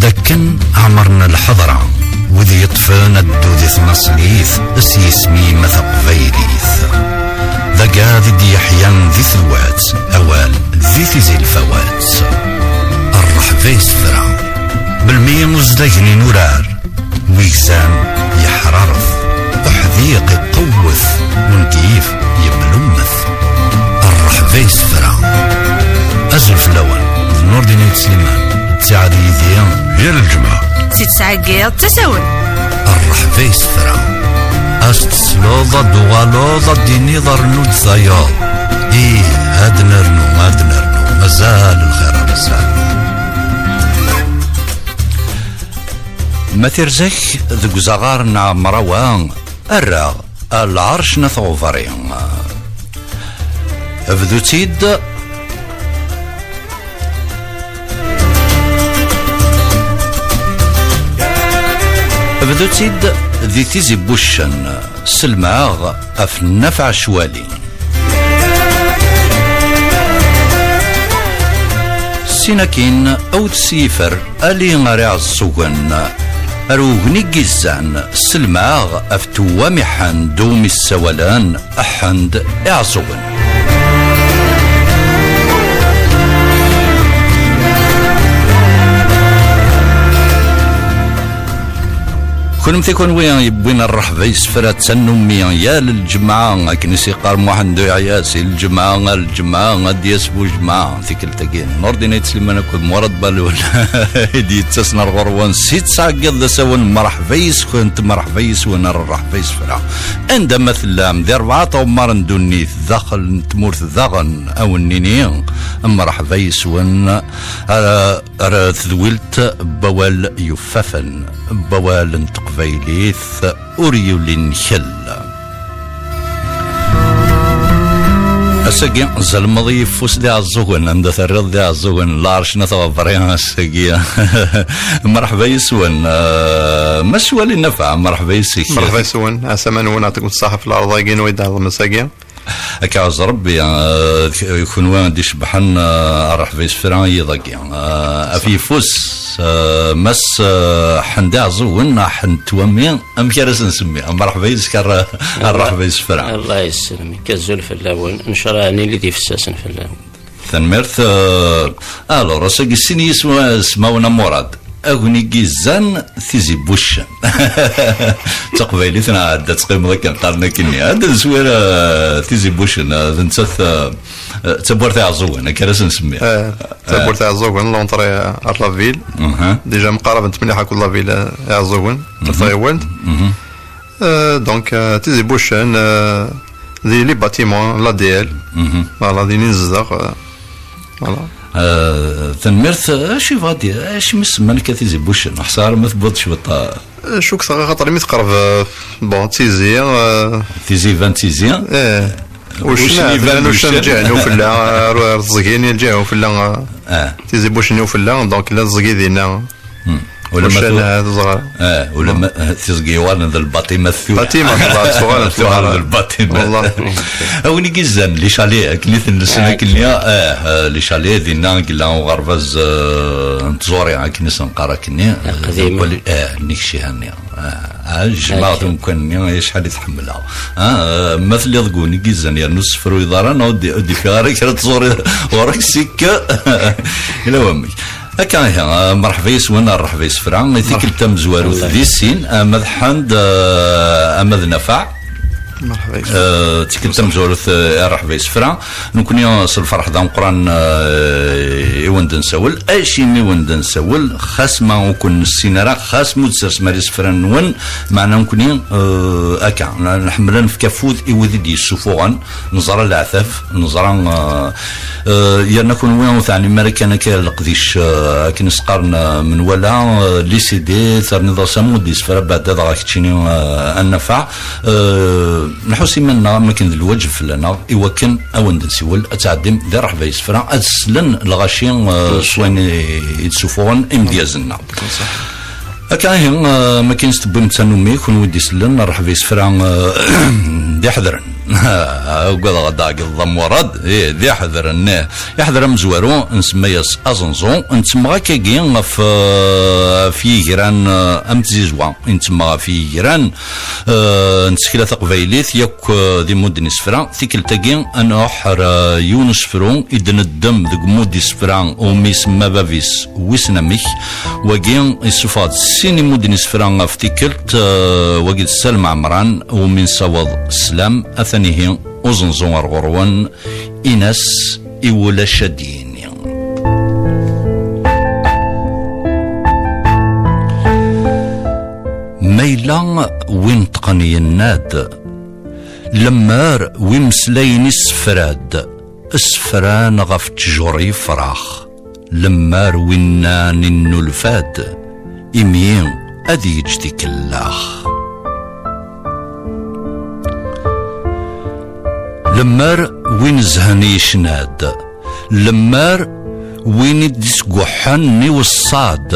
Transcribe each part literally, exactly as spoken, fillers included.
Akken ɛemren lḥeḍra, wid yeṭṭfen addu di tnaṣlit s yisem-im a taqbaylit. D agad i d-yeḥyan di tewat, awal di tizi lfawat. Rrehba isefra, melmi uzdagen inurar, wigzan yeḥraret, uḥdiq iqewwet, ungif yeblummet. Rrehba isefra. Azul fell-awen, d Nurdin Ayt Sliman, ttiɛad yid-i yal lǧemɛa. Si tesɛeggiḍ d tasawen. Rrehba isefra. As tesleḍ ad d-tuɣaleḍ ad d-tiniḍ rnu-d tayeḍ. Ih, ad nernu, ad nernu. Mazal lxir ar zdat. Ma tirzak deg uzaɣar n ɛemrawa, err-aɣ ar lɛerc n At Ɣubri. Bdu-tt-id. Bdu-tt-id di Tizi n Wuccen, selmeɣ ɣef Nafeɛ Ccwali. Sin akin, awd s yifer, ali ar Iɛeẓẓugen. Ar ugni n yizzan, selmeɣ ɣef Tewwam i Ḥend umi ssawalen Ḥend Iɛeẓẓugen. Kunemti kunwi yewwin rrehba isefra d tannumi yal lǧemɛa, akken i s-yeqqar Muḥend Uyeɛya, si lǧemɛa ar lǧemɛa ad d-yas bujemɛa. Tikkelt-agi Nurdin Ayt Sliman akked Murad Balul i d-yettasen ar ɣur-wen si tesɛeggiḍ d asawen. Mreḥba yes-kent, mreḥba yes-wen ar rrehba isefra. Anda ma tellam di rebɛa tɣemmar n ddunit, daxel n tmurt daɣen, a wen-nini mreḥba yes-wen. Ara ar tedwilt n wawal yuffafen, n wawal n teqbaylit ur yulin kell. Ass-agi, zelmeḍ yeffus d Iɛeẓẓugen, anda terriḍ d Iɛeẓẓugen, lɛerc n At Ɣebri ass-agi. Mreḥba yes-wen, eh, Mass Wali Nafeɛ, mreḥba yes-k. Mreḥba yes-wen, ɛsama-nwen, ɛṭikum ṣṣaḥa f lɛerḍ-agi n wid iɛeḍmen ass-agi. Akka ɛuz Rebbi, eh, d-, kunwi d-icebbḥen, eh, rrehba isefra yiḍ-agi. Eh, af yeffus, eh, Mass, eh, Ḥend Iɛeẓẓugen, Ḥend Twami, amek ara s-nsemmi? Mreḥba yis-k, a rr-, a rrehba isefra. Allah yesselmek, azul fell-awen. Ncra nili d ifessasen fell-awen. Tanemmirt. Eh, alors, ass-agi sin yiswa-, ismawen a Murad. Agni n yizzan, Tizi n Wuccen. D taqbaylit neɣ ad teqqimeḍ akken qqaren akkenni. Ad d-neswir, eh, Tizi n Wuccen, eh, d nettat, eh, eh, d tawwurt Iɛeẓẓugen, akka ara s-nsemmi. Eh, d tawwurt Iɛeẓẓugen, l'entrée à la ville. Mhm. Déjà mqarabent mliḥ akked la ville, eh, Iɛeẓẓugen, mhm, tɣiwant. Mhm. Euh, donc, euh, Tizi n Wuccen, euh, di les bâtiments, l'A D L. Mhm. Voilà, din i nezdeɣ, euh, voilà. Euh, tanemmirt, acu yebɣa ad d-, acimi semman akka Tizi n Wuccen? Ur ḥṣiɣ ara ma tewwiḍ cwiṭ, euh. Euh, cukteɣ axaṭer imi teqreb, euh, bon, Tizi, euh, Tizi iban Tizi. Eh, Wuccen, Wuccen iban llan Wuccen, Wuccen. Lǧiha n ufella, ar, ar teẓgi-nni, lǧiha n ufella, euh, ah. Tizi n Wuccen n ufella, donc, la teẓgi dinna. Hmm. Ulamma Uccen, tu-, eh, teẓra. Eh, ulamma, eh, tiẓgi yuɣalen d lbaṭimat tura. Baṭimat, tuɣal, tuɣal, tuɣal d lbaṭimat. Wallah. A win i yezzan les chalets, akken i ten-nessen, eh, akken, eh, eh, les chalets, dinna i yella uɣerbaz, eh, n tẓuri, akken i s-neqqar akkenni. Aqdim. Eh, nnig Cihanni. Eh, eh, jjmeɣ-d, aqdim, umkan-nni, acḥal i t-ḥemmleɣ. Ah, eh, ma telliḍ deg win i yezzan yernu ur tessefruyeḍ ara, neɣ ur d-, ur d-ifiɣ ara kra n tẓuri ɣur-k, sik, ila wamek. Akka ihi, ah, mreḥba yes-wen, rreḥba isefra. I tikkelt tamezwarut di sin, ama d Ḥend, ah, ama d Nafeɛ. Mreḥba yes-wen. Ah, tikkelt tamezwarut, ah, rreḥba isefra. Nekni, ah, s lferḥ d ameqqran, ah, i wen-d-nsawel. Acimi i wen-d-nsawel? Xas ma ur ken-nessin ara, xas ma ur d-tersem ara isefra-nwen, meɛna nekni, ah, akka, nḥemmel ad nefk afud i wid i d-yessufuɣen. Neẓra leɛtab, neẓra, eh, eh, yerna kunwi ur teɛnim ara kan akka leqdic, eh, akken i s-qqaren, eh, menwala, eh, les C D, terniḍ-as amud yesfra beɛda dɣa keččini, eh, a Nafeɛ. Eh, nḥus iman-nneɣ am wakken d lwaǧeb fell-aneɣ i wakken a wen-d-nsiwel, ad tɛeddim di rreḥba yesfra, ad slen lɣaci, eh, s wayen i, i d-ssufuɣen imedyazen-nneɣ. Akka ihi, eh, ma akken s-tewwim tanumi, kunwi d-isellen, rreḥba yesfra, eh, D iḥedren. Ugadeɣ ad d-ɛeggeḍ d amurad. Ih, d iḥedren. Iḥedren amezwaru, nsemma-yas aẓenẓu. Nettemmeɣ akkagi ɣef, ɣef yigran, eh, am tzizwa. Nettemmeɣ ɣef yigran, eh, n tsekla taqbaylit, yakk, eh, di mudden isefra. Tikkelt-agi, ad nruḥ ar, eh, yiwen usefru i d-neddem deg mudd isefra umi isemma bab-is wissen amek. Wagi, yessufeɣ-d sin imudden isefra ɣef tikkelt, eh, wagi d Salem Ɛemran, umi nessaweḍ sslam, atan ihi uẓenẓu ar ɣur-wen, in-as i wulac ad d-yini. Ma yella wi neṭqen yenna-d, lemmer wi meslayen issefra-d, ssefran ɣef ttjur yefrax, lemmer wi nnan innulfa-d, imi ad yeǧǧ tikellax. Lemmer win zhan yecna-d, lemmer win i d-isguḥḥen iweṣṣa-d,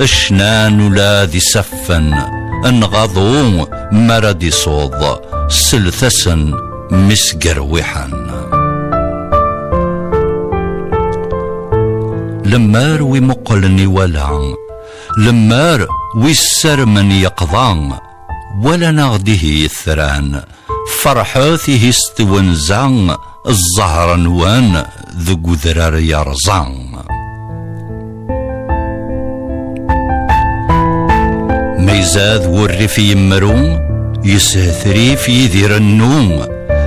cnan ula d isaffen, nɣaḍu mi ara d-isuḍ, slet-asen mi sgerwiḥen. Lemmer wi muqlen iwala, lemmer wi ssarmen yeqḍa, walan-aɣ-d ihi yetran, ferḥet ihi s twenza, ẓẓher-nwen deg udrar yerẓa. Ma izad wurrif i yemru, yeshetrif yid irennu,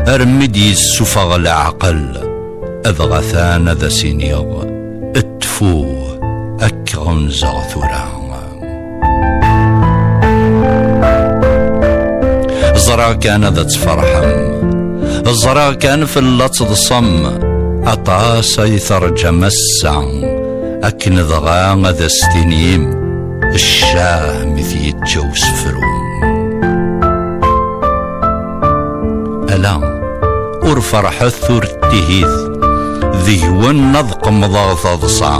armi d-yessufeɣ leɛqel, adɣa atan ad as-iniɣ, ttfu, ad k-ɣunzeɣ tura. Ẓriɣ kan ad tferḥem, ẓriɣ kan fell-as teḍsem, aṭas ay terǧam ass-a, akken dɣa ad as-tinim, ccah mi t-yeǧǧa usefru. Ala, ur ferḥet ur ttihit, deg-wen ad qemḍeɣ taḍsa.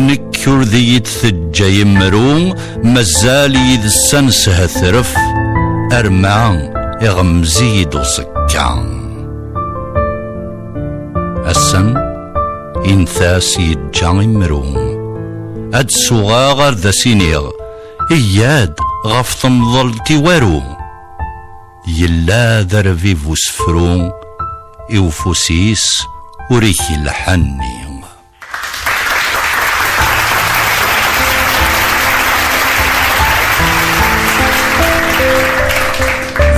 Nekk ur d iyi-d-teǧǧa imru, mazal yid-s ad neshetref, arma iɣemmez-iyi-d uẓekka. Ass-n, intas yeǧǧa imru, ad d-suɣeɣ ar d as-iniɣ, iyya-d ɣef temḍelt i waru. Yella d arbib usefru, i ufus-is ur ikelḥ anni.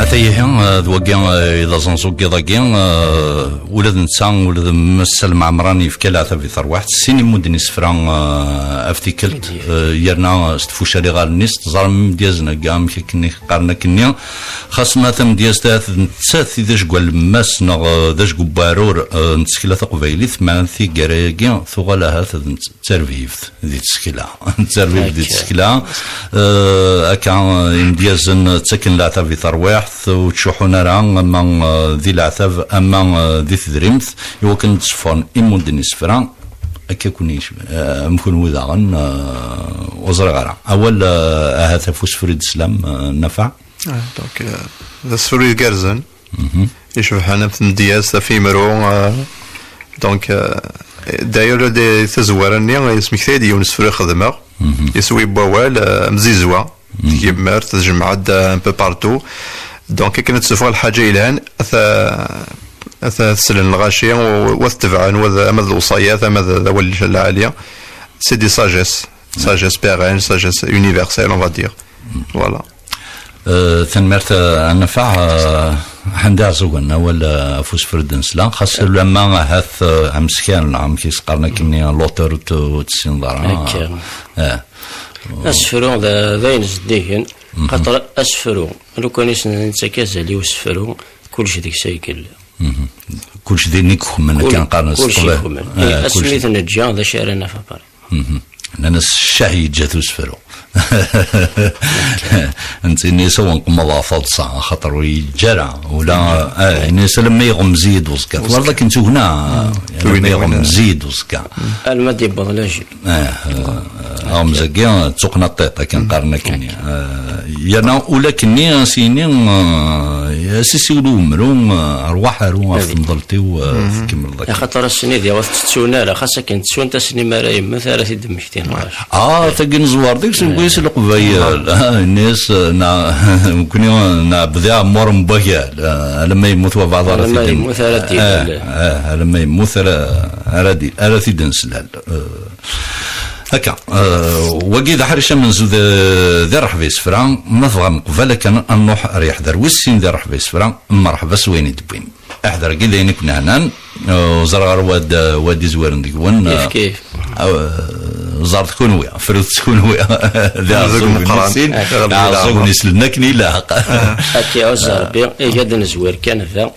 Ata ihi, eh, d wagi, eh, i d aẓenẓu n yiḍ-agi, eh, ula d netta, ula d Mass Salem Ɛemran yefka leɛtab i terwiḥt, sin imudden isefra, eh, ɣef tikkelt, eh, yerna s tfucal iɣallen-is, teẓram imedyazen-agi amek akken i qqaren akkenni, xas ma tamedyazt ahat d nettat i d ajgu alemmas neɣ, eh, d ajgu n uɛrur, eh, n tsekla taqbaylit, meɛna tiggara-agi tuɣal ahat d nett-, d tarbibt di tsekla. D tarbibt di tsekla. Eh, akka, eh, imedyazen ttaken leɛtab i terwiḥt, ur ttcuḥḥun ara, ama, eh, di leɛtab, ama, eh, di tedrimt, i wakken ad d-seffɣen imudden isefra, akka kun yecba-, eh, am kunwi daɣen, eh, ur ẓriɣ ara. Awal, eh, ahat ɣef usefru i d-teslam, eh, Nafa? Ah, donc, euh, d asefru igerrzen. Mhm. Icebḥen am tmedyazt, ɣef yimru, euh, donc, euh, d'ailleurs, di tazwara-nni, yesmektay-d yiwen usefru i xedmeɣ. Mhm. Iswi n wawal, euh, am tzizwa. Mhm. Tgemmert, tjemmeɛ-d, euh, un peu partout. Donc, akken ad tessufeɣ lḥaǧa yelhan, ad t-, ad t-, ad t-slen lɣaci, u, u ad t-tebɛen, u ad, ama d lewṣayat, ama d, d awal lɛali. C'est des sagesses. Sagesse pérenne, sagesse universelle, on va dire. Voilà. Euh, tanemmirt, euh, a Nafeɛ, euh, Ḥend Iɛeẓẓugen, awal, euh, ɣef usefru d-nesla, xas ulamma ahat, euh, ameskar neɣ amek i s-qqaren akkenni, l'auteur ur t-, ur tessineḍ ara. Akka. Eh. Asefru d, d ayen zeddigen, mhm, xaṭer asefru, lukan i s-nettak azal i usefru, kullec deg-s ay yella. Mhm. Kullec din i yexmen, kull-, akken qqaren s kullec teqbaylit. Yexmen. Eh, asmi kullec. T-neǧǧa, d acu ara naf après? Mhm. Nnan-as ccah yeǧǧa-t usefru. Netta yenna-as ad wen-qemmḍeɣ taḍsa, axaṭer ur yeǧǧi ara. Ula, ah, yenna-as alamma yeɣmez-iyi-d uẓekka. Twalaḍ akken tugna, mm, alamma yeɣmez-iyi-d uẓekka. Alma d-yewweḍ lajel. Ah, ah, Aɣemzagi d tuqnaṭiṭ, akken qqaren akkenni. Eh, yerna ula akkenni, a s-yini, eh, a s-isiwel umru, eh, rwaḥ aru ɣef temḍelt-iw, eh, tkemmleḍ akken. Axaṭer ass-nni diɣ ur t-ttettun ara, xas akken ttunt, ass-nni mi ara yemmet ara t-id-mmektin. Ah, tagi n ẓwar deg-s, wis Leqbayel. Ah, ini-as, eh, na-, nekkni, eh, nɛebbed iɛemmuren n wagal, eh, alamma yemmut wabɛaḍ ara t-id-, yemmut ara d-ilal. Eh, eh, alamma yemmut ara, ara d-, ara t-id-neslal. Eh, Akka, eh, wagi d aḥric amenzu di, di Rreḥba Isefra, ma tebɣam qbal akken ad nruḥ ar yeḥder wis sin di Rreḥba Isefra, mmerḥba s wayen i d-wwin. Aḥder-agi d ayen i ken-hnan, eh, ur ẓriɣ ara wa d-, wa d-izwiren deg-wen, eh, Yefk-, yefk. Eh, ẓret kunwi, frut kunwi, d iɛeẓẓugen i sin, d iɛeẓẓugen islen akken ilaq. Akka, ur ẓer bi, iga d nezwir kan da.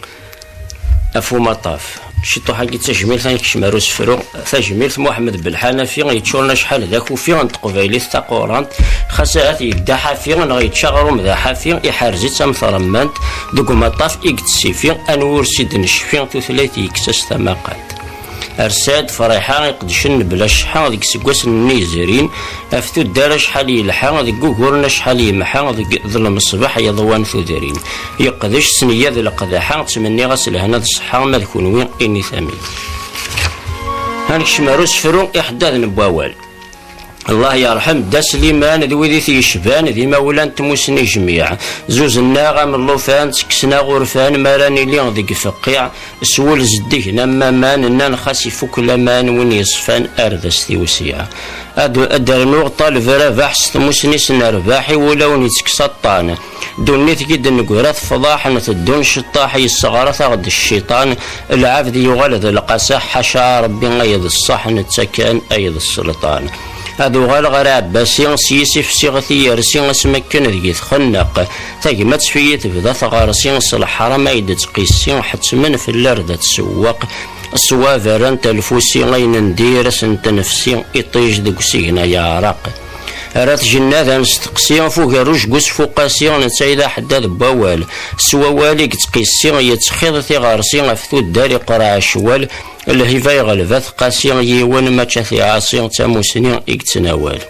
Af umaṭṭaf. Ciṭuḥ-agi d tajmilt ad nekcem ar usefru. Tajmilt Muḥemmed Belḥanafi yeččuren acḥal d akufi n teqbaylit taqurant, xas ahat yedda ḥafi neɣ yečča aɣrum d aḥafi, iḥerz-itt am tremmant, deg umaṭṭaf i yettsifi, anwa ur s-id-necfi, tutlayt yekkes-as tamaqant. Rsa-d Friḥa iqedcen mebla cceḥḥa deg iseggasen-nni yezrin, af tuddar acḥal yelḥa, deg wuguren acḥal yemḥa, deg, d lmeṣbaḥ yeḍwan tudrin. Yeqdec s nneyya d leqdaḥa, ttmenniɣ-as lehna d ṣṣeḥḥa, ma d kunwi init amin. Ad nekcem ar usefru iḥeddaden n wawal. Allah yerḥem Dda Sliman d wid i t-yecban, d imawlan n tmussni jmiɛ. Zuzen-aɣ am llufan, ttekksen-aɣ urfan, mi ara nili deg feqqiɛ, s wul zeddigen am waman, nnan xas ifuk laman, win yeṣfan ar d as-tiwsiɛ. Ad, ad d-rnuɣ ṭaleb rabaḥ s tmussni-s nerbaḥ, i wulawen ittekkes aṭṭan. Ddunit i d-neggra tefḍaḥ, nteddu nceṭṭaḥ, yesseɣrat-aɣ-d cciṭan, lɛebd yuɣal d lqasaḥ, ḥaca Rebbi ay d ṣṣeḥ, netta kan ay d sselṭan. Ad uɣaleɣ ar Ɛebbasi, s yis-i fsiɣ tiyersi, asmi akken deg-i txenneq. Tagmat fi-yi tebda tɣersi, s leḥram ay d-ttqissi, ḥettmen fell-ar d at sewweq. Ṣṣwab rrant alfusi, ayen n dir asen-tnefsi, iṭij deg usigna yeɛreq. Rrat jennadan s teqsi, f ugerruj deg usfuqasi, netta i d aḥeddad n wawal. S wawal i yettqissi, yettxiḍ tiɣersi, ɣef tuddar iqreɛ ccwal, lhiba iɣleb at qasi, yiwen mačči ad t-iɛaṣi, d tamusni i yettnawal.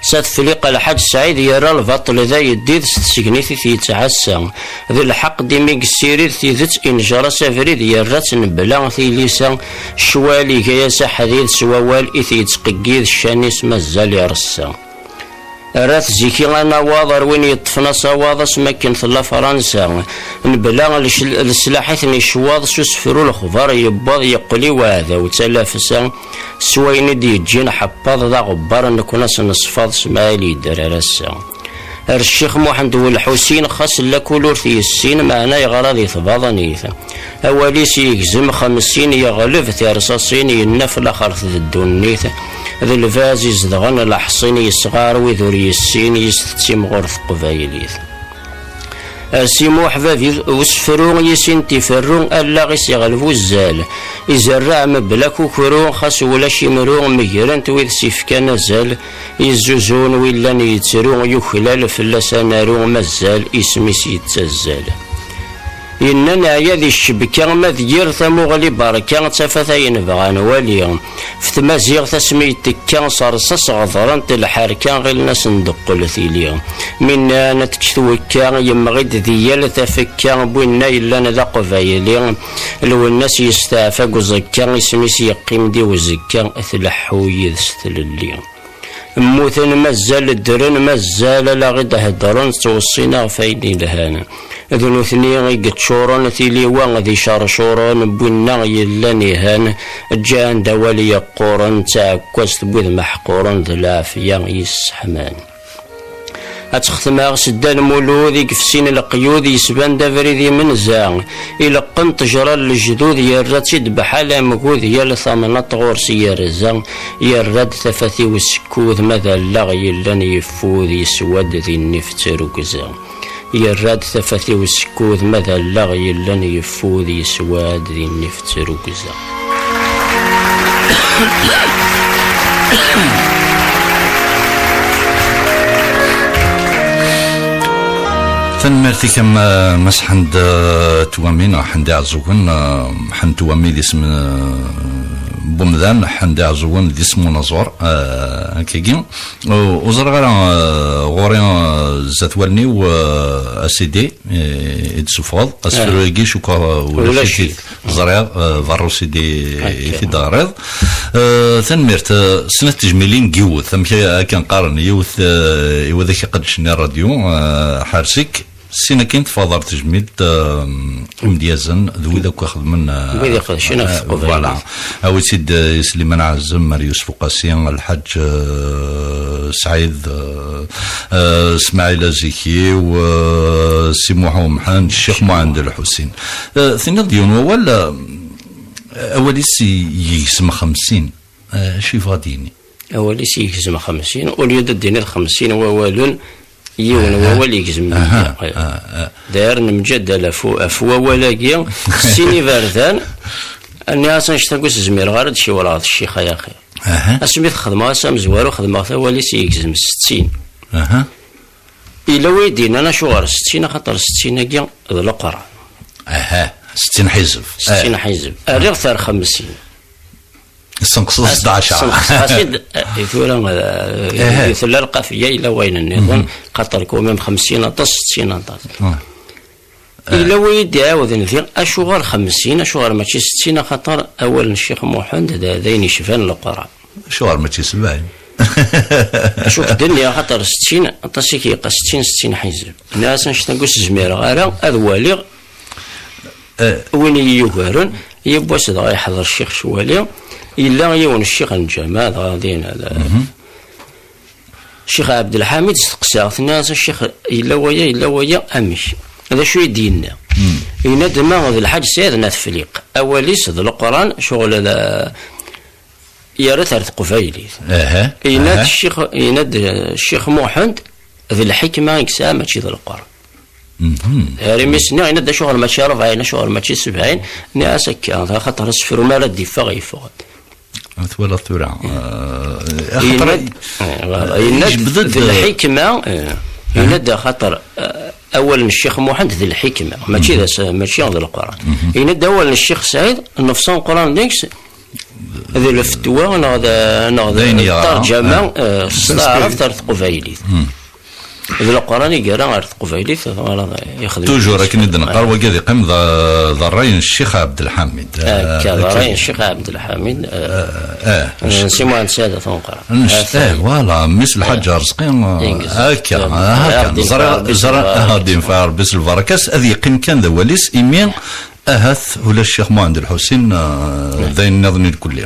S at Fliq Lḥaǧ Sɛid yerra lbaṭel d ayeddid s tsegnit i t-yettɛassa. D lḥeqq dimi yessirid tidet, injer-as abrid yerra-tt mebla tilisa. Ccwal iga-yas aḥdid s wawal i t-yettqeggid, ccan-is mazal ireṣṣa. Rrat zik-i anawaḍ ar win yeṭṭfen asawaḍ asmi akken tella Fransa. Mebla lecl-, leslaḥ i ten-icwaḍ s usefru lexbar yewwaḍ yeqqel i uɛdaw d talafsa. S wayen i d-yeǧǧin ḥeṭṭaḍ d aɣebbar, nekkni ad s-neṣfaḍ Smaɛil yedder ar ass-a. Ar Ccix Muḥend Welḥusin, xas lakul ur t-yessin, meɛna yeɣra di tbaḍnit. Awal-is yegzem xemsin, yeɣleb tirṣaṣin, yenna f laxert d ddunit. D lbaz izedɣen leḥṣin, yesɣar wid ur yessin, yis tettimɣur teqbaylit. Ar Si Muḥ bab usefru, yis-i n tiferru, allaɣ-is iɣleb uzzal. Izerreɛ mebla kukru, xas ulac imru, megren-t wid s-ifkan azal. Yezzuzun wi llan yettru, yuklal fell-as anaru, mazal isem-is yettazzal. Yenna neɛya di ccebka, ma d yir tamuɣli berka, d tafat ayen bɣan wali. F tmaziɣt asmi yettekka s rṣas ɣeḍrent lḥerka, ɣilen-asen deqqel tili. Mi nnan ad tečč twekka, yemɣi-d di yal tafekka, winna yellan d aqbayli. Lwennas yesteɛfa deg uẓekka, isem-is yeqqim di uzekka, tleḥḥu yid-s tlelli. Mmuten mazal ddren, mazal ala ɣ-id-heddren, ttweṣṣin-aɣ ɣef ayen ilhan. D nutni i yeččuren tiliwa d icercuren, n winna yellan ihan, ǧǧan-d awal yeqquren, d taɛekkazt n wid meḥquren, d lɛafya yesseḥman. Ad textem-aɣ s Dda Lmulud i yefsin leqyud, yesban-d abrid imenza, ileqqem ṭejra n lejdud, yerra-tt-id bḥal amgud, yal tamnaṭ ɣur-s yerza, yerra-d tafat i usekkud, ma d allaɣ yellan yeffud, yeswa-d di nnif d trugza. Yerra-d tafat i usekkud, ma d allaɣ yellan yeffud, yeswa-d di nnif d trugza. Tanemmirt-ik a Mass Ḥend, eh, Twami, neɣ Ḥend Iɛeẓẓugen, eh, Ḥend Twami d isem, eh, Umdan, Ḥend Iɛeẓẓugen d isem unaẓur, eh, akkagi. Ur, ur ẓriɣ ara, eh, ɣur-i, eh, zdat wallen-iw, eh, asidi, eh, i d-tessufɣeḍ. Asefru-agi, cukkeɣ, eh, ulac-it. Ulac-it. Ẓriɣ, eh, berra usidi i t-id-teɣriḍ. Eh, tanemmirt, eh, snat tejmilin n yiwet, amek akken qqaren, yiwet, eh, i wid ak iqeddcen i ṛṛadyu, eh, ḥers-ik. Sin akin teffeɣ ɣer tejmilt, eh, imedyazen d wid akk ixedmen, eh, wid iqedcen ɣef, eh, teqbaylit. Voilà. Awi-tt-id, eh, i Sliman Ɛazem, Mer Yusef Uqasi, Lḥaǧ, eh, Sɛid, eh, eh, Smaɛil Azikiw, eh, Si Muḥ Umḥend, Ccix Muɛend Lḥusin. Eh, tenniḍ-d yiwen wawal, eh, awal-is i-, yegzem xemsin. Eh, acu yebɣa ad d-yini? Awal-is yegzem xemsin, au lieu d-tiniḍ xemsin wawalen, yiwen wawal yegzem meyya. Aha, aha. Dayer nemǧadal ɣef, ɣef wawal-agi, sin iberdan, nniɣ-as annect-agi ur s-zmireɣ ara ad d-ciwreɣ ɣer ccix, ay axir. Aha. Asmi t-xedmeɣ ass amezwaru, xedmeɣ-t awal-is yegzem settin. Aha. Yella win i d-yennan acuɣer settin, axaṭer settin-agi d Leqran. Aha, settin ḥizeb. Settin ḥizeb. Rriɣ-t ar xemsin. Ssenqseɣ-as-d ɛecṛa. Ssenqseɣ-as-id, eh, tura, eh, tella lqafiya, yella wayen nniḍen, xaṭer quand même xemsin aṭas, settin aṭas. Ah. Yella win i d-iɛawden diɣ, acuɣer xemsin, acuɣer mačči settin, axaṭer awal n Ccix Muḥend d, d ayen yecban Leqran. Acuɣer mačči sebɛin? Acu k-d-nniɣ, axaṭer settin, aṭas i k-yeqqen, settin, settin ḥizeb. Nniɣ-as annect-agi ur s-zmireɣ ara ad waliɣ, eh, win i yi-yugaren. Yiwwas dɣa yeḥḍer ccix Cwali, yella yiwen ccix n lǧameɛ, dɣa din, eh, Ccix Ɛebdelḥamid, steqsaɣ-t, nniɣ-as, a ccix, yella waya, yella waya, amek? D acu i d-yenna? Yenna-d ma d Lḥaǧ Saɛid n At Fliq, awal-is d Leqran, ccɣel d, yerra-t ar teqbaylit. Aha. Yenna-d, aha, ccix, yenna-d, eh, Ccix Muḥend, d lḥikma i yesɛa, mačči d Leqran. Mhm. Ar imi s-nniɣ, yenna-d acuɣer mačči rebɛin, acuɣer mačči sebɛin? Nniɣ-as akka, d axaṭer asefru mi ara d-iffeɣ, yeffeɣ-d. Twalaḍ tura, eh, axaṭer yenna-d, eh, voilà, yenna-d yejbed-d d lḥikma, eh, yenna-d axaṭer, eh, awal n Ccix Muḥend d lḥikma, mačči d as-, mačči d Leqran. Mhm. Yenna-d awal n Ccix Saɛid, nnefṣ ameqqran deg-s, d lfetwa neɣ d, neɣ d, d ayen yeɣra, ṭṭerǧama, eh, s taɛrabt ar teqbaylit. Mm. D Leqran i yerra ar teqbaylit, twalaḍ, ixdem. Toujours akken i d-neqqar, wagi ad iqqim d, d ṛṛay n Ccix Ɛebdelḥamid. Akka, d ṛṛay n Ccix Ɛebdelḥamid, eh, eh, eh, Si Muḥend Saɛid At Umeqqran. Nec-, eh, voilà, mmi-s Lḥaǧ Arezqi, eh, akka, eh, akka, ẓriɣ, ẓriɣ, ad yenfeɛ Ṛebbi s lbaraka-s, ad yeqqim kan d awal-is, imi ahat ulac Ccix Muḥend Lḥusin, eh, d ayen nniḍen i lkulli.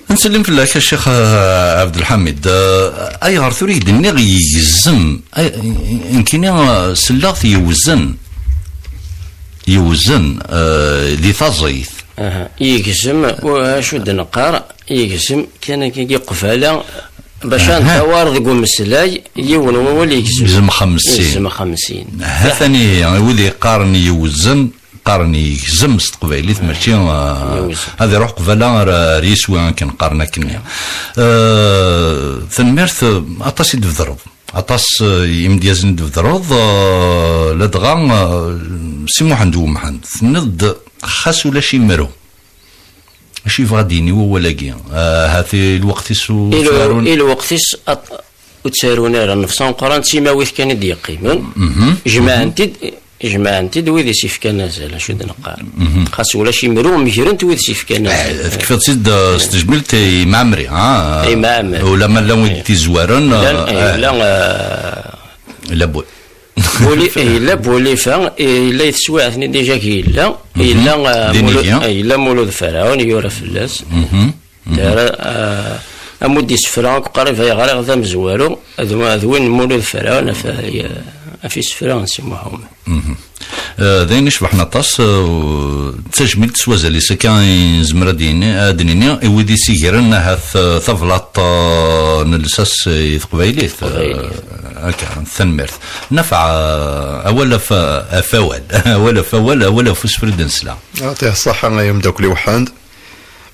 Nsellim fell-ak, a Ccix, eh, Ɛebdelḥamid. Eh, ayɣer tura i k-d-nniɣ yegzem? Ay, nekkini, eh, selleɣ-t yewzen. Yewzen, eh, di taẓeyt. Aha. Yegzem, u-, acu d-neqqar? Yegzem kan akkagi qbala, bac ad ntawer deg umeslay, yiwen wawal yegzem. Yegzem xemsin. Yegzem xemsin. Ha-t-an ihi, i wid yeqqaren yewzen, qqaren yegzem s teqbaylit, mačči, ah, ad iruḥ qbala ar, ar yiswi akken qqaren akkenni. Eh, tanemmirt, eh, aṭas i d-tbedreḍ. Aṭas, eh, imedyazen i d-tbedreḍ, eh, ladɣa, eh, Si Muḥend Umḥend. Tenniḍ-d, xas ulac imru. Acu yebɣa ad d-yini wawal-agi? Ah, ahat i lweqt-is ur ttarun. I lweqt-is, at-, ur ttarun ara, nnefṣ ameqqran d timawit kan i d-yeqqimen. Mhm. Jemɛen-t-id, jemɛen-t-id wid i s-ifkan azal, acu d-neqqar. Mhm. Xas ulac imru, megren-t wid i s-ifkan azal. Eh, tekfiḍ-tt-id, eh, s tejmilt i Mɛemmri, ha? I Mɛemmri. Ulamma llan wid d-izwaren, llan, eh, eh, llan, eh, la bu- Buli-, yella Bulifa, yella i teswiɛt-nni déjà yella, mhm, yella, eh, Mulud, eh, yella Mulud Ferɛun, yura fell-as. Mhm. Mhm. Dara, eh, amud isefra akk qrib ay ɣriɣ d amezwaru, d wa-, d win n Mulud Ferɛun af, af isefra n Si Muḥ Umar. Mhm. Eh, d ayen icebḥen aṭas, eh, u-, d tajmilt s wazal-is akka i nezmer ad d-yini, ad d-nini, i wid i s-igren ahat, eh, tablaḍt, eh, n lsas i teqbaylit. Teqbaylit. Eh, akka, tanemmirt. Nafeɛ, eh, awal af, af awal. Awal af awal, awal af usefru d-nesla. Yeɛṭih ṣṣeḥḥa ay ameddakel iweḥḥan.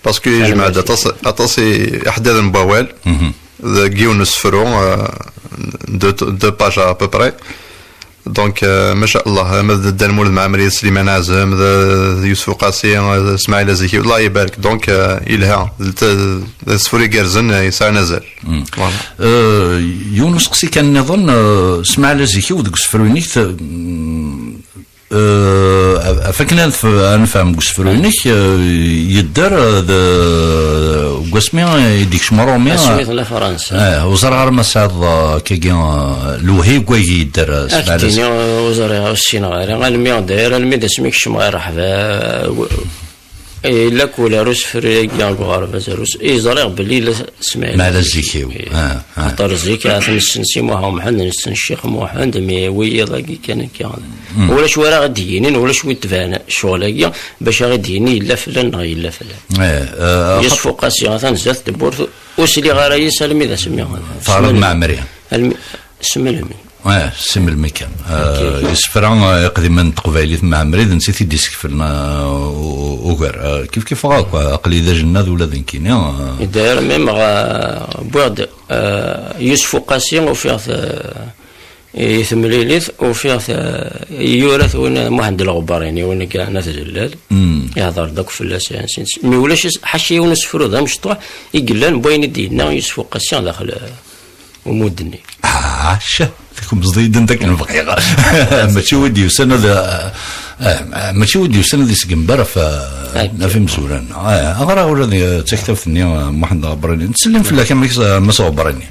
Parce que yejmeɛ-d aṭas, aṭas i iḥeddaden n wawal, mhm, deg yiwen n usefru, eh, deux, deux pages à peu près. Donc, euh, ma sha Allah, ma d Dda Lmulud Mɛemmri, d Sliman Ɛazem, d, d Yusef Uqasi, d Smaɛil Azikiw, Allah ibarek. Donc, euh, yelha. D, d asefru igerrzen, euh, yesɛan azal. Voilà. Euh, yiwen useqsi kan nniḍen, euh, Smaɛil Azikiw, deg usefru-inek, te-, mm, euh, af akken ad nef-, ad nefhem deg usefru-inek, euh, yedder, euh, d, deg wasmi i d-ikcem Rumi, asmi tella Fransa. Eh, ur ẓriɣ ara ma tesɛiḍ, eh, akkagi, eh, lewhi deg wagi yedder, eh, Smaɛil Azikiw. Ur ẓriɣ, ur ssineɣ ara. Almi d-, almi d asmi kecmeɣ ɣer Ṛeḥba, eh, yella kul ar usefru-agi deg uɣerbaz, ar us-, i ẓriɣ belli yella Smaɛil Azikiw. Azikiw. Eh, eh. Axaṭer zik, ad nessen Si Muḥ Umḥend, nessen Ccix Muḥend, mi wiyaḍ-agi kan akka. Ulac wi ara ɣ-d-yinin, ulac wi d-tban ccɣel-agi, bac a ɣ-d-yini yella flan neɣ yella flan. Eh, eh, Yusef Uqasi, atan zdat tewwurt, ur sliɣ ara yis almi d asmi. Teɛreḍ Mɛemmri. Almi, s melmi? Eh, s melmi kan. Eh, isefra, eh, iqdimen n teqbaylit n Mɛemmri, d netta i t-id-isekflen, eh, u-, ugar. Eh, kif kif akk, eh, aql-i d ajennad ula d nekkini, eh. D'ailleurs, même, eh, wwiɣ-d, eh, Yusef Uqasi, ufiɣ-t, eh, i temlilit, ufiɣ-t, eh, yura-t win Muḥend Lɣebrini, win akka n At Zellal. Ihder-d akk fell-as, eh, sin-, mi ulac is-, ḥaca yiwen usefru d amecṭuḥ i yellan n wayen i d-yenna Yusef Uqasi daxel, eh, umudden-nni. Ah, ccah, takumẓḍ-iyi-d anda akken bɣiɣ. Mačči wi d-yusan ad, eh, mačči wi d-yusan ad isgember ɣef, ɣef imezwura-nneɣ. Eh, ɣer-aɣ ula d, eh, taktabt-nni, eh, Muḥend Lɣebrini. Nettsellim fell-ak, a Mass, a Mass Lɣebrini.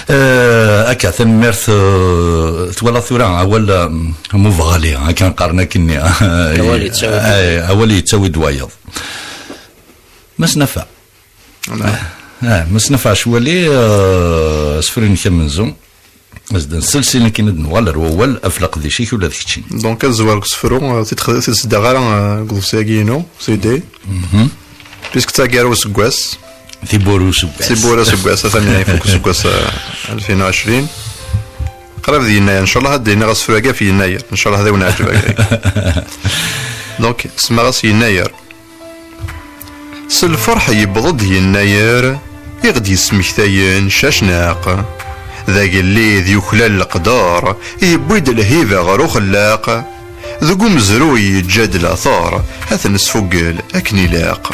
Eh, akka, tanemmirt, eh, twalaḍ tura awal, eh, mubeɣli, akken qqaren akkenni. Awal yettawi-d. Eh, awal yettawi-d wayeḍ. Mass Nafa. Ah, Mass Nafa Cwali, eh, asefru-inek amenzu. Ad d-nsels akken ad nuɣal ar wawal ɣef leqdic-ik ula d keččini. Donc, ad zwareɣ deg usefru, eh, ur t-id-, ur t-id-sseddaɣ ara, eh, deg uḍebsi-agi-inu, s idée. Puisque d taggara n useggas. Tiwwura n useggas. Tiwwura n useggas, atan ifuk useggas, eh, alfin u ɛecrin. Qrib d yennayer, ncallah ad d-iniɣ asefru-agi ɣef yennayer, ncallah ad awen-ɛǧeb. Donc, semmaɣ-as yennayer. S lferḥ yewweḍ-d yennayer, i ɣ-d-yesmektayen Cacnaq. D agellid yuklal leqder, yewwi-d lhiba ɣer uxellaq. Deg umezruy yeǧǧa-d later, ad t-nesfugel akken ilaq.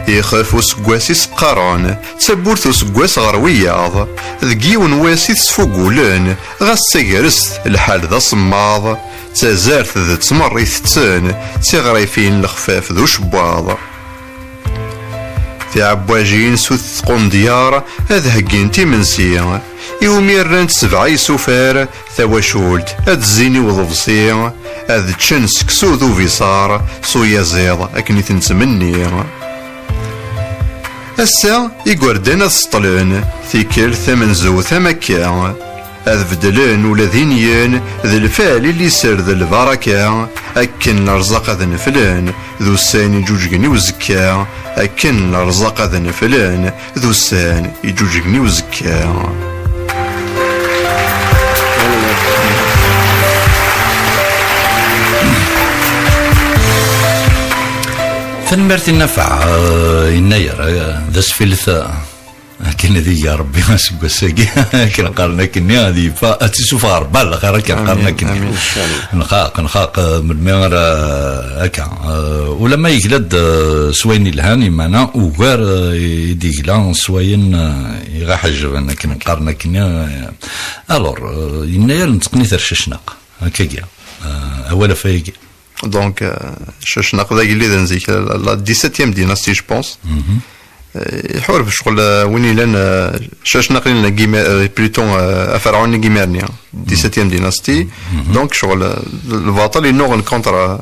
Ixef useggas i s-qqaren, d tawwurt useggas ɣer wiyaḍ, deg yiwen wass i t-sfugulen, ɣas d tagrest, lḥal d asemmaḍ, d tazart d ttmer i tetten, d tiɣrifin lexfaf d ucebbaḍ. Tiɛebbajin sut tqundyar ad heggint imensi, iwumi rrant sebɛa isufar, tawacult ad zzin i uḍebsi, ad ččen seksu d ubiṣar s uyaziḍ akken i ten-ttmenni. Ass-a, igerdan ad seṭṭlen, tikkelt tamenzut am akka. Ad beddlen ula d inyen, d lfal i liser d lbaraka, akken lerẓaq ad neflen, d ussan iǧuǧgen i uzekka, akken lerẓaq ad neflen, d ussan iǧuǧgen i uzekka. Tanemmirt i Nafeɛ, eh, yennayer, eh, d asfilet, eh, akken ad igi Rebbi aseggas-agi, akken qqaren akkenni, ad yeffeɣ, ad tt-isuffeɣ Rebbi ar lxir, akken qqaren akkenni. Amin. Nxaq, nxaq, eh, melmi ara, akka, eh, ulamma yegla-d, eh, s wayen ilhan, imana ugar, eh, i d-yegla s wayen, eh, i ɣ-iḥejben, akken qqaren akkenni, eh. Alors, eh, yennayer, nteqqen-it ar Cacnaq, akkagi, eh, awal ɣef wayagi. Donc, euh, Cacnaq d agellid n zik, la, la dix-septième dynastie, je pense. Euh, iḥureb ccɣel, euh, win ilan, euh, Cacnaq n Gima-, euh, plutôt, euh, aferɛun n Gimirni, dix-septième dynastie. Donc, ccɣel, euh, lbaṭel yennuɣen contre, euh,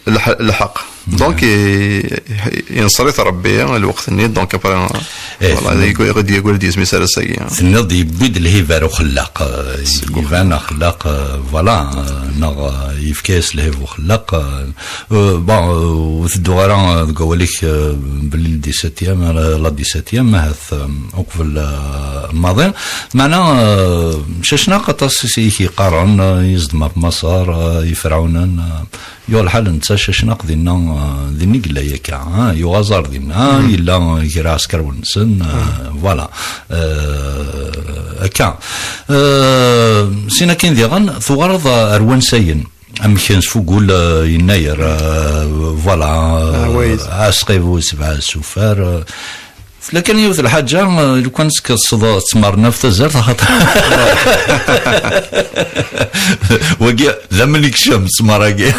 lḥ-, lḥeqq. Donc, i-, i-, yenṣer-it Rebbi, lweqt-nni, donc, après, euh, voilà, yegg-, yegg-, yeggra-d yisem-is ar ass-agi. Tenniḍ-d yewwi-d lhiba ar uxellaq, eh, iban axellaq, eh, voilà, eh, neɣ, eh, yefka-yas lhiba uxellaq, eh, eh, bon, eh, ur tedduɣ ara, eh, deg wawal-ik, eh, belli le dix-septième, eh, la dix-septième, ahat, eh, uqbel, eh, maḍi. Meɛna, eh, Cacnaq aṭas i k-yeqqaren, eh, yezdem ɣef Maṣer, eh, Iferɛunen, eh, Yuɣ lḥal netta Cacnaq dinna, eh, dinna i yella yakka, ah, yuɣ aẓar dinna, ah, yella gar aɛesker-nsen, eh, voilà. Eh, akka. Eh, sin akin diɣen, tuɣaleḍ, eh, ar wansayen. Amek n sfugul, eh, yennayer, eh, voilà, eh, Aɛwayed. Aɛesqib u sebɛa sufar, eh, tella kan yiwet lḥaǧa, eh, lukan tkeṣṣeḍ ttmer-nni ɣef tazart, axaṭer wagi d amen ikcem ttmer-agi.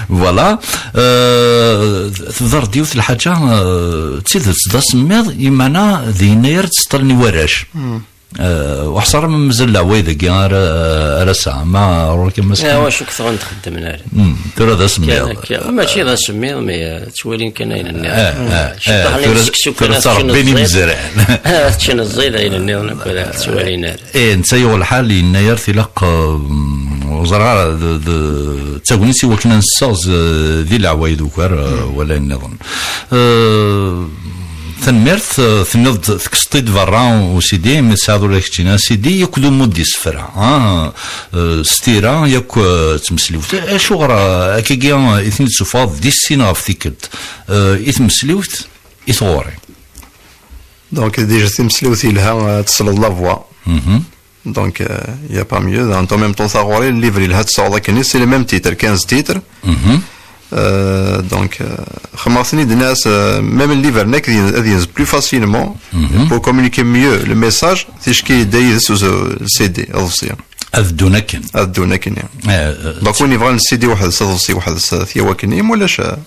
Voilà. Eh, tebder-d yiwet lḥaǧa, eh, d tidet d asemmiḍ, yemɛna d yennayer ttseṭṭalen i warrac. Eh, uḥṣar ma mazal leɛwayed-agi ara, ara sɛan, ma ɣur-k a Mass Ḥmed? Acu k-tɣen txeddmen ara? Hmm, tura d asemmiḍ. Kan akka. Mačči d asemmiḍ, mais, eh, ttwalin kan ayen nniḍen. Eh, eh, ciṭuḥ eh, n tura, seksu kan tura ad teččen ttrebbin ẓẓid. Imezran. Ad ččen ẓẓid, ayen nniḍen akk ad ttwalin ara. Eh, netta yuɣ lḥal, yennayer tilaq, eh, ur ẓriɣ ara, d, d, d tagnit i wakken ad nesseɣz, eh, di leɛwayed ugar, eh, wala ayen nniḍen. Eh, Tanemmirt, eh, tenniḍ-d tekkseḍ-t-id berra u sidi, mi tesɛiḍ ula d keččini a sidi, yakk d umud d isefra, ah, eh, s tira, yakk, eh, d tmesliwt. Acuɣer, eh, akkagi, eh, i ten-id-tessufɣeḍ di sin ɣef tikkelt, eh, i tmesliwt, i tɣuri? Donc, déjà, timesliwt yelha, eh, tesleḍ la voix. Mhm. Donc, euh, il y a pas mieux. En même temps, taɣuri, le livre, il a sorti, c'est le même titre, quinze titres. Mhm. Euh, donc, euh, xemmeɣ-ten-id, nas, euh, même le livre, nek, ad yenz plus facilement, mhm, pour communiquer mieux le message, c'est ce qui est d'ailleurs sur le C D, aussi. Ad ddun akken. Ad ddun akken, ya. Eh, eh, donc, win yebɣan le C D weḥd-s, aḍebsi weḥd-s, tiyawakin, walac, euh,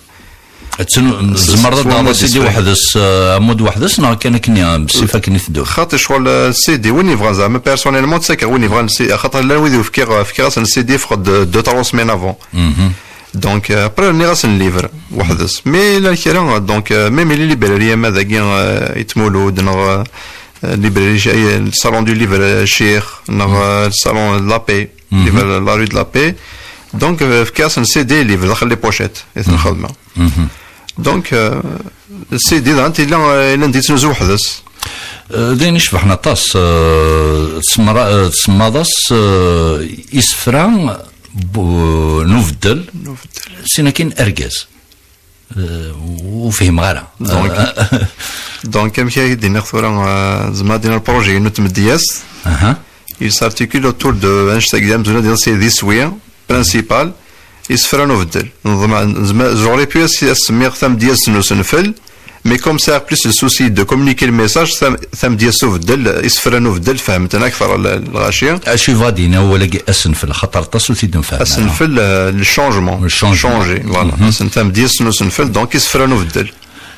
Tzemreḍ ad d-taɣeḍ asidi weḥd-s, eh, amud weḥd-s, neɣ kan akken, eh, bessif akken i tedduɣ? Xaṭi, ccɣel, eh, C D, win yebɣan zeɛma, personnellement, ttakeɣ win yebɣan C D, axaṭer llan wid ur fkiɣ, fkiɣ-asen C D, fqed deux, trois semaines avant. Mhm. Donc, eh, après, rniɣ-asen livre, weḥd-s. Mais llan kra, donc, eh, même les librairies, ama dagi, eh, i Tmulud, neɣ, eh, librairie, eh, le salon du livre, eh, Ccix, neɣ, eh, le salon de la paix, livre, la rue de la paix. Donc, eh, fkiɣ-asen C D, livre, daxel les pochettes, i ten-xedmeɣ. Mhm. Donc, euh, le C D, daɣen, yella, euh, yella d-yettnuzu weḥd-s. Euh, d ayen icebḥen aṭas, euh, tsemra-, euh, tsemmaḍ-as, euh, isefra bu-, n ubeddel, n ubeddel, sin akin argaz. Euh, ur fhimeɣ ara. Donc, euh, donc, amek ara k-d-iniɣ tura, euh, zma ad iniɣ le projet-inu n tmedyazt, aha, il s'articule autour de, annect-agi amzun ad iniɣ, c'est d iswi principal, isefra n ubeddel. Neḍma-, nezma-, j'aurais pu as-, as-semmiɣ tamedyazt n usenfel, mais comme ça, plus le souci de communiquer le message, tam-, tamedyazt n ubeddel, isefra n ubeddel, fehment-ten akteṛ l-, lɣaci. Acu yebɣa ad d-yini wawal-agi asenfel, xaṭer aṭas ur t-id-nfehhem ara. Asenfel, euh, le changement. Le changement. Changer, voilà. Mhm. Asen-, tamedyazt n usenfel, donc isefra n ubeddel.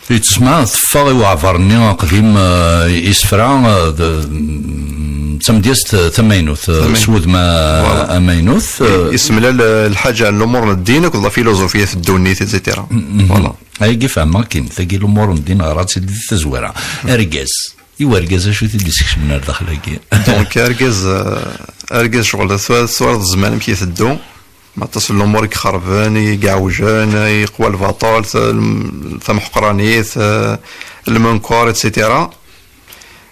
Yettesma teffeɣ i weɛbar-nni aqdim, eh, isefra, eh, d, mm, d tamedyazt tamaynut, eh, tamaynut, s wudem, eh, voilà, amaynut, eh. Yessemlal, eh, lḥaǧa n lumuṛ n ddin akked la philosophie n ddunit, et cetera. Mhm. Voilà. Ayagi fehmeɣ akin, tagi lumuṛ n ddin ɣer-tt-id di tazwara. Argaz. I wergaz acu i t-id-isekcmen ar daxel-agi? Donc, argaz, eh, argaz ccɣel, tura, tura d zzman amek iteddu. Aṭas n lumuṛ i ixerben, i iɛewjen, i iqwa lbaṭel, ta-, tameḥqranit, eh, lmenkar, et cetera.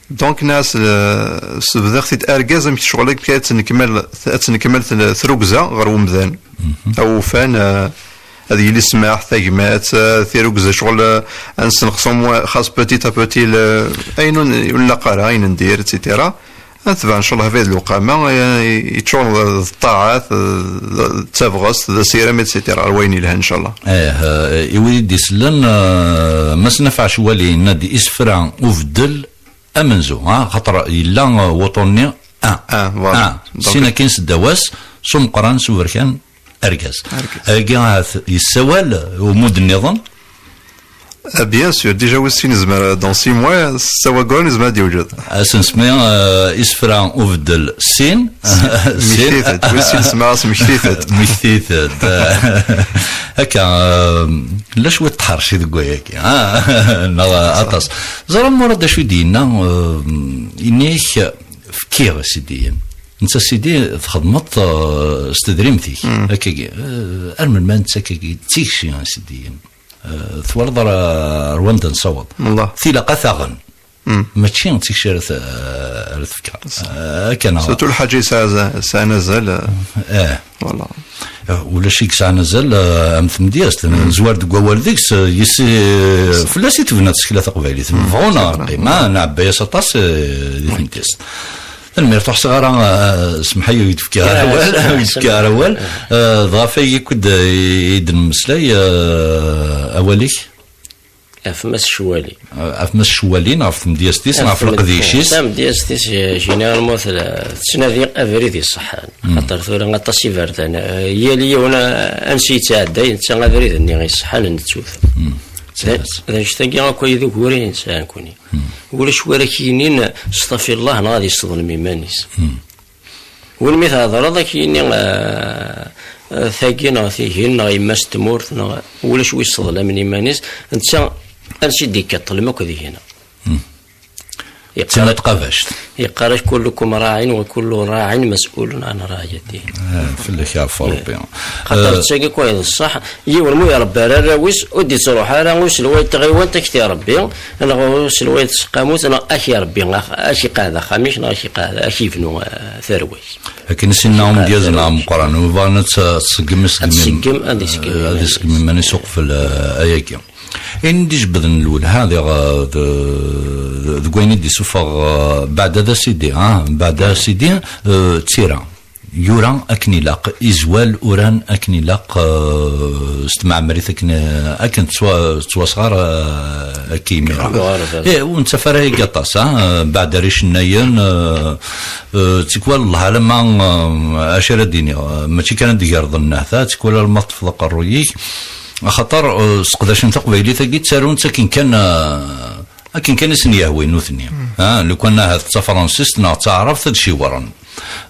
Donc, nas, eh, sebdeɣ-t-id argaz, amek ccɣel, amek ad tt-nekmel, ad tt-nekmel t-, trugza ɣer umdan. Mhm. Awufan, eh, ad yili ssmaḥ, tagmat, eh, tirugza, ccɣel, eh, ad nessenqes au moins, xas petit à petit, le, ayen ur, ur nlaq ara, ayen n dir, et cetera. Ad tebɛen, ncallah, abrid n lewqama, eh, yeččur d ṭṭaɛat, d, d tabɣest, d asirem, et cetera, ar wayen yelhan, ncallah. Eh, eh, i wid i d-isellen, eh, Mass Nafeɛ Cwali yenna-d isefra ubeddel amenzu, ah, xaṭer yella, eh, wuṭu-nni, ah, ah, voilà. Ah, donc, sin akin seddaw-as, s umeqqran, s uberkan, argaz. Argaz. Agi ahat yessawal umud nniḍen. Ah, bien sûr, déjà wis sin yezmer, dans six mois, s wayyur yezmer ad yewjed. Ad s-nsemmi, eh, isefra ubeddel sin. Sin. Mmektit-d, wis sin semma-as mmektit-d. Mmektit-d. Akka, eh, la cwiṭ tḥerci deg wayagi, ah, neɣ aṭas. Ẓer a Murad d acu i d-yenna, eh, ini-ak, fkiɣ isidiyen. Netta sidi txedmeḍ, eh, s tedrimt-ik. Mm. Akkagi, eh, ar melmi netta akkagi d tikci isidiyen. Eh, twalaḍ ar, ar wanda nessaweḍ? Wallah. Tilaq ad t-aɣen. Mačči d tikci ara t-, ara tefk. Ah, akka neɣ? Surtout lḥaǧa yesɛa za-, yesɛan azal, ah, eh. Voilà. Ah, ulac i yesɛan azal, ah, am tmedyazt. Nezwar deg wawal deg-s, ah, yis-, ah, fell-as i tebna tsekla taqbaylit. Bɣu neɣ neqqim, ah, nɛebba-yas aṭas, ah, di tmedyazt. Tanemmirt, ur ḥṣiɣ ara, ah, semḥ-iyi, ur yi-d-tefki ara awal, ur yi-d-tefki ara awal. Ah, dɣa ɣef wayagi akk i d-, i d-nemmeslay, ah, awal-ik? Ɣef Mass Cwali. Ɣef Mass Cwali neɣ ɣef tmedyazt-is neɣ ɣef leqdic-is? Tamedyazt-is, eh, généralement, tla-, tettnadi abrid iṣeḥḥan. Xaṭer tura aṭas iberdan. Eh, yal yiwen, eh, ansi yettɛedday, netta abrid-nni iṣeḥḥan nettu-t. D, d anect-agi akk ay d ugur i nesɛa nekkni. Ulac wara k-yinin, "Sṭafi Allah", neɣ ad yesseḍlem iman-is. Win mi thedreḍ, ad k-yini, ah, ah, tagi neɣ tihin, neɣ yemma-s n tmurt, neɣ ulac wi yesseḍlamen iman-is, netta ansi d-ikka ṭṭlem akk d hina. Yeqqar-, tqabact. Yeqqar-ak: "Kullukum raɛin wa kullu raɛin mas'ulun an raɛiyatihi." Ah, fell-ak yeɛfu Rebbi. Xaṭer d tagi akk ay d ṣṣeḥ, yiwen mu irebba ara arraw-is, ur d-ittruḥ ara uselway n tɣiwant, ak-t-irebbi, neɣ uselway n tseqqamut, neɣ ak-irebbi, ax-, ak-iqeɛɛed axxam-ik, neɣ ak-iqeɛɛed, ak-ibnu, ah, tarwa-k. Akken i s-yenna umedyaz-nneɣ ameqqran, ur bɣan ad tt-, ad tṣeggem, ad tṣeggem, ad iseggem iman-is uqbel, eh, ayagi. Ayen d-ijebbden lwelha diɣ, eh, d-, d-, deg wayen i d-isuffeɣ, eh, beɛda d asidi, ah, beɛda asidi, eh, d tira. Yura akken ilaq, izwal uran akken ilaq, eh, s tmeɛmrit akken, eh, akken tettwa-, tettwasɣar, eh, akka imir. Eh, ur nettaf ara yagi aṭas, ah, beɛda ara icennayen, eh, Eh, tikwal Allah alamma, eh, acu ara d-iniɣ, eh, mačči kan ad d-gerḍen nnehta, tikwal alamma teṭṭfeḍ aqerruy-ik, axaṭer, eh, seqdacen taqbaylit-agi, ttarun-tt akken kan, eh, akken kan i sen-yehwi nutni. Ah, lukan ahat d tafransist neɣ d taɛrabt ad ciwren.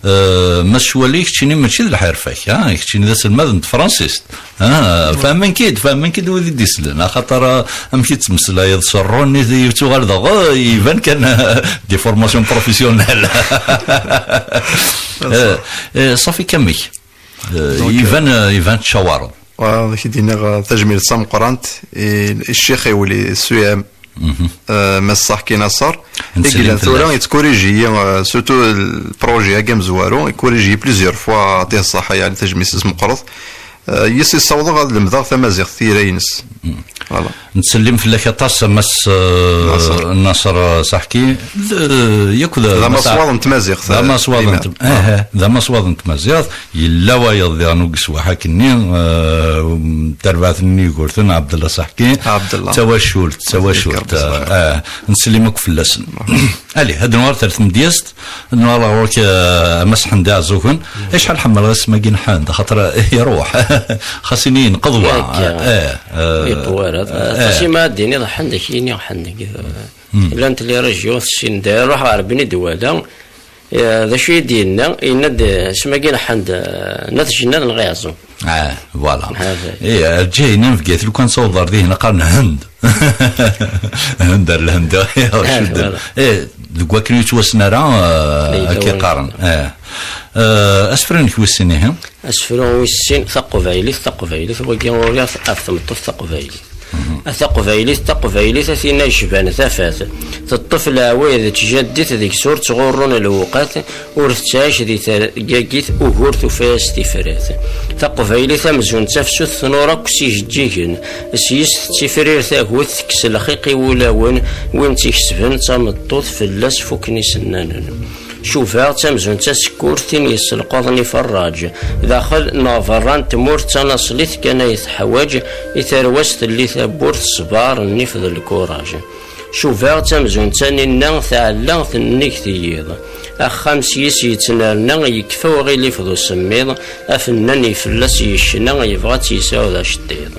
Eh, ma s cwali keččini mačči d lḥirfa-k, ah, keččini d aselmad n tefransist. Ah, fehmen-k-id, fehmen-k-id wid i d-isellen, axaṭer, ah, amek i tettmeslayeḍ s rrun i, i tuɣal dɣa, iban kan, ah, des formations professionnelles. Eh, eh, ṣafi kamek. Eh, donc, iban, eh, iban tcawareḍ. Wa, ad ak-d-iniɣ, eh, tajmilt tameqqrant i, i ccix-iw li Suyam. Eh, Mass Saḥki Naṣer. I yellan tura, yettkuriji-yi, eh, surtout le projet-agi amezwaru, yettkuriji-yi plusieurs fois, ɛṭihi ṣṣeḥḥa, yeɛni tajmilt-is meqqret. Eh, yis yessawḍeɣ ad lemdeɣ tamaziɣt, tira-ines. Voilà. Nettsellim fell-ak aṭas, a Mass, eh, Naṣer, eh, Saḥki. D, eh, yakk d, d amaswaḍ n tmaziɣt, d amaswaḍ n, eh, d amaswaḍ n tmaziɣt. Yella wayeḍ diɣen ugeswaḥ akkenni, eh, tarbaɛt n Yugurten, Ɛebdella Saḥki. Ɛebdella. D tawacult, d tawacult, eh, nettsellim akk fell-asen. Allez, ad nuɣal ar tmedyazt, ad nuɣal ɣur-k, eh, a Mass Ḥend Iɛeẓẓugen. Acḥal ḥemmleɣ isem-agi n Ḥend, axaṭer iruḥ. Xas ini yenqeḍ wa. Eh, eh, yeṭṭu ara. Eh. Aṭas i ma ad d-tiniḍ Ḥend, ad k-yini Ḥend. Llant les régions, tessin, d ruḥ ɣer Bni Dwala. Eh, d acu i d-yenna? Yenna-d, eh, isem-agi n Ḥend, eh, n At Jennad neɣ Iɛeẓẓug? Ah, voilà. Eh, ar ǧiha-ina n Bgayet, lukan tessawḍeḍ ar dihin, qqaren Hend. Hend ar Lhend. Eh, deg wakken ur yettwassen ara, eh, akka i qqaren. Eh. Eh, asefru-inek wis sin, ihi? Asefru wis sin, taqbaylit, taqbaylit, wagi uriɣ-t ɣef tmeṭṭut taqbaylit. A taqbaylit, taqbaylit, a tinna yecban tafat. Teṭṭef leɛwayed d tjaddit, deg-s ur ttɣurrun lewqat, ur tettɛic di tergagit, ugur tufa-yas tifrat. Taqbaylit amzun d tafsut tnur akk s ijeǧǧigen, s yis tettifrir tagut, tekkes lxiq i wulawen, win tt-ikesben d tameṭṭut, fell-as fukken isennanen. Cubaɣ d tamzun d tasekkurt, tin yesselqaḍen iferraǧ. Daxel neɣ berra n tmurt, d tanaṣlit kan ay teḥwaǧ, i tarwa-s telli tawwurt, ṣṣber, nnif d lkuraǧ. Cubaɣ d tamzun d taninna, tɛella, tenneg tiyiḍ. Axxam s yis yettnerna, yekfa uɣilif d usemmiḍ, afennan ifell-as yecna, yebɣa ad tt-yesɛu d aceṭṭiḍ.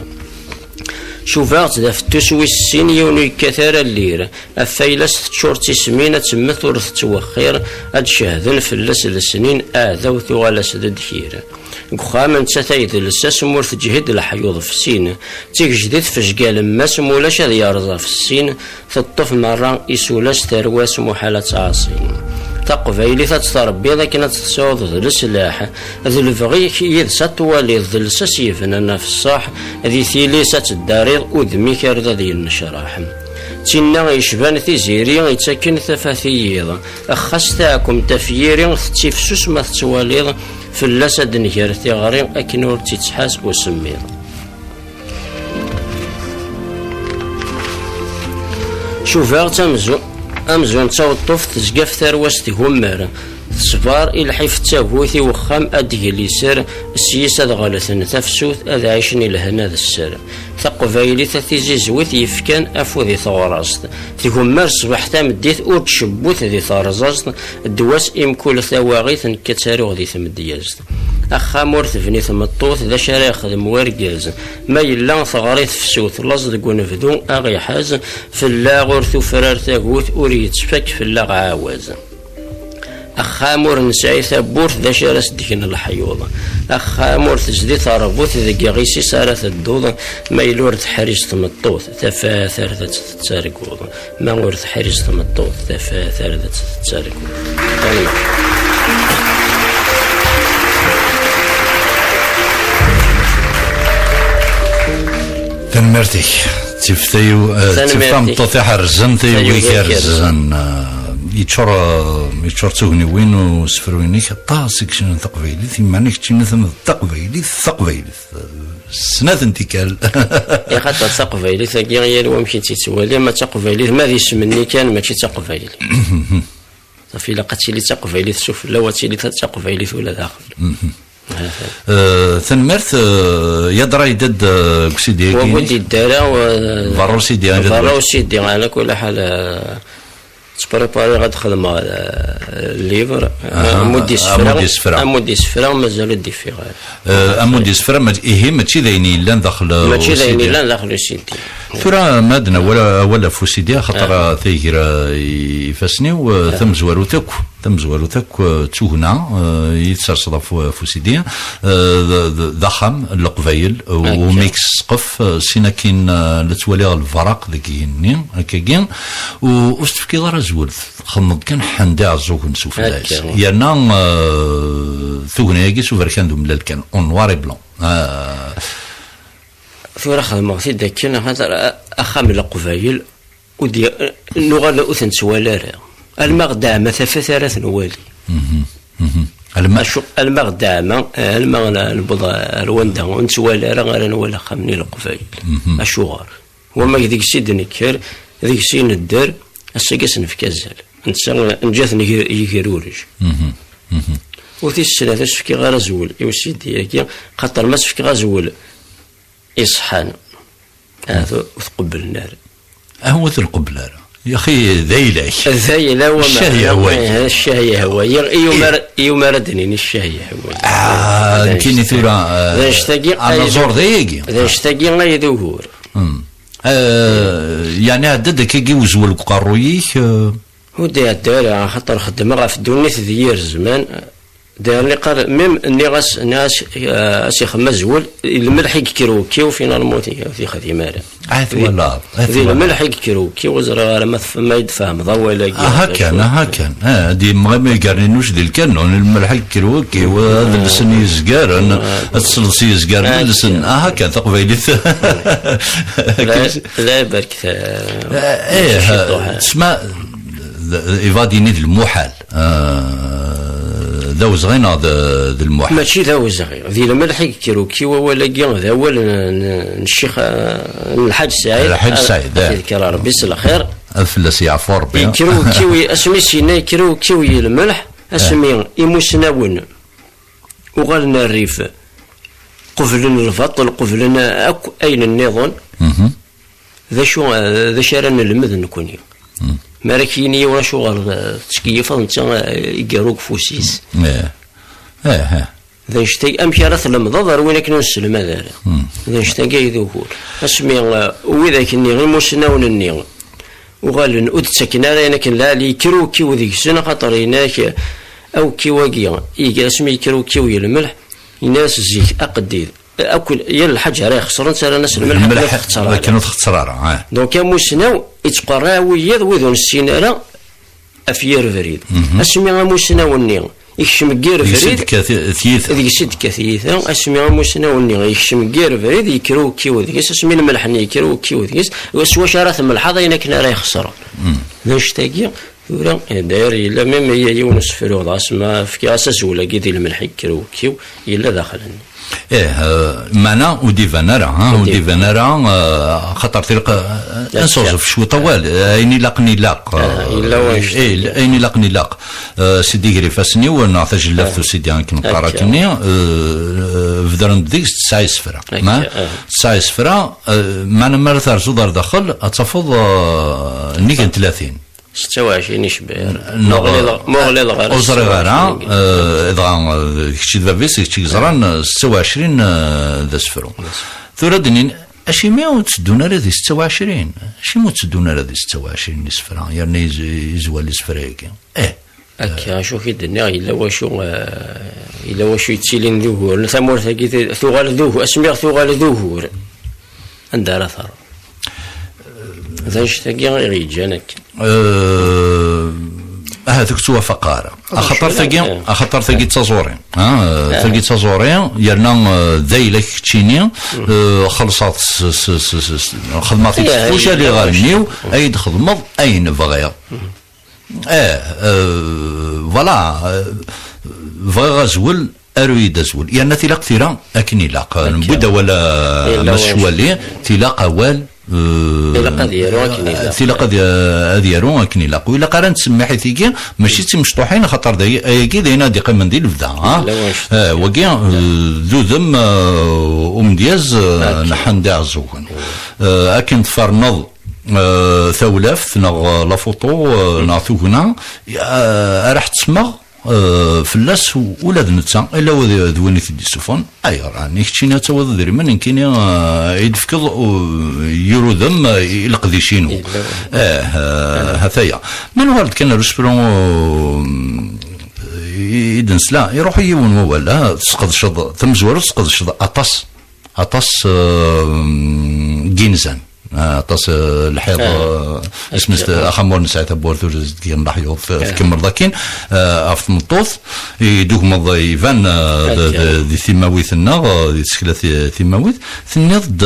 Cubaɣ-tt d afettus wis sin, yiwen ur yekkat ara llir. Ɣef ayla-s teččur d tismin, ad temmet ur tettwexxir, ad d-cehden fell-as lesnin, aɛdaw tuɣal-as d ddkir. Deg uxxam nettat ay d lsas, ma ur teǧhid leḥyuḍ fessin. D tigejdit tfejj alemmas, ma ulac ad yerẓ ɣef ssin, teṭṭef merra isula-s, tarwa-s muḥal ad tt-ɛaṣin. Taqbaylit ad tt-trebbiḍ akken ad tt-tesɛuḍ d leslaḥ, d lebɣi-k yid-s ad twaliḍ, d lsas yebnan ɣef ṣṣeḥ, di tili-s ad teddariḍ, udem-ik ar d ad yennecraḥ. Tinna yecban tiziri, yettaken tafat i yiḍ. Xas taɛkemt ɣef yiri, tettifsus ma tettwaliḍ, fell-as ad d-nger tiɣri akken ur tt-ittḥaz usemmiḍ. Cubaɣ-tt amzun, amzun d taweṭṭuft tezga ɣef tarwa-s tgummer. Teṣber i lḥif d tagut i wexxam ad d-gel iser, s yis ad ɣelten tafsut ad ɛicen i lehna d sser. Taqbaylit a tizizwit yefkan afud i teɣrast. Tgummer ṣṣbeḥ tameddit ur tcewwet di terẓaẓt, ddwa-s i mkul tawaɣit nekk ad tt-aruɣ di tmedyazt. Axxam ur tebni tmeṭṭut, d acu ara yexdem wergaz? Ma yella teɣri tefsut, laẓ deg unebdu a ɣ-iḥaz, fell-aɣ ur tufrar tagut, ur yettfak fell-aɣ ɛawaz. Axxam ur nesɛi tawwurt, d acu ara s-d-gen leḥyuḍ? Axxam ur tezdi teṛbut, deg iɣisi-s ara tedduḍ, ma yella ur teḥriz tmeṭṭut, tafat ar d tt-tettarguḍ. Ma ur teḥriz tmeṭṭut, tafat ar d tt-tettarguḍ. Tanemmirt. Tanemmirt-ik. D tif tayu-, eh, d tif tameṭṭut iḥerzen, tayu igerrzen. Eh, yeččur, eh, yeččur d tugniwin usefru-inek, aṭas i yecnan taqbaylit, iman-ik teččinitem d taqbaylit, taqbaylit. Snat n tikkal. Ixaṭer taqbaylit-agi, yal wamek i tt-yettwali, ma d taqbaylit, ma d isem-nni kan, mačči d taqbaylit. Safi, ilaq ad tili d taqbaylit sufella, u ad tili d taqbaylit ula daxel. Eh, tanemmirt, eh, yadra yedda-d, eh, deg usidi-agi. Wa ur d-yedda ara, wa, berra usidi, berra usidi, ɛla kulli ḥal, eh, ttprepariɣ ad xedmeɣ, eh, livre, eh, amu d-isefra, amu d-isefra, amu d-isefra, mazal ur d-ifiɣ ara. Eh, amu d-isefra, ma-, ihi mačči d ayen yellan daxel, eh, mačči d ayen usidi. Yellan daxel usidi. Tura ma ad nawal awal ɣef usidi, axaṭer, eh, taygra i ifassen-iw, eh, tamezwarut akk. Tamezwarut akk, eh, d tugna, eh, i tserseḍ ɣef, ɣef usidi, eh, d, d, d axxam n Leqbayel, u, umi ssqef, eh, sin akin, eh, la ttwaliɣ lbaraq deg igenni, akkagi, u, ur s-tefkiḍ ara azwel, txedmeḍ kan ḥend iɛeẓẓugen s ufella-s. Akka. Yerna, eh, tugna-agi s uberkan d umellal kan, en noir et blanc. Eh, tura xedmeɣ-t-id akken, axaṭer, a-, axxam n Leqbayel, ur d-, nuɣal ur ten-nettwali ara. Alma ɣ-deɛma tafat ara t-nwali. Mhm, mhm. Alma acu, alma ɣ-deɛma, alma n-, newweḍ ar wanda ur nettwali ara, ara nwali axxam-nni n Leqbayel. Mhm. Acuɣer? Wama deg-s i d-nekker, deg-s i nedder, ass-agi ad s-nefk azal. Netta, neǧǧa-ten yeg-, yegrurej. Mhm, mhm. U tis snat, ur s-fkiɣ ara azwel i usidi-agi, xaṭer ma s-fkiɣ azwel iṣeḥḥan, ahat ur t-qebblen ara. Ah, ur t-nqebbel ara. Yaxi, d ayla-k. D ayla wa. Ccah yehwa-yi. Eh, ccah yehwa-yi. I umar, i umar ad d-nini ccah yehwa-yi. Ah, d nekkini anect-, tura, d eh, anect-agi ay d, anaẓur d ayagi. D anect-agi ay d ugur. Hmm. Eh, yeɛni ɛedda-d akkagi uzwel deg uqerruy-ik, eh? Ur d-iɛedda ara, axaṭer xeddmeɣ ɣef ddunit d yir zzman. Dayen, iqqar, mim, nniɣ-as, nniɣ-as, eh, as ixem azwel, i lmelḥ i yekker wekkiw, finalement, ur t-, ur t-yexdim ara. Ah, twalaḍ, ah, di twalaḍ. Lmelḥ i yekker wekkiw, ur ẓriɣ ara ma tf-, ma i d-tfehmeḍ awal-agi. Aha kan, aha kan. Ah, di mɣi ma yeggaren inuc di lkanun, lmelḥ i yekker wekkiw, ad lsen yizgaren, ad tesleḍ s yizgaren, ad lsen. Aha kan, taqbaylit. La, la, barket, eh, eh, ciṭuḥ, eh. Tesma, d, iva dini d lmuḥal. Ah, d awezɣi neɣ d, d lmuḥal? Mačči d awezɣi. Di lmelḥ i yekker ukki wawal-agi, d awal n, n, n ccix, ah, n Lḥaǧ Saɛid. Lḥaǧ Saɛid, ah. Ad t-yekker Rebbi s lxir. Ad fell-as yeɛfu Rebbi. Yekker ukki, asmi s-yenna yekker ukki i lmelḥ, asmi imusnawen uɣalen rrif, qeblen lbaṭel, qeblen akk ayen nniḍen. Mhm. D acu, d acu ara nelmed nekkni? Mm. Mi ara k-yini yiwen acuɣer, eh, tettkeyyifeḍ, netta, eh, igerru deg ufus-is. Eh. Eh, eh. D anect-agi, amek ara tlemdeḍ ar win akken ur nesselmad ara? Mm. D anect-agi ay d ugur. Asmi, eh, widak-nni, imusnawen-nni, uɣalen ur d-ttaken ara ayen akken lɛali, yekker ukkiw deg-sen, axaṭer yenna-ak, eh, awekkiw-agi, iga-, asmi yekker ukkiw i lmelḥ, yenna-as zik, aqeddid, akk yal lḥaǧa ara ixesren, ttarran-as lmelḥ akken ur txeṣṣer ara. Akken ur txeṣṣer ara, eh. Donc, amusnaw ittqerriɛ wiyaḍ, wid ur nessin ara ɣef yir ubrid. Mhm. Asmi amusnaw-nni Ikcem deg yir brid. Deg-s i d-tekka ti-, tiyita. Deg-s i d-tekka tiyita, asmi amusnaw-nni ikcem deg yir brid, yekker ukkiw deg-s, asmi lmelḥ-nni yekker ukkiw deg-s, s wacu ara tmelḥeḍ ayen akken ara ixesren? D anect-agi, tura, d ayer yella, même yiwen usefru, dɣa asma fkiɣ-as azwel-agi di lmelḥ yekker ukkiw, yella daxel-nni. Ih, eh, meɛna ur d-iban ara, ha, ur d-iban ara, eh, xaṭer tilaq, eh, ad nsuẓef cwiṭ awal, eh, ayen ilaqen ilaq, eh, yella wacu. Eh, ayen ilaqen ilaq. Eh, Sidi ger ifassen-iw, neɣ tajellabt usidi akken qqar akkenni, eh, bedren-d deg-s tesɛa isefra. Ma tesɛa isefra, eh, meɛna mi ara terzuḍ ar daxel, ad tafeḍ, eh, nnig n tlatin. Setta u ɛecrin icebber. Neɣ, ma ɣliḍeɣ, ma ɣliḍeɣ ara ur ẓriɣ ara, setta u ɛecrin. Eh, dɣa, eh, kečč d bab-is, kečč i yeẓran, eh, setta u ɛecrin, eh, d asefru. Tura d-nnin, acimi ur tteddun ara di setta u ɛecrin? Acimi ur tteddun ara di setta u ɛecrin n isefra, yerna iz-, izwal isefra-agi? Eh. Akka, acu k-id-, nniɣ, yella wacu, eh, yella wacu yettilin d ugur. Tamurt-agi ti-, tuɣal d ugur, asmi tuɣal d ugur. Anda ara terreḍ? D anect-agi i ɣ-yeǧǧan akka. Eh, ahat ur k-ttwafaqeɣ ara. Axaṭer tagi, eh, axaṭer tagi d taẓuri. Ha, eh, tagi d taẓuri, yerna, eh, d ayla keččini, eh, xellṣeɣ s, s, s, s, s, xedmeɣ-t-id s tfucal iɣallen-iw, ay d-xedmeḍ ayen bɣiɣ. Eh, eh, voilà, eh, bɣiɣ azwel, aru-yi-d azwel. Yerna tilaq tira akken ilaq. Newwi-d awal a Mass Cwali, tilaq awal, eh, tilaq ad yaru akken ilaq. Tilaq ad, ad yaru akken ilaq. Ur ilaq ara nettsemmiḥ i tigi, mačči d timecṭuḥin, axaṭer d ay-, ayagi d ayen ad d-iqqimen di lebda, ha? Eh, wagi, eh, d udem, eh, umedyaz, eh, n Ḥend Iɛeẓẓugen. Eh, akken tferneḍ eh, tawlaft neɣ, eh, la photo, eh, neɣ tugna, eh, ara ḥettmeɣ, eh, fell-as u-, ula d netta, illa wa d, d win i t-id-issufɣen. Ayɣer? Ɛni keččini ad tawiḍ idrimen, nekkini, eh, i d-tefkeḍ, u-, yir udem, eh, i leqdic-inu. Eh, eh, hataya. Ma nuɣal-d kan ar usefru, eh, i, i d-nesla, iruḥ yiwen wawal, ah, tesqedceḍ, tamezwarut tesqedceḍ aṭas, aṭas, eh, n yinzan. Ah, aṭas, eh, lḥiḍ, eh, isem-is, axxam ur nesɛi tawwurt, ur zedgen leḥyuḍ, eh, tkemmleḍ akkin, eh, ɣef tmeṭṭut, i d-ugmeḍ iban, eh, d, d, di timawit-nneɣ, eh, di tsekla ti-, timawit, tenniḍ-d,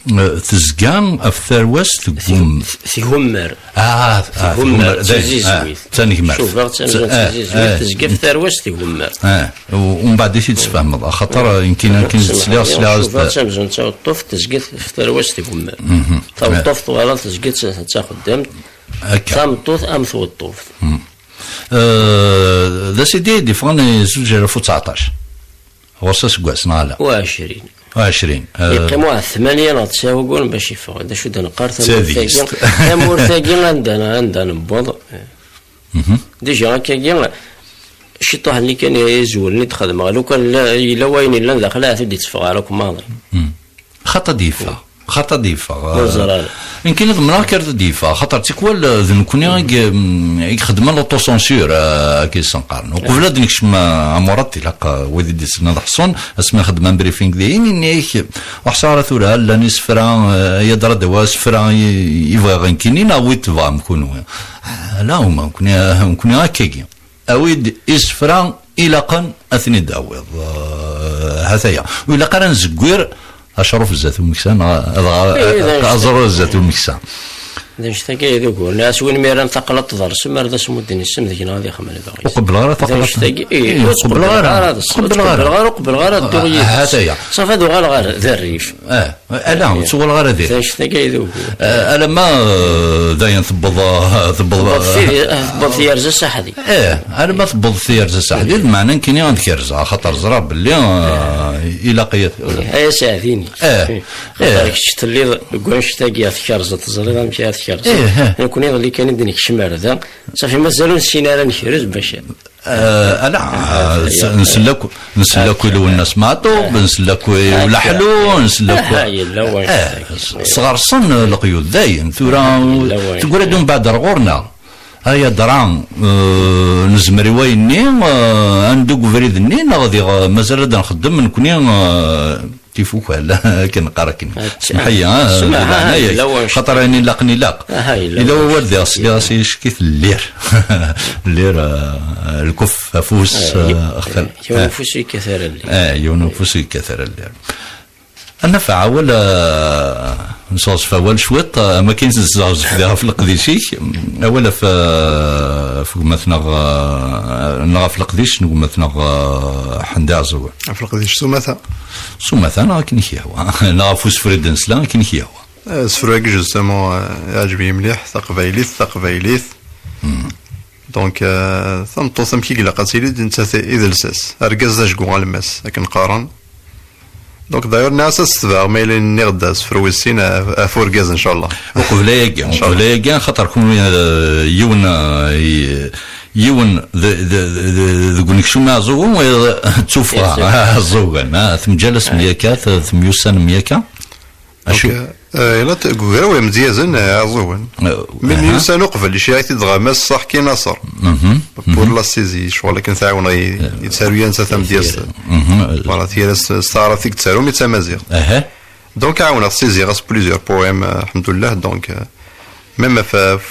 eh, tezga ɣef tarwa-s teggum-, tgummer. Ah, ah, tgummer, tgummer, d tizizwit. Ah, d tanegmart. Cubaɣ d tamezwarut, eh, tizizwit, eh, tezga ɣef tarwa-s tgummer. Eh. U-, umbeɛd i t-id-sfehmeḍ, axaṭer, eh, nekkini akken sliɣ, sliɣ-as-d. Cubaɣ d tamezwarut, taweṭṭuft tezga f tarwa-s tgummer. Taweṭṭuft twalaḍ tezga d ta-, d taxeddamt. Akka. Tameṭṭut am tweṭṭuft. Eh, d asidi i d-iffɣen i zuǧ alaf u tseɛṭac. Ɣur-s aseggas, neɣ ala? U ɛecrin. U ɛecrin. Eh, yeqqim waḥed tmanya neɣ tesɛa wagguren bac yeffeɣ. D acu d-neqqar tamurt-agi? Tamurt-agi anda, anda newweḍ? Déjà, akkagi, ciṭuḥ-nni kan izewlen i d-xedmeɣ. Lukan la-, yella wayen yellan daxel, ahat ur d-itteffeɣ ara akk maḍi. Xaṭ ad d-yeffeɣ. Xaṭ ad d-yeffeɣ. Ur ẓer ara. Nekkini ḍemneɣ-k ar d-yeffeɣ. Xaṭer tikwal, eh, d nekkni i y-, i ixedmen l'autocensure, eh, akka i sen-qqaren. Uqbel ad nekcem, eh, amurad, ilaq, eh, wid i d-yessnen ad ḥṣun, asmi xedmen briefing dihin, ini-ak, ur ḥṣiɣ ara tura, llan isefra, eh, ay adra d awa asefra i, i bɣiɣ nekkini, neɣ wi tebɣam kunwi? Ala, uma, nekkni, nekkni akkagi. Awi-d isefra ilaqen ad ten-id-tawiḍ. Eh, hataya. Ur ilaq ara nzeggir acruf zdat umeksa, neɣ ad, eh, aẓru zdat umeksa. D anect-agi ay d ugur. Nniɣ-as win mi ara taqlaṭ tḍersem, ar d asmudden isem deg-neɣ ad ixemmel dɣi. Ur qebbleɣ ara taqlaṭ. D anect-agi, eh, ur qebbleɣ ara. Ur qebbleɣ ara, ur qebbleɣ ara, dduɣ yid-s. Hataya. Ṣafi ad uɣaleɣ ɣer, d rrif. Eh. Ala, ur ttuɣaleɣ ara dihin. D anect-agi ay d ugur. Eh, alamma, eh, dayen tewweḍ, eh, tewweḍ, tewweḍ eh, tidi-, eh, tewweḍ tyerza s aḥdid. Eh, alamma tewweḍ tyerza s aḥdid, meɛna nekkini ad kerzeɣ, axaṭer ẓriɣ belli, eh, ilaq-iyi. Ay aseɛdi-nni. Eh, xaṭer kečč telliḍ deg wanect-agi ad tkerzeḍ, teẓriḍ amek ara tkerzeḍ. Eh, eh. Nekkni iḍelli kan i d-nekcem ar da, ṣafi mazal ur nessin ara nekrez bac. Eh, ala, ah, s-, nsell akk, nsell akk i Lwennas Meɛṭub, nsell akk i Ulaḥlu, nsell akk. Ah, yella wayen. Eh, s-, sɣersen leqyud dayen, tura teggra-d umbeɛd ar ɣur-neɣ. Ay adra, eh, nezmer i wayenni, eh, ad neddu deg ubrid-nni, neɣ diɣ, eh, mazal ad nxeddem nekni, eh, Ifukal, akken qqar akken. Semḥ-iyi, ah, smeḥ, di leɛnaya-k. Xaṭer ayen ilaqen ilaq. Aha, yella ila wawal diɣ sliɣ-as yeckit llir. Llir, ah, lkuf, afus, ah, axtel. Yiwen ufus yekkat ara llir. Ah, yiwen ufus yekkat ara llir. Ad nafeɛ awal, ah, nesɣezf awal cwiṭ, ah, am akken nesɣezf diɣ ɣef leqdic-ik, awal ɣef, ah, ɣef gma-tneɣ, ah, neɣ ɣef leqdic n gma-tneɣ, ah, Ḥend Iɛeẓẓugen. Ɣef leqdic s umata. S umata neɣ akken i k-yehwa. Neɣ ɣef usefru i d-nesla akken i k-yehwa. Asefru-agi, justement, eh, iɛǧeb-iyi mliḥ, taqbaylit, taqbaylit. Donc, eh, tameṭṭut amek i ilaq ad tili, d nettat i d lsas. Argaz d ajgu alemmas, akken qqaren. Donc, d'ailleurs, nniɣ-as ad s-tebɛeɣ, ma yella nniɣ-d asefru wis sin, eh, ɣef urgaz, ncallah. Uqbel ayagi, ncallah. Uqbel ayagi, xaṭer kunwi, eh, yiwen, eh, i-, yiwen de-, de-, de-, deg unekcum Iɛeẓẓugen, wayeḍ d tuffɣa. Yes, sir. Iɛeẓẓugen, ah, temǧal-as myaka, t-, temyussan myaka. Donc, acu? Eh, yella t-, deg ugraw imedyazen, eh, Iɛeẓẓugen. Eh, mi aha. Myussan uqbel, iceyyeɛ-it-id dɣa Mass Saḥki Naṣer. Mhm, pour mhm. La saisie, ccɣel akken tɛawen i, eh, yettaru yan sa tamedyazt. Mhm. Voilà, tira s, s taɛrabt i yettaru, mi d tamaziɣt. Aha. Donc, ɛawneɣ-t si ziɣ-as plusieurs poèmes, euh, alḥemdullah. Donc, euh, même ɣef, ɣef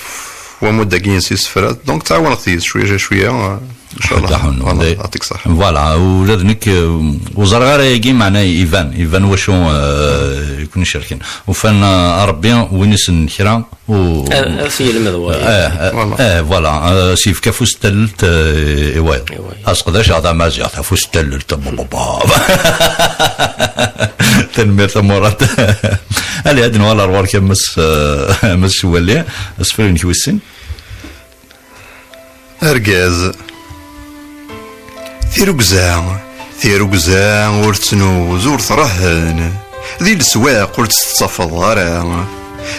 wammud-agi-ines isefra, donc, ttɛawaneɣ-t yis cwiya, cwiya, euh, ncallah. Ḥedd aḥunnu. Voilà, day-, yeɛṭik ṣṣeḥḥa. Voilà, ula d nekk, euh, ur ẓriɣ ara ayagi, meɛna iban, iban wacu, euh, i ken-icerken. Ufan, euh, a Rebbi, win isnen kra, u-, a-, a t-yelmed wayeḍ. Eh, eh, voilà. Eh, voilà, euh, s-yefka afus n tallelt, euh, i wayeḍ. I wayeḍ. Aseqdac-a d amaziɣ, afus n tallelt, ba, ba, ba. Tanemmirt a Murat. Allez, ad nuɣal ar ɣur-k a Mass, eh, a Mass Cewwali, asefru-inek wis sin. Argaz. Tirugza, tirugza ur tettnuz, ur trehhen, di leswaq ur tt-tettafeḍ ara.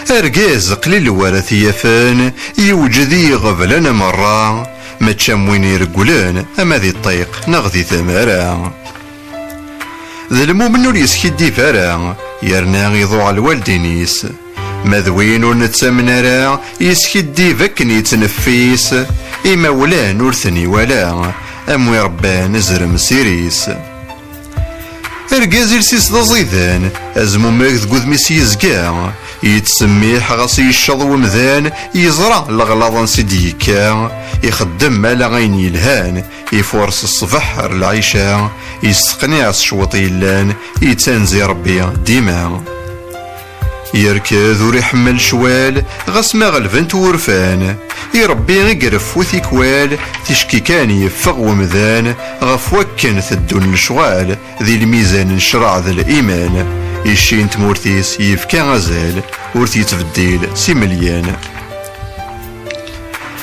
Argaz qlil wara t-yafen, yewǧed i iɣeblan merra, mačči am win iregglen ama di ṭṭiq neɣ di tamara. D lmumen ur yeskiddib ara, yerna iḍuɛ lwaldin-is. Ma d win ur nettamen ara, yeskiddib akken yettneffis, imawlan ur ten-iwala, am wi rebban azrem s iri-s. Argaz iles-is d aẓidan, azmumeg deg udem-is yezga, yettsemmiḥ ɣas yecceḍ wemdan, yeẓra leɣlaḍ ansi d-yekka, ixeddem ala ayen yelhan, ifures ṣṣbeḥ ar lɛica, yesteqniɛ s cwiṭ yellan, yettanzi Rebbi dima. Yerked ur iḥemmel ccwal, ɣas ma ɣelben-t wurfan. I Rebbi i ireffu tikwal, ticki kan yeffeɣ wemdan, ɣef wakken teddun lecɣal, di lmizan n ccreɛ d liman. Icci n tmurt-is yefka azal, ur t-yettbeddil s imelyan.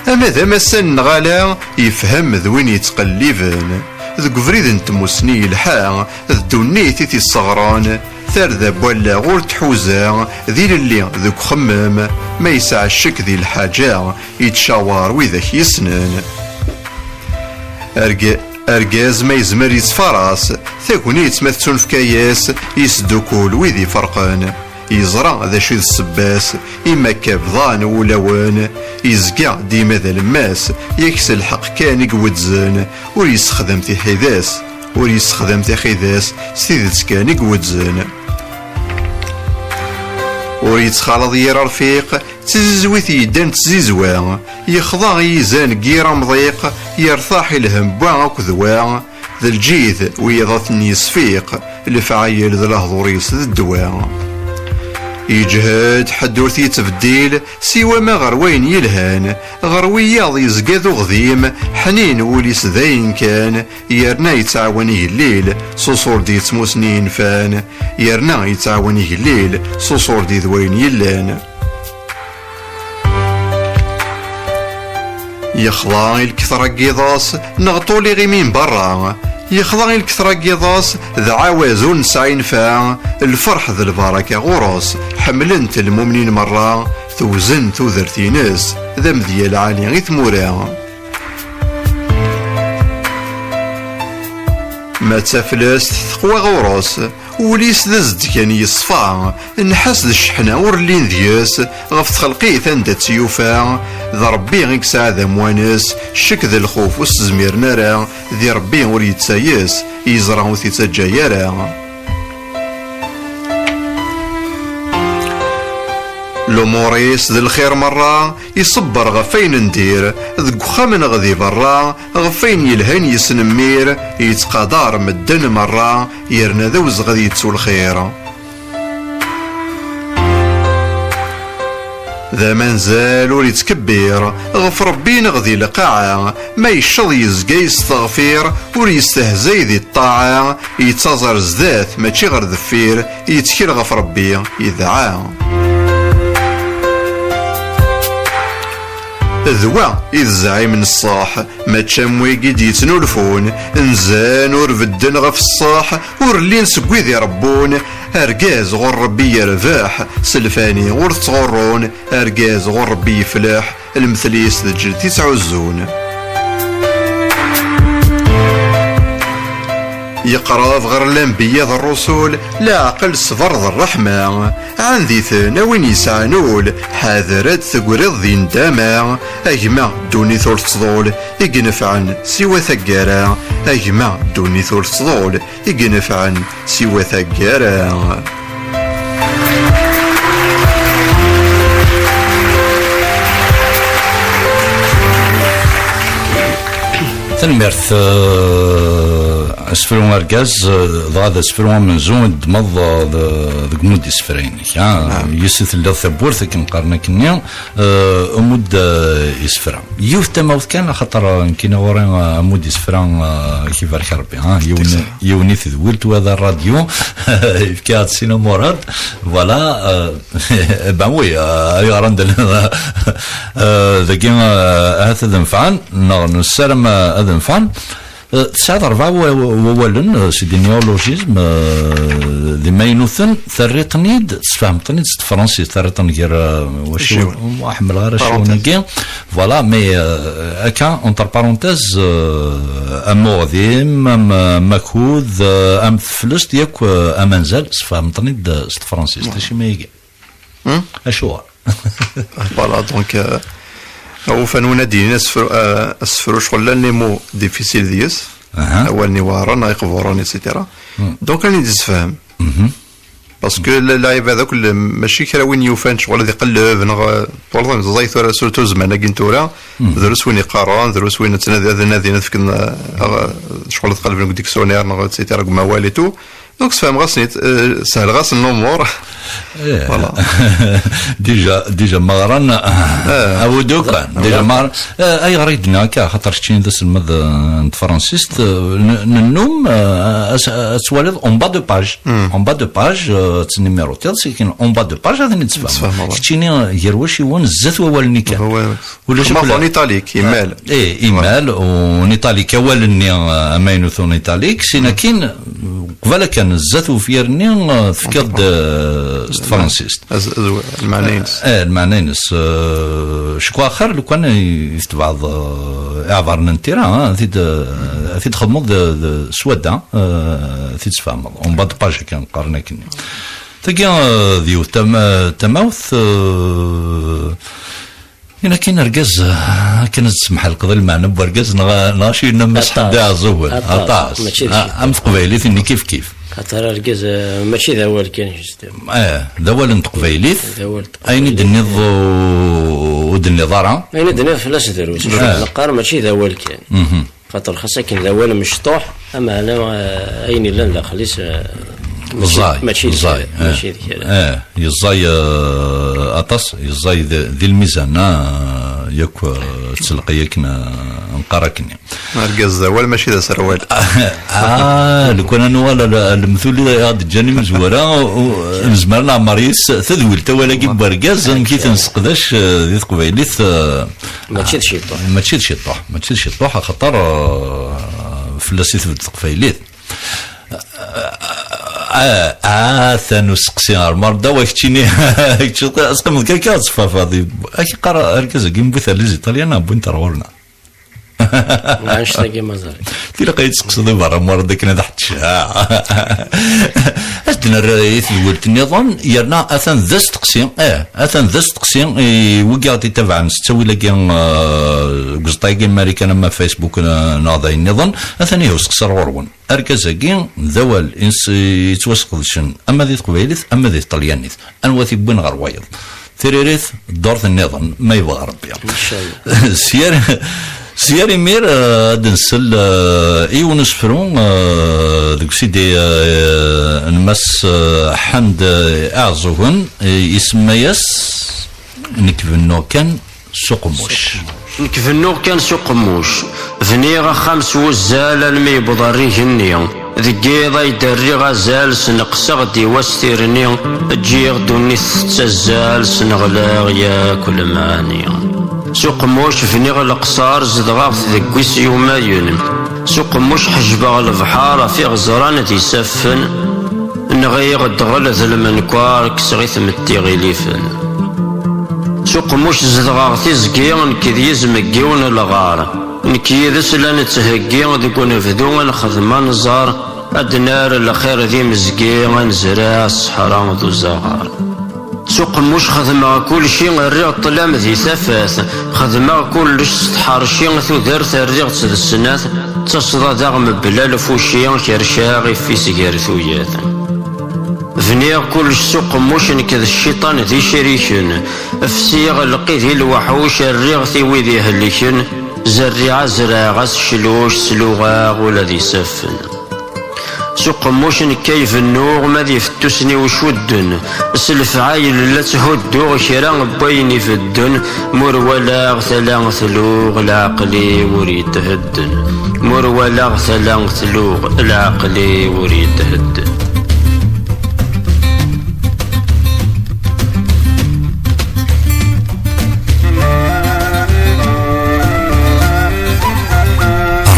Ama d amassan neɣ ala, yefhem d win yettqelliben. Deg ubrid n tmussni yelḥa, d ddunit i t-isseɣren. Tarda n wallaɣ ur tḥuza, d ilelli deg uxemmem, ma yesɛa ccek di lḥaǧa, yettcawar widak yessnen. Arg-, argaz ma yezmer yettfaras, tagnit ma tettunefka-yas, yesdukul wid iferqen. Yeẓra d acu i d ssebba-s, imi akka bḍan wulawen, yezga dima d alemmas, yak s lḥeqq kan i iweddzen, ur yessexdam tiḥidas, ur yessexdam tiḥidas, s tidet kan i iweddzen. Ur yettxalaḍ yir rfiq, d tizizwit yeddan d tzizwa, yexḍa i yizan n yir amḍiq, yertaḥ i lhem n wa akked wa, d lǧid wiyaḍ ad ten-yesfiq, lefɛayel d lehdur-is d ddwa. Yeǧhed, ḥedd ur t-yettbeddil, siwa ma ɣer wayen yelhan, ɣer wiyaḍ yezga d uɣdim, ḥnin wul-is d ayen kan, yerna yettɛawan igellil, s uṣurdi d tmusni yenfan, yerna yettɛawan igellil, s uṣurdi d wayen yellan. Yexḍa i lketṛa n yiḍes, neɣ ṭul iɣimi n berra. Yexḍa i lketṛa n yiḍes, d ɛawaz ur nesɛi nnfeɛ. Lferḥ d lbaraka ɣur-s, ḥemmlen-t lmumnin merra. Tewzen tudert-ines, d amedya lɛali i tmura. Ma d taflest teqwa ɣur-s, wul-is d azedgan yeṣfa, nnḥas d cceḥna ur llin deg-s, ɣef txelqit anda tt-yufa, d Ṛebbi i yesɛa d amwanes, ccek d lxuf ur s-zmiren ara, di Ṛebbi ur yettayes, yeẓra ur t-ittaǧǧa ara. Lumuṛ-is d lxir merra, iṣebber ɣef wayen n dir, deg uxxam neɣ di berra, ɣef wayen yelhan yesnemmir, yettqadar medden merra, yerna d awezɣi ad yettu lxir. D amanzal ur ittkebbir, ɣef Ṛebbi neɣ di lqaɛa, ma yecceḍ yezga yesteɣfir, ur yestehzay di ṭṭaɛa, yettaẓ ar zdat, mačči ɣer deffir, yettkel ɣef Ṛebbi, yedɛa. D wa i d zzɛim n ṣṣeḥ, mačči am wigi d-yettnulfun, nzan ur bedden ɣef ṣṣeḥ, ur llin seg wid iṛebbun. Argaz ɣur Ṛebbi yerbeḥ, s lfani ur t-ttɣurrun, argaz ɣur Ṛebbi yefleḥ, lemtel-is d lǧel i tt-ɛuzzun. Yeqreb ɣer lanbeyya d ṛṛusul, leɛqel, ṣṣber d ṛṛeḥma. Ɛanditen a win yesɛan ul, ḥader ad tegriḍ di ndama. A gma, ddunit ur tettḍul, i inefɛen siwa taggara. A gma, ddunit ur tettḍul, i inefɛen siwa taggara. Tanemmirt, eh, asefru argaz, eh, dɣa d asefru amenzu i d-ddmeḍ, eh, de-, deg umud isefra-inek, ha? Yes i telliḍ tawwurt, akken qqaren akkenni, eh, umud, eh, isefra. Yiwet tamawt kan, axaṭer, eh, nekkini ɣur-i, eh, amud isefra, eh, ad k-ibarek Ṛebbi, ha? Yiwen, yiwen i tedwilt, wa d ṛṛadyu, yefka-aɣ-d Sina Murad, voilà, eh, ben oui, eh, ayɣer anda, eh, dagi, eh, ahat ad nefɛen, neɣ nessaram, eh, ad nefɛen. Eh, tesɛiḍ rebɛa wa-, wa-, wawalen, eh, c'est des néologismes, eh, d imaynuten, terriḍ-ten-id, tesfehmeḍ-ten-id s tefransist, terriḍ-ten gar, eh, wacu, ur ḥemmleɣ ara acciwen-agi. Voilà, mais, eh, akka, entre parenthèses, eh, am uɣdim, am, am akud, eh, am teflest, yakk, eh, amanzal, tesfehmeḍ-ten-id, eh, s tefransist. Acimi-agi? Acuɣer? Voilà, donc, euh, ufan win ad d-yinin asefru, euh, asefru ccɣel llan les mots difficiles deg-s, awalen iweɛren, neɣ iqburen, et cetera. Donc, ad d-yessefhem. Parce que la-, lɛibad akk, l-, mačči kra win yufan ccɣel ad iqelleb, neɣ, euh, twalaḍ, ẓẓay tura, surtout zzman-agi n tura, drus win iqqaren, drus win ad tnadi, ad nadin, ad fken, euh, ccɣel ad qelben deg dictionnaire, neɣ, et cetera, deg umawal et tout. Donc, sfehmeɣ-asen-id, euh, sehleɣ-asen lumuṛ. Voilà. Déjà, déjà ma ɣran, awi-d kan. Déjà ma ɣran, eh, ayɣer i d-nniɣ akka? Xaṭer keččini d aselmad, eh, n tefransist, eh, n-, nennum, eh, as-, ad twaliḍ en bas de page. En bas de page, eh, ttnimiṛutiḍ, sikin en bas de page, ad ten-id-tfehmeḍ. Keččini, gar waciwen, zdat wawal-nni kan. Ulac akk en italique, imal. Eh, imal, en italique, awal-nni, eh, amaynut en italique, sinakin, qbal akken, zdat ufyir-nni, eh, tefkiḍ-d, eh, s tefransist. Lmeɛna-ines. Eh, lmeɛna-ines. Eh, cekwa axir, lukan i tetbeɛḍ, eh, iɛbaren n tira, eh, ad t-id, eh, ad t-id-xedmeḍ d, d, s wadda, eh, ad t-id-sfehmeḍ. En bas de page, akken qqaren akkenni. Tagi, eh, d yiwet tam-, tamawt, eh, Inakin argaz, akken ad tsemḥalqeḍ i lmeɛna n wergaz, neɣ, neɣ acu yenna Mass Ḥemdi Ɛeẓẓugen? Aṭas. Aṭas. Mačči d ciṭuḥ. Am teqbaylit-nni kif kif. Xaṭer argaz, eh, mačči d awal kan, justement. Eh, d awal n teqbaylit. D awal n teqbaylit. Ayen i d-tenniḍ ur, ur d-tenniḍ ara. Ayen i d-tenniḍ fell-as drus. Neqqar mačči d awal kan. Xaṭer xas akken d awal mecṭuḥ, ameɛna, eh, ayen yellan daxel-is, eh, mačči, ẓẓay, mačči d ẓẓay, kra, eh, mačči d kra. Eh, yeẓẓay, eh, aṭas, yeẓẓay di, di lmizan, ah, yakk, eh, ttleqi akken, eh, nqar akkenni. Argaz d awal, mačči d aserwal. Ah, lukan ad nuɣal ar, ar lemtul i aɣ-d-ǧǧan imezwura, u, u, nezmer ad neɛmer yis tadwilt awal-agi n wergaz, amek i t-nesseqdac, eh, di teqbaylit, eh, Mačči d ciṭuḥ. Mačči d ciṭuḥ, mačči d ciṭuḥ, axaṭer, eh, fell-as i tbedd teqbaylit. Ah, ah, atan usteqsi ar Marda, wa keččini, kečč teqqimeḍ kan akka, ad teffafaḍ. Ad k-iqqar argaz-agi n bu tali ziṭalyan, wwin-t ar ɣur-neɣ. Annect-agi ma ẓriɣ. Tilaq ad yi-d-teqsiḍ i berra, Murad, akken ad ḥettceɣ. Ad d-nerr i tedwilt nniḍen, yerna atan d asteqsi, eh, atan d asteqsi i wigi aɣ-d-itabaɛen s ttawil-agi, eh, deg uẓeṭṭa-agi n Marikan ama Facebook, eh, neɣ d ayen nniḍen, atan ihi usteqsi ar ɣur-wen. Argaz-agi d awal ins-, yettwasqedcen ama di teqbaylit ama di tṭelyanit. Anwa t-iwwin ɣer wayeḍ? Tiririt, ddurt nniḍen, ma yebɣa Rebbi. Ncallah. S yir, s yir imir, eh, ad nsel, eh, i yiwen usefru, eh, deg usidi, eh, n Mass, eh, Ḥend, eh, Iɛeẓẓugen, eh, isemma-yas Nekk bennuɣ kan s uqemmuc. Nekk bennuɣ kan s uqemmuc. Bniɣ axxam s wuzzal almi yewweḍ rrig-nni. Deg yiḍ ay d-rriɣ azal, sneqseɣ-d i wass tirni. Ǧǧiɣ ddunit tettazzal, sneɣleɣ yakk lemɛani. S uqemmuc bniɣ leqṣar, zedɣeɣ-t deg wis yumayen. S uqemmuc ḥejbeɣ lebḥer ɣef iɣeẓran d isaffen. Nɣiɣ ddɣel d lmenkar, kkseɣ i tmetti iɣilifen. S uqemmuc zedɣeɣ tiẓgi, nekk d yizem n yiwen lɣar. Nekk yid-s la nettheggi deg unebdu, ad nexdem ad nẓer, ad d-nerr lxir d imezgi, ad nezreɛ ṣṣeḥra d uzaɣar. S uqemmuc xedmeɣ kulci, rriɣ ṭṭlam di tafat. Xedmeɣ kullec s tḥerci, tudert rriɣ-tt d snat. Ttaṣḍa daɣ mebla lfuci, kerceɣ ifis gar tuyat. Bniɣ kullec s uqemmuc, nekk d cciṭan d icriken. Fsiɣ lqid i lweḥuc, rriɣ-t i wid ihelken. Zerriɛa zerɛeɣ-as ccluc, sluɣeɣ ula d isaffen. S uqemmuc nekk ay bennuɣ, ma d ifettusen-iw cudden. S lefɛayel la tthudduɣ kra n wayen ibedden. Mur walaɣ tala tluɣ, leɛqel-iw ur yethedden. Mur walaɣ tala tluɣ, leɛqel-iw ur yethedden.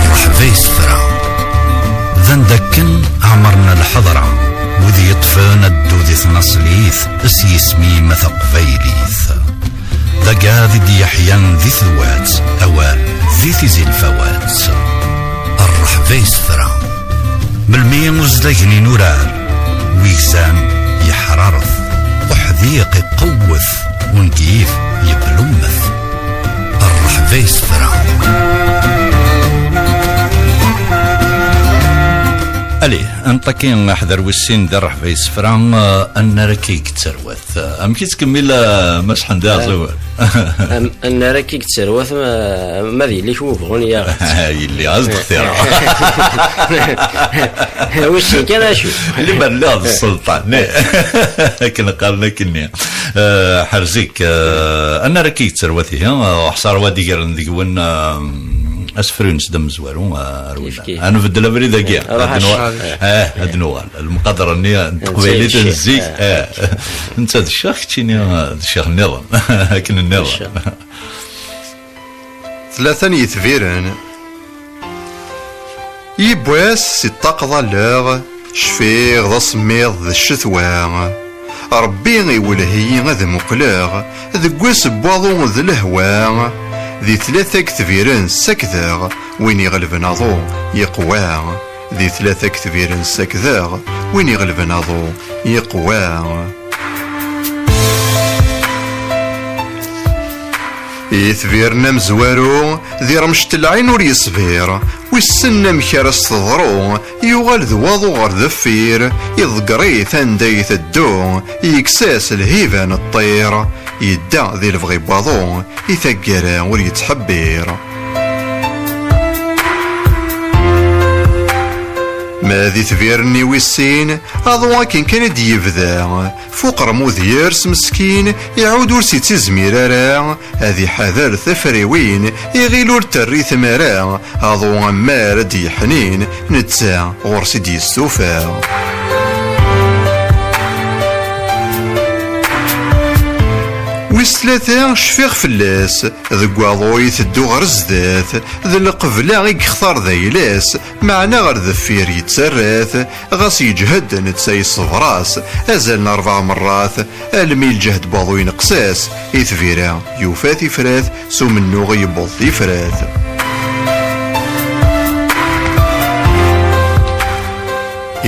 Rreḥba yessefra. D anda akken ɛemren lḥeḍra, wid yeṭṭfen addu di tnaṣlit s yisem-im a taqbaylit. D agad i d-yeḥyan di tedwat, awal di tizi lfawat. Rreḥba yessefra. Melmi uzlagen inurar, wigzam yeḥraret, uḥdiq iqewwet, ungif yeblummet. Rreḥba yessefra. Allez, neṭṭaki aḥder wis sin di rreḥba yessefra, eh, annar akka i yettarwat. Amek i ttkemmil, eh, Mass Ḥend Iɛeẓẓugen? Am-, annar akka i yettarwat, ma, ma d yelli-k wubɣun yaɣ-itt. Yelli, as-d-xtireɣ. Wissen kan acu. Limer lliɣ d sselṭan, ne? Akken qqaren akkenni. Eh, ḥerz-ik, eh, annar akka i yettarwat ihi, eh, uḥṣar wa d-igren deg-wen, eh, asefru-ines d amezwaru, eh, ar winna. Ad nbeddel abrid-agi. Ruḥ ad nuɣal, eh, ad nuɣal. Lemqader-nni n teqbaylit n zik, eh, netta d ccix, keččini d ccix nniḍen, akken nniḍen. Tlata n yetbiren. Yiwwas si ṭṭaq ḍalleɣ, cfiɣ d asemmiḍ d ccetwa. Ṛebbi iwelleh-iyi ad muqleɣ, deg wass n waḍu d lehwa. Di tlata n yetbiren ssakdeɣ, win iɣelben aḍu yeqwa. Di tlata n yetbiren ssakdeɣ, win iɣelben aḍu yeqwa. Itbiren amezwaru, di Rmect n lɛin ur yeṣbir. Wissen amek ara s-teḍru, yuɣal d waḍu ɣer deffir, iḍegger-it anda iteddu, yekkes-as lhiba n ṭṭir, yedda di lebɣi n waḍu, i taggara ur yettḥebbir. Ma d itbiren-nni wis sin, aḍu akken kan i d-yebda, fuq rmud yers meskin, iɛud ur s-ittizmir ara, ad iḥader tafriwin, iɣil ur d-terri tmara, aḍu ammar ad d-yeḥnin, netta ɣur-s i d-yestufa. Wis tlata, cfiɣ fell-as, deg waḍu iteddu ɣer zdat, d lqebla i yextar d ayla-s, meɛna ɣer deffir yettarra-t, ɣas yeǧhed netta yesseber-as, azal n rebɛa merrat, almi lǧehd n waḍu ineqqes-as, itbir-a yufa tifrat, s umennuɣ yewweḍ tifrat.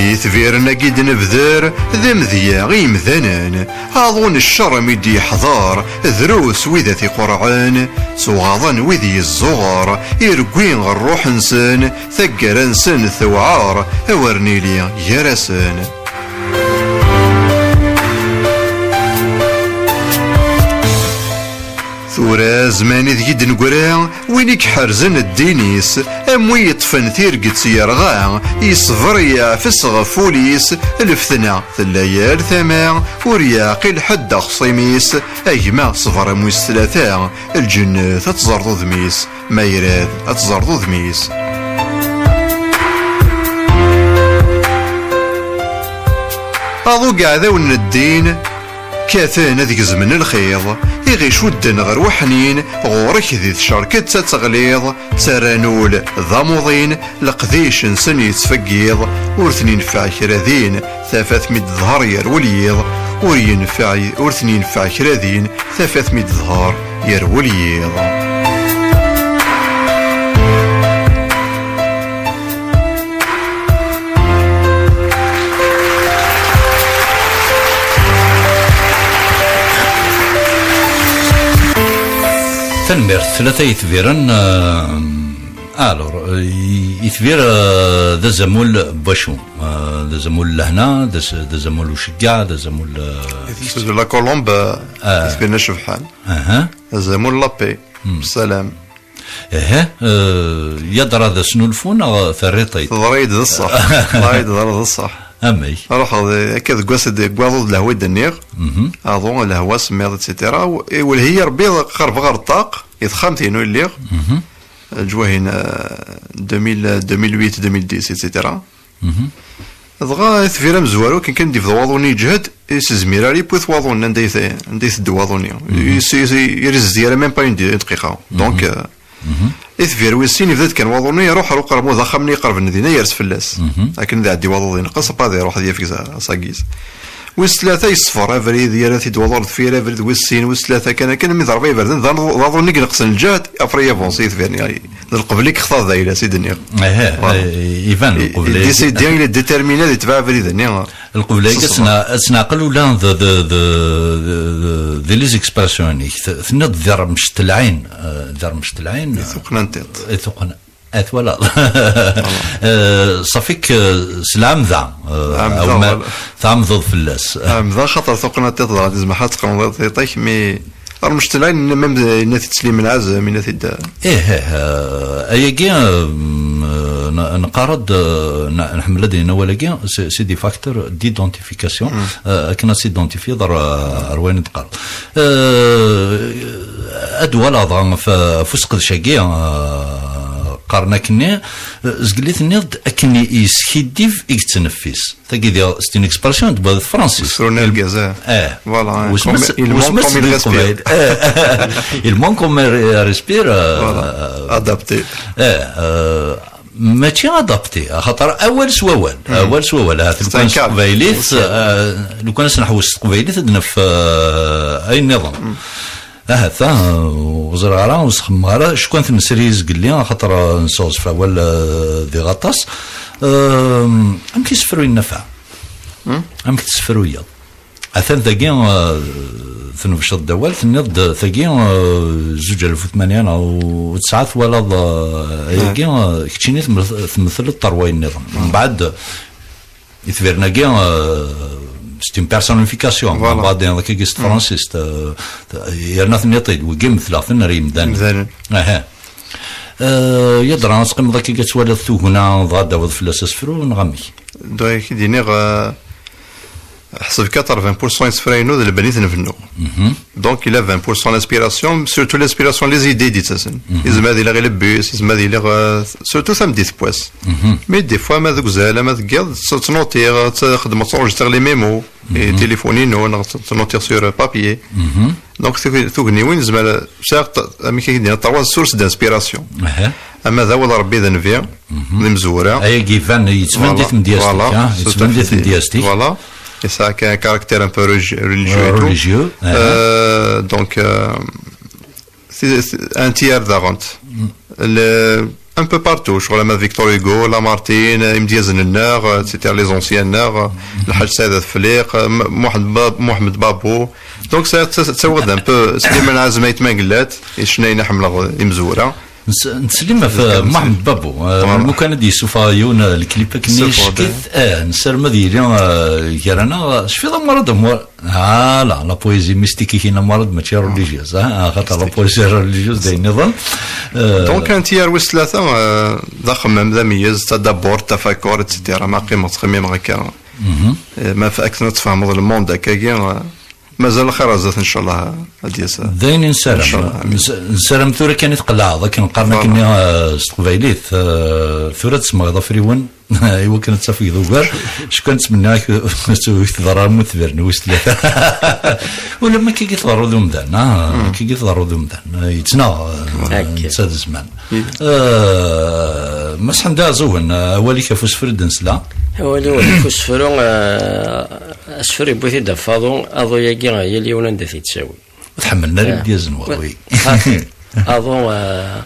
Itbiren-agi d-nebder, d amedya i yimdanen, aḍu n ccer mi d-yeḥḍer, drus wid at iqerɛen, ttuɣaḍen wid yezzuɣer, irewwi ṛṛuḥ-nsen, taggara-nsen tewɛer, awer nili gar-asen. Tura zzman ideg i d-neggra, win i iḥerzen ddin-is, am wi yeṭṭfen tirget yerɣa, yesber yeɛfes ɣef wul-is, lfetna tella yal tama, ur yeɛqil ḥedd axṣim-is, a gma ṣber am wis tlata, lǧennet ad tẓerḍ udem-is, ma irad ad tẓerḍ udem-is. Aḍu n iɛdawen n ddin, kkaten ad gezmen lxiḍ, i ɣ-icudden ɣer weḥnin, ɣur-k di tcerket ad teɣliḍ, ttarran ul d amuḍin, leqdic-nsen yettfeggiḍ, ur ten-ineffeɛ kra din, tafat mi d-teḍher yerwel yiḍ, ur yenfeɛ, ur ten-ineffeɛ kra din, tafat mi d-teḍher yerwel yiḍ. Tanemmirt, tlata yetbiren, euh, alors, euh, i-, itbir, euh, d azamul n wacu? Euh, d azamul n lehna, d az-, d azamul n uceggeɛ, d azamul, euh, de la colombe, euh, ah, itbiren acebḥan. Aha. Azamul n la paix, ssalam. Ehe, euh, yadra d asnulfu neɣ terriḍ-t-id? Teḍra-yi-d d ṣṣeḥ. Teḍra-yi-d d ṣṣeḥ. Amek? Ruḥeɣ d-, akka deg wass d-, deg waḍu d lehwa i d-nniɣ. Mhm. Aḍu, lehwa, semmiḍ, et cetera. U-, iwelleh-iyi Rebbi, qerbeɣ ɣer ṭṭaq, i texxamt-inu i lliɣ. Mhm. Leǧwah-in, euh, deux mille, deux mille huit, deux mille dix, et cetera. Mhm. Dɣa tbir amezwaru, akken kan d-yebda waḍu-nni yeǧhed, ur yezmir ara yewwi-t waḍu-nni anda i t-, anda iteddu waḍu-nni. Mhm. Ur s-, ur s-, ur izdi ara même pas une dqiqa. Mhm. Donc, euh, mhm, itbir wis sin, yebda-d kan waḍu-nni, iruḥ ar uqermud axxam-nni iqerben dinna, yers fell-as. Mhm. Akken d iɛeddi waḍu d ineqqes, après ad iruḥ ad yafeg sa-, sagiz. Wis tlata yesfer abrid, yerra-t-id waḍu ar deffir, abrid wis sin, wis tlata kan akken, mi d rebɛa iberdan, d aḍu-, d aḍu-nni ineqqsen lǧehd, après yavance, itbir-nni. D lqebl i yextar d ayla-s i d-nniɣ. Ehe, voilà. Eh, iban lqebl-agi. Décidé, il est déterminé ad yetbeɛ abrid-nni. Lqebl-agi ad tna-, ad tneɛqel ula d, d, d, d, d, di les expressions-nnek. T-, tenniḍ di rrmec n lɛin, eh, di rrmec n lɛin. Di tuqqna n tiṭ. Di tuqqna, eh, twalaḍ. Voilà. Eh, ṣafi-k, eh, s lɛamda, eh, lɛamda, awma-, voilà, tɛamdeḍ fell-as. Lɛamda, xaṭer tuqqna n tiṭ dɣa tezmeḥ ad teqqneḍ tiṭ-ik, mi Rrmec n lɛin, même yenna-t-id Sliman Ɛazem, yenna-t-id. Ih, ih, eh, ayagi, eh, n-, neqqar-d, eh, n-, nḥemmel ad d-nini awal-agi, c'est, c'est des facteurs d'identification. Eh, akken ad s-identifiyeḍ ar, ar wayen i d-qqareḍ. Eh, ad walaḍ ɣef, ɣef useqdec-agi, eh, qqaren akkenni, eh, zgelli tenniḍ-d akken i yeskiddib i yettneffis. Tagi diɣ, c'est une expression de, de français. Usefru n argaz, eh. Eh. Voilà, hein. Wasem-, comme, il manque wasem-, comme il respire. Eh. Il manque comme il respire, euh, voilà. Adapté. Eh, euh, mačči adapté, axaṭer awal s wawal. Hmm. Awal s wawal. Ah, c'est un calme. Lukan s teqbaylit, euh, lukan ad s-nḥewwes s teqbaylit, ad naf, euh, ayen nniḍen. Hmm. Ahat, ah, ur ẓriɣ ara, ur sxemmeɣ ara, cukkan temsri zgelli, axaṭer, eh, nesseɣzef awal, eh, diɣ aṭas. Eh, amek i sefruyen Nafeɛ? Hmm? Amek tessefruyeḍ? Atan dagi, eh, tnebceḍ-d awal, tenniḍ-d tagi, eh, zuǧ alaf u tmanya neɣ u tesɛa twalaḍ, eh, ayagi, eh, keččini tmel-, tmetleḍ ṭer wayen nniḍen. Hmm. Mbeɛd, Itbiren-agi, euh, c'est une personnification. Voilà. Mbeɛd, akka s tefransist, euh, yerna tenniḍ-t-id, wigi metleɣ-ten ar yimdanen. Imdanen. Aha. Euh, yadra ad teqqimeḍ akka ad twaliḍ tugna, dɣa ad d-tawiḍ fell-as asefru, neɣ amek? Donc, ad k-id-iniɣ, euh, ḥseb quatre-vingts pour cent isefra-inu d lebni i ten-bennuɣ. Mhm. Donc, il a vingt pour cent l'inspiration, surtout l'inspiration, les idées d-ittasen. Mhm. Yezmer ad iliɣ i lebbi-s, yezmer ad iliɣ, euh, surtout tameddit n wass. Mhm. Mais des fois, ma deg uzal, ma deg yiḍ, tt-, ttnutiɣ, tt-, xeddmeɣ, ttṛujiṭiɣ les mémos, mhm, i téléphone-inu, neɣ tt-, ttnutiɣ sur papier. Mhm. Donc, tug-, tugniwin, yezmer, sɛiɣ t-, amek i k-d-nniɣ, trois sources d'inspiration. Aha. Ama d awal Ṛebbi d nnbi, mhm, d imezwura. Ayagi iban, yettban di, voilà, tmedyazt-ik, voilà, ah, yettban di tmedyazt-ik. Voilà. Yesɛa un caractère un peu relig-, religieux et tout. Religieux, ah. Euh, donc, euh, c'est, c'est un tiers daɣen. Mm. Le, un peu partout, ccɣel ama d Victor Hugo, Lamartine, imedyazen-nneɣ, et cetera, les anciens-nneɣ, mm, Lḥaǧ Saɛid At Flix, M-, Muḥend Bab-, Muḥemmed Babou. Donc, ça, ça, ça, un peu, Sliman Ɛazem, Ayt Mangellat, icnayen i ḥemmleɣ imezwura. Nettsellim ɣef Muḥemmed Babu. Lukan ad d-yessufeɣ yiwen, eh, lklip akken yeckit, eh, nessarem ad yili, eh, gar-aneɣ. Cfiḍ a Muṛad, a Muṛad? Ah, la, la poésie mystique-ik-in a Muṛad, mačči religieuse, ah, xaṭer la poésie religieuse d ayen nniḍen. Eh, donc, un tiers wis tlata, eh, d axemmem d ameyyez, tadaburt, tafakurt, et cetera. Ma qqimeɣ ttxemmimeɣ akka. Eh, ma f-, akken ad tfehmeḍ le monde akkagi, eh, mazal lxir ar zdat, ncallah, ad d-yas. D ayen i nessaram. Ncallah, amin. Ness-, nessaram tura kan i tqelɛeḍ, akken qqaren akken, eh, s teqbaylit, eh, tura ad tesmeɣ afriwen, i wakken ad tafgeḍ ugar. Cukkeɣ nettmenni-ak ur teḍra ara mu tebren wis tlata. Ulamma akka i teḍru d umdan, ah, akka i teḍru d umdan. Eh, yettnaɣ, eh, netta d zzman. Eh, Mass Ḥemdi Ɛzuwen, eh, awal-ik ɣef usefru i d-nesla? Awal-iw ɣef usefru, eh, asefru yewwi-t-id ɣef aḍu, aḍu-yagi, eh, yal yiwen anda t-yettawi. Ur t-ḥemmlen ara, eh, imedyazen wa, wi. Aḍu, eh,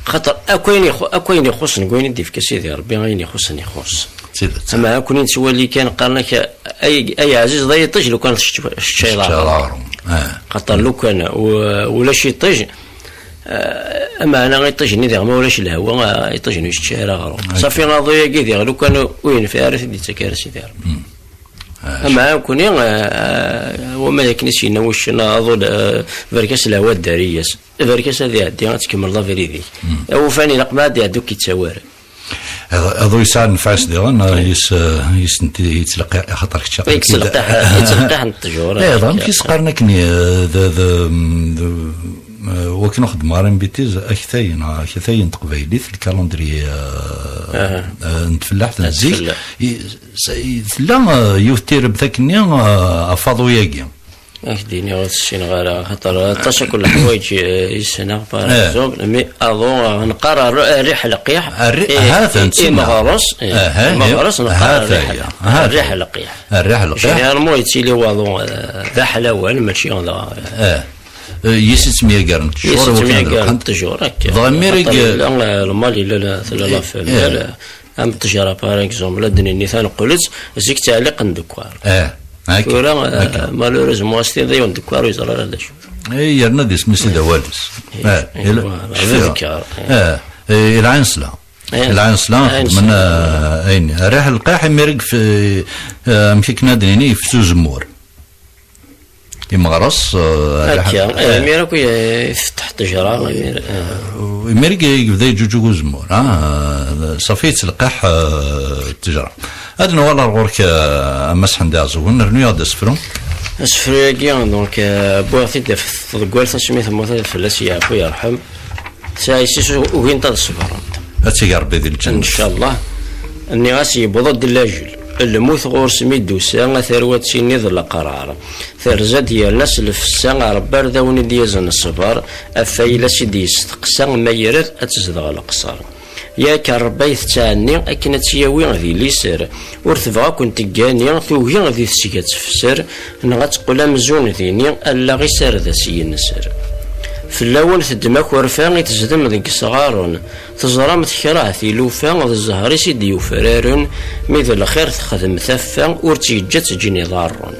xaṭer akk ayen ixu-, akk ayen ixuṣṣen deg wayen i d-ifka Sidi Ṛebbi, ayen ixuṣṣen ixuṣṣ. D tidet. Ama akk nettwali kan, qqaren-ak, ay, ay ɛziz, d ay iṭij, lukan tečč-, teččayeḍ aɣrum. Eh. Xaṭer lukan u-, ulac iṭij, eh, ameɛna iṭij-nni diɣ ma ulac lehwa, eh, iṭij-nni ur yečči ara aɣrum. Akka. Safi aḍu-yagi diɣ lukan ur yenfiɛ ara, ur t-id-yettak ara Sidi Ṛebbi. Hmm. Ah, ama akk-nni, eh, eh, wama d akken i s-yenna wuccen, aḍu, eh, barek-as lehwa, ddari-yas. Barek-as ad iɛeddi, ad tkemmleḍ abrid-ik. Hmm. Awufan ilaq ma ad iɛeddi ur k-yettawi ara. Aḍ-, aḍu yesɛa nnfeɛ-is diɣen, eh, yis-, eh, yis-, yettleqqiḥ, axaṭer kečč aql-ik-id. Yettleqqiḥ, yettleqqiḥ n ttjur. Eh, dɣa amek i s-qqaren akken, eh, d, d, d, eh, wakken ur xeddmeɣ ara une bêtise, aketay, neɣ aketay n teqbaylit, le calendrier, eh, eh, n tfellaḥt n zik, i, s-, i, tella, eh, yiwet tirebt akkenni, eh, ɣef aḍu-yagi. Ad k-d-iniɣ ur t-ssineɣ ara, xaṭer aṭas akk n leḥwayeǧ, eh, i ssneɣ, par exemple, mi aḍu, eh, neqqar rri-, rriḥ lqiḥ, rri-, eh, ha-t-an, eh, imeɣres, eh, aha, imeɣres, neqqar rriḥ, rriḥ lqiḥ. Rriḥ lqiḥ. Généralement yettili waḍu, eh, d aḥlawan, mačči d, eh, eh, yis i ttemyagaren ttjur, yis i ttemyagaren ttjur, akka. Dɣa mi ara xaṭer yella, eh, lmal, yella la, tella la femelle, eh, am ttejra, par exemple, ad d-nini taneqqulit, zik ttɛelliqen ddekkwar. Eh, akka, tura, eh, akka. Malheureusement, as-tiniḍ yiwen ddekkwar ur yeẓri ara d acu. Eh, yerna d isem-is i d awal-is. Eh, eh, eh, voilà, d adekkar, eh. Eh, eh, ilɛa nesla. Eh, ilɛa nesla, ilɛa xedmen, nesla, eh, ayen. Rriḥ lqiḥ, imir i yef-, eh, amek akken ad d-nini, yefsi uzemmur. Imeɣres, eh, akka, eh, imir akk i, i tfetteḥ ttejra, imir, eh. Imir i yebda yeǧǧuǧug uzemmur, ah, ṣafi yettleqqiḥ, eh, ttejra. Ad nuɣal ar ɣur-k, eh, a Mass Ḥemdi Ɛeẓẓugen, rnu-yaɣ-d asefru. Asefru-agi, donc, eh, wwiɣ-t-id ɣef tḍeggalt asmi temmut, ad fell-as yeɛfu yerḥem. Tesɛa yessi-s u-, ugint ad ṣebrent. Ad tt-ig Ṛebbi di lǧennet. Ncallah. Nniɣ-as yewweḍ-d lajel. Lmut ɣur-s mi d-tusa, a tarwa ad tiniḍ leqrar. Terza-d yerna s lfessa, Ṛebbi ar d awen i d-yazen ṣṣber, ɣef wayla-s i d-yesteqsa, ma yirad ad tezdeɣ leqṣer. Yak Ṛebbi ay tettɛenni akken ad tt-yawi di liser, ur tebɣa ad kent-teggani, tugi di tesga ad tefser, neɣ ad teqqel amzun dini, allaɣ-is ar d as-yenser. Fell-awen teddem akerfa i tezdem deg yesɣaren, teẓram tekreh tilufa, d zzher-is i d-yufraren, mi d lxir texdem taffa, ur tt-yeǧǧa ad teǧǧen iḍarren.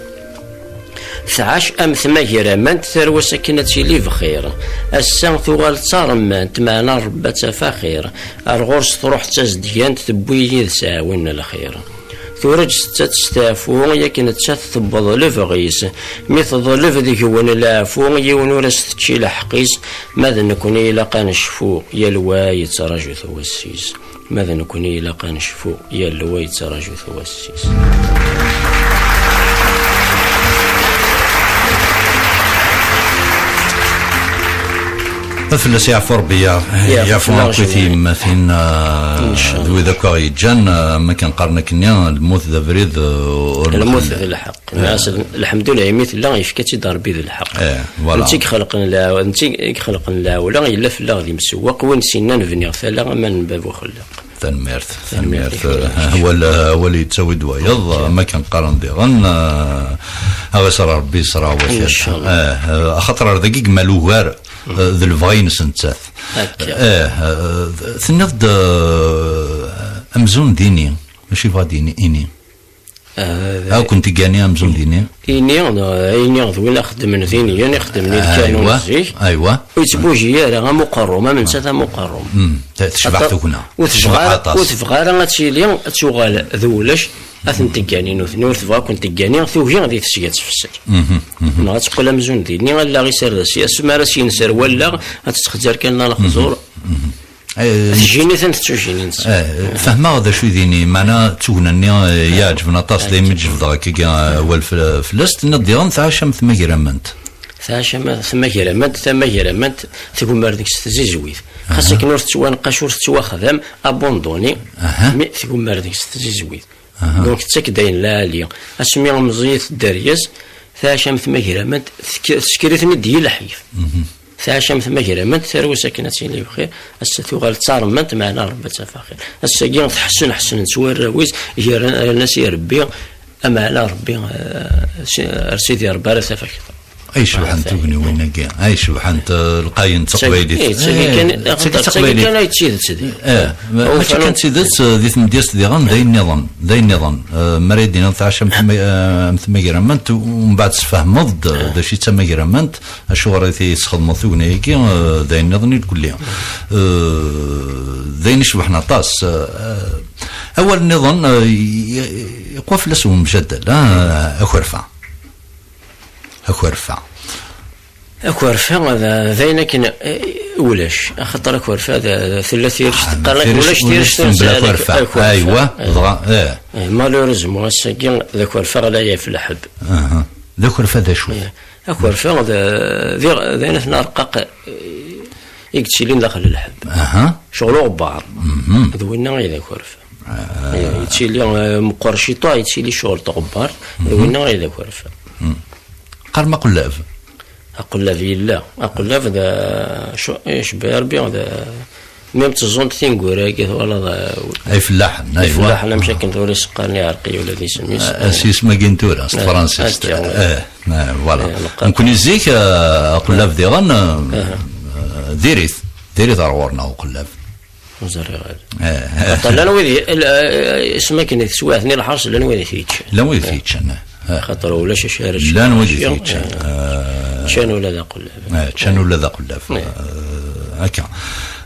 Tɛac am tmagramant, tarwa-s akken ad tili bxir. Ass-a tuɣal d taremmant, meɛna Ṛebbi ad taf axir. Ar ɣur-s truḥ d tazedyant, tewwi yid-s aɛwin n lxir. Tura ǧǧet-tt ad testeɛfu, yak nettat tewweḍ lebɣi-s. Mi teḍleb deg-wen leɛfu, yiwen ur as-tečči lḥeqq-is. Ma d nekni ilaq ad necfu, yal wa yettraǧu-t wass-is. Ma d nekni ilaq ad necfu, yal wa yettraǧu-t wass-is. Ad fell-as yeɛfu Ṛebbi, ya-, yeɛfu akk i tiyemmatin, ah, d wid akk aɣ-yeǧǧan, ah, am akken qqaren akkenni, lmut d abrid, ah, ur nxelli. Lmut d lḥeqq. Nniɣ-as, lḥemdullah, imi tella, yefka-tt-id Ṛebbi d lḥeqq. Eh, voilà. Netta i ixelqen lɛewla, netta i ixelqen lɛewla, yella fell-aɣ d imsewweq, win s-yennan bniɣ tala, aman n bab uxellaq. Tanemmirt, tanemmirt. Tanemmirt. Eh, awal, awal yettawi-d wayeḍ, am akken qqaren diɣen, eh, aɣ-iṣer Ṛebbi, yeṣer wakal. Ncallah. Eh, eh, axaṭer ar dagi yemmal ugar, eh, d lebɣi-ines nettat. Akka. Eh, eh, tenniḍ-d, eh, amzun d ini, mačči bɣa d-ini, ini. Ad kent-iggani amzun dini. Ini, ini d win ixeddmen din, yan ixeddmen i lkanun zik. Aywa. Ur yettbuji ara am uqerrum, am nettat am uqerrum. Tecbeḥ tugna. Ur tebɣa ara ad tili, ad tuɣal d ulac, ad tent-iggani nutni, ur tebɣa ad kent-iggani, tugi di tesga ad tfesser. Neɣ ad teqqel amzun dini, allaɣ-is ar d as-, asmi ara s-yenser wallaɣ, ad tettxezzar kan la lexẓur. Tjinit am tettujinin. Fehmeɣ d acu i dini, meɛna d tugna-nni yeɛǧben aṭas, daymi d-jebdeɣ akkagi awal fell-as, tenniḍ diɣen tɛac am tmagramant. Tɛac am tmagramant, tamagramant tgummer deg-s tzizwit. Xas akken ur tettwaneqqac, ur tettwaxdam, abandonné, mi tgummer deg-s tzizwit. Donc tettak-d ayen lɛali. Asmi meẓẓiyet dderya-s, tɛac am tmagramant, tesker-iten-id i lḥif. Tɛac am tmagramant, terwi s akken ad tili bxir, ass-a tuɣal d taremmant, meɛna Rebbi ad tt-af axir. Ass-agi tḥessen, ḥessnen-tt warraw-is, yerna-as i Rebbi, ameɛna Rebbi, eh, si-, ar Sidi Rebbi ara taf akteṛ. Ay cebḥent tugniwin-agi, ay cebḥent, eh, lqayen d teqbaylit. Eh, d tagi kan, eh, d tagi d taqbaylit kan ay d tidet di. Eh, ma-, mačči kan d tidet, eh, di tmedyazt diɣen, d ayen nniḍen, d ayen nniḍen. Eh, mi ara yi-d-tiniḍ tɛac am tma-, eh, am tmagramant, u mbeɛd tesfehmeḍ-d, eh, d acu i d tamagramant, acuɣer i t-, tesxedmeḍ tugna-agi, eh, d ayen nniḍen i lkulli. Eh, d ayen icebḥen aṭas. Eh, awal nniḍen, eh, i-, i-, iqwa fell-as umjaddal, ah, akerfa. Akerfa. Akerfa d, d ayen akken, eh, ulac. Axaṭer akerfa d, d, tella tirect, ah, teqqar-ak ulac tirect ur nesɛi akerfa. Aywa, eh, dɣa, eh. Eh, malheureusement, ass-agi d akerfa ɣlay ɣef lḥebb. Aha. D akerfa d acu? Eh, akerfa d, d, d ayen aten arqaq, eh, i yettilin daxel lḥebb. Aha. Ccɣel uɣebbar. D winna i d akerfa. Eh, yettili, eh, meqqer ciṭuḥ, yettili ccɣel tɣebbar, d winna i d akerfa. Qqarem aqullab. Aqullab yella. Aqullab d, eh, cu-, eh, cebbi Rebbi d, mi tteẓẓunt tineggura-agi twalaḍ, eh, ay fellaḥen, ay fellaḥen, amek akken tura i s-qqaren iɛerqi ula d isem-is. Eh, s yisem-agi n tura, s tefransist. Akka. Eh, eh, voilà. Eh, neqqar. Nekkni zik, eh, aqullab diɣen, eh, eh, diri-t, diri-t ar ɣur-neɣ uqellab. Ur ẓriɣ ara. Eh, eh. Xaṭer llan wid i-, l-, eh, isem akken i teswiɛt-nni lḥerṣ, llan wid i t-yeččan. Llan wid i t-yeččan, eh. Xaṭer ulac acu ara ččen. Llan wid i t-yeččan. Eh, ččan ula d aqullab. Eh, ččan ula d aqullab. Eh, akka.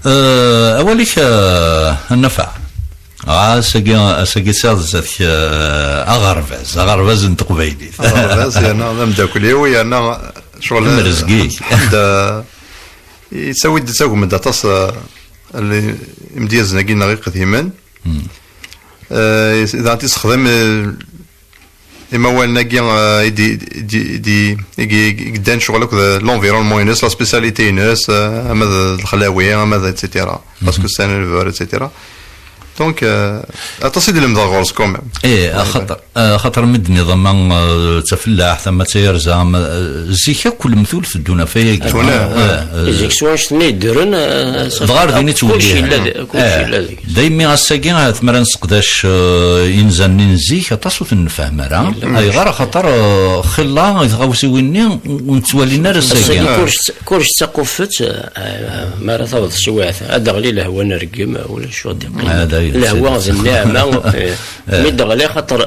Eh, awal-ik, eh, a Nafeɛ. Ah, ass-agi, ass-agi sɛiɣ zdat-k, eh, aɣerbaz, aɣerbaz n teqbaylit. Aɣerbaz, yerna d ameddakel-iw, yerna ccɣel, mrezg-ik. Ḥedd, eh, yettawi-d, yettagem-d aṭas, eh, L-, imedyazen-agi-nneɣ iqdimen. Eh, daɣen tissexdam, eh, imawalen-agi, eh, i di, di, di, i, i, i yeddan ccɣel akked l'environnement-ines, la spécialité-ines, eh, ama d lexlawi, ama d et cetera. Parce que c'est un éleveur, et cetera. Donc, eh, aṭas i d-lemdeɣ ɣur-s quand même. Eh, axaṭer, Eh, axaṭer mi d-tenniḍ ama, eh, d tafellaḥt, ama d tayerza, ama, eh, zik akk lemtul teddun ɣef wayagi. Teddun, eh, eh. Zik s wanect-nni yeddren, eh, dɣa ar din i kullec ttwellihen. Yella d-, kullec yella deg-s. Daymi ass-agi, eh, tmara nesseqdac, eh, inzan-nni n zik, aṭas ur ten-nefhem ara. Ayɣer? Axaṭer, eh, xilla i tɣawsiwin-nni ur nettwalin ara ass-agi. Ass-agi kullec d, kullec d taqufet, eh, mi ara taweḍ teswiɛt, ad d-teɣli lehwa n rregem, ulac ur d-iqqim. Lehwa d nniɛma, eh, mi d-teɣli, axaṭer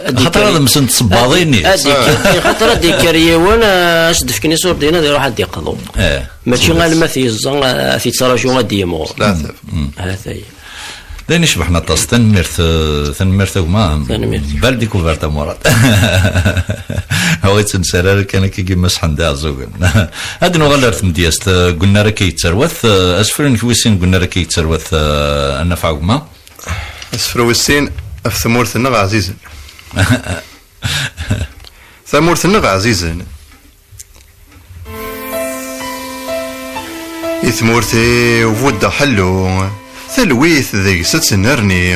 Axaṭer ad msent tsebbaḍin-is. Ad d-ikker, axaṭer ad d-ikker yiwen, eh, as-d-fken iṣurdiyen ad iruḥ ad d-iqḍu. Eh. Mačči alma t-yeẓẓa, eh, ad t-yettraǧu ad d-yimɣur. Leɛtab. Hatay. D ayen icebḥen aṭas. Tanemmirt, eh, tanemmirt a gma. Tanemmirt. Belle découverte a Murad. Ur yettensar ara kan akka gima sḥen d iɛeẓẓugen. Ad nuɣal ar tmedyazt, eh, deg unnar akka yettarwat, eh, asefru-nnek wis sin deg unnar akka yettarwat, eh, a Nafeɛ gma. Asefru wis sin, ɣef tmurt-nneɣ ɛzizen. Tamurt-nneɣ ɛzizen. I tmurt-iw buddeɣ ḥellu, talwit deg-s ad tennerni,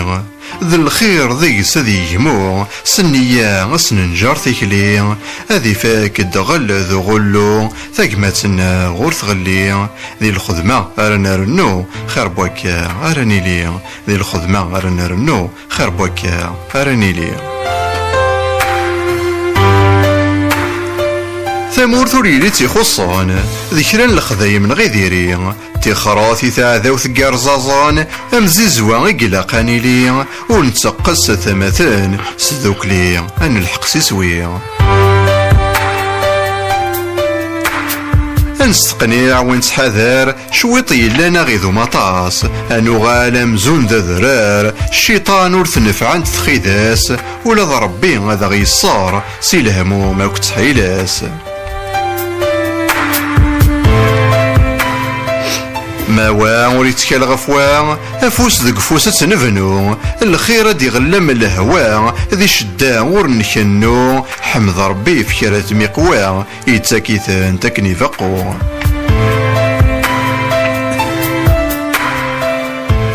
d lxir deg-s ad yegmu, s nniya ad s-nenǧer tikli, ad ifak ddɣel d uɣullu, tagmat-nneɣ ur tɣelli, di lxedma ara nrennu, xir n wakka ara nili. Di lxedma ara nrennu, xir n wakka ara nili. Tamurt ur yelli tt-ixuṣṣen, d kra n lexdayem neɣ i diri, d Ixrat i taɛdawt n yerẓaẓen, am zizwa i ilaq ad nili, ur netteqqes atmaten s tdukli, ad nelḥeq s iswi. Ad nesteqniɛ win nettḥadar, cwiṭ yellan aɣidum aṭas, ad nuɣal amzun d adrar, cciṭan ur t-nefɛent txidas, ula d Ṛebbi ad aɣ-yeṣṣer si lehmum akked tḥilas. Ma wa ur yettkal ɣef wa, afus deg ufus ad tt-nebnu. Lxir ad d-iɣellem lehwa, di ccedda ur nkennu. Ḥmed Ṛebbi f kra tmiqwa, yettak-itent akken ibeqqu.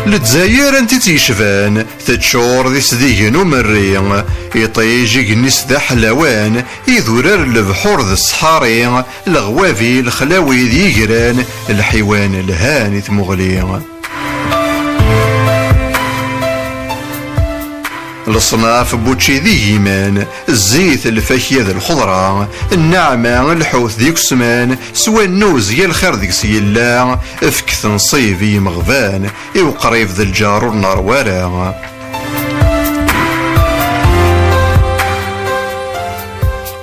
Lezzayer anti tt-yecban, teččur d isdigen umerri, iṭij igenni-s d aḥlawan, idurar n lebḥur d ṣṣḥari, leɣwabi, lexlawi d yigran, lḥiwan lhan i tmuɣli. Leṣnaf n wučči d igiman, zzit, lfakya d lxeḍra, nneɛma, lḥut d ikusman, s wannuz yal xir deg-s yella, fket nnṣib i yimeɣban, i uqrib d lǧar ur neṛwa ara.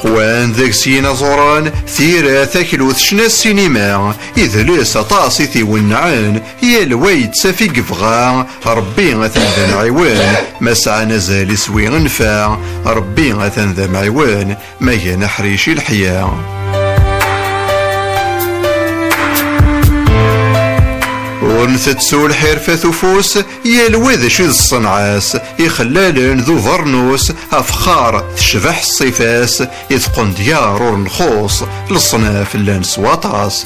Qwan deg-s yinaẓuren, tira, taklut, ccna, ssinima, idles aṭas i t-iwennɛen, yal wa yettaf i yebɣa, Ṛebbi atan d amɛiwen, ma sɛan azal iswi nnfeɛ, Ṛebbi atan d amɛiwen, ma gan aḥric i leḥya. Ur ntettu lḥirfat ufus, yal wa d acu i d ṣṣenɛa-s, ixellalen d ubernus, afexxar tecbeḥ ṣṣifa-s, i tqendyar ur nxuṣ, leṣnaf llan s waṭas.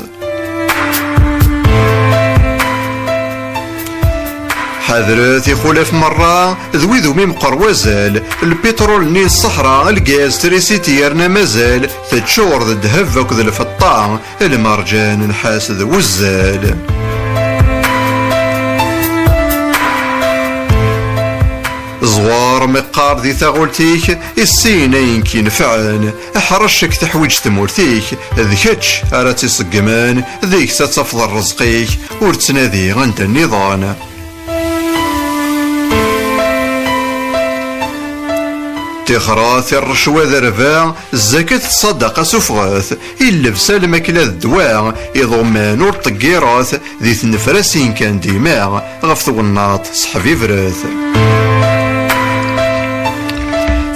Ḥadret ixulaf merra, d wid umi meqqer wazal, lpiṭrul-nni n ṣṣeḥra, lgaz, trisiti yerna mazal, teččur d ddheb akked lfeṭṭa, lmerǧan, nnḥas d wuzzal. Ẓwer meqqar di taɣult-ik, issin ayen k-inefɛen, ḥrec akken teḥwiǧ tmurt-ik, d kečč ara tt-iṣeggmen, deg-s ad tafeḍ rrezq-ik, ur ttnadi anda nniḍen. Tixrat, rrecwa d rrba, zzakat d ṣṣadaqa suffɣet, i llebsa lmakla d ddwa, iḍumman ur ṭṭeggiret, di tnefrasin kan dima, ɣef twennaḍt seḥbibret.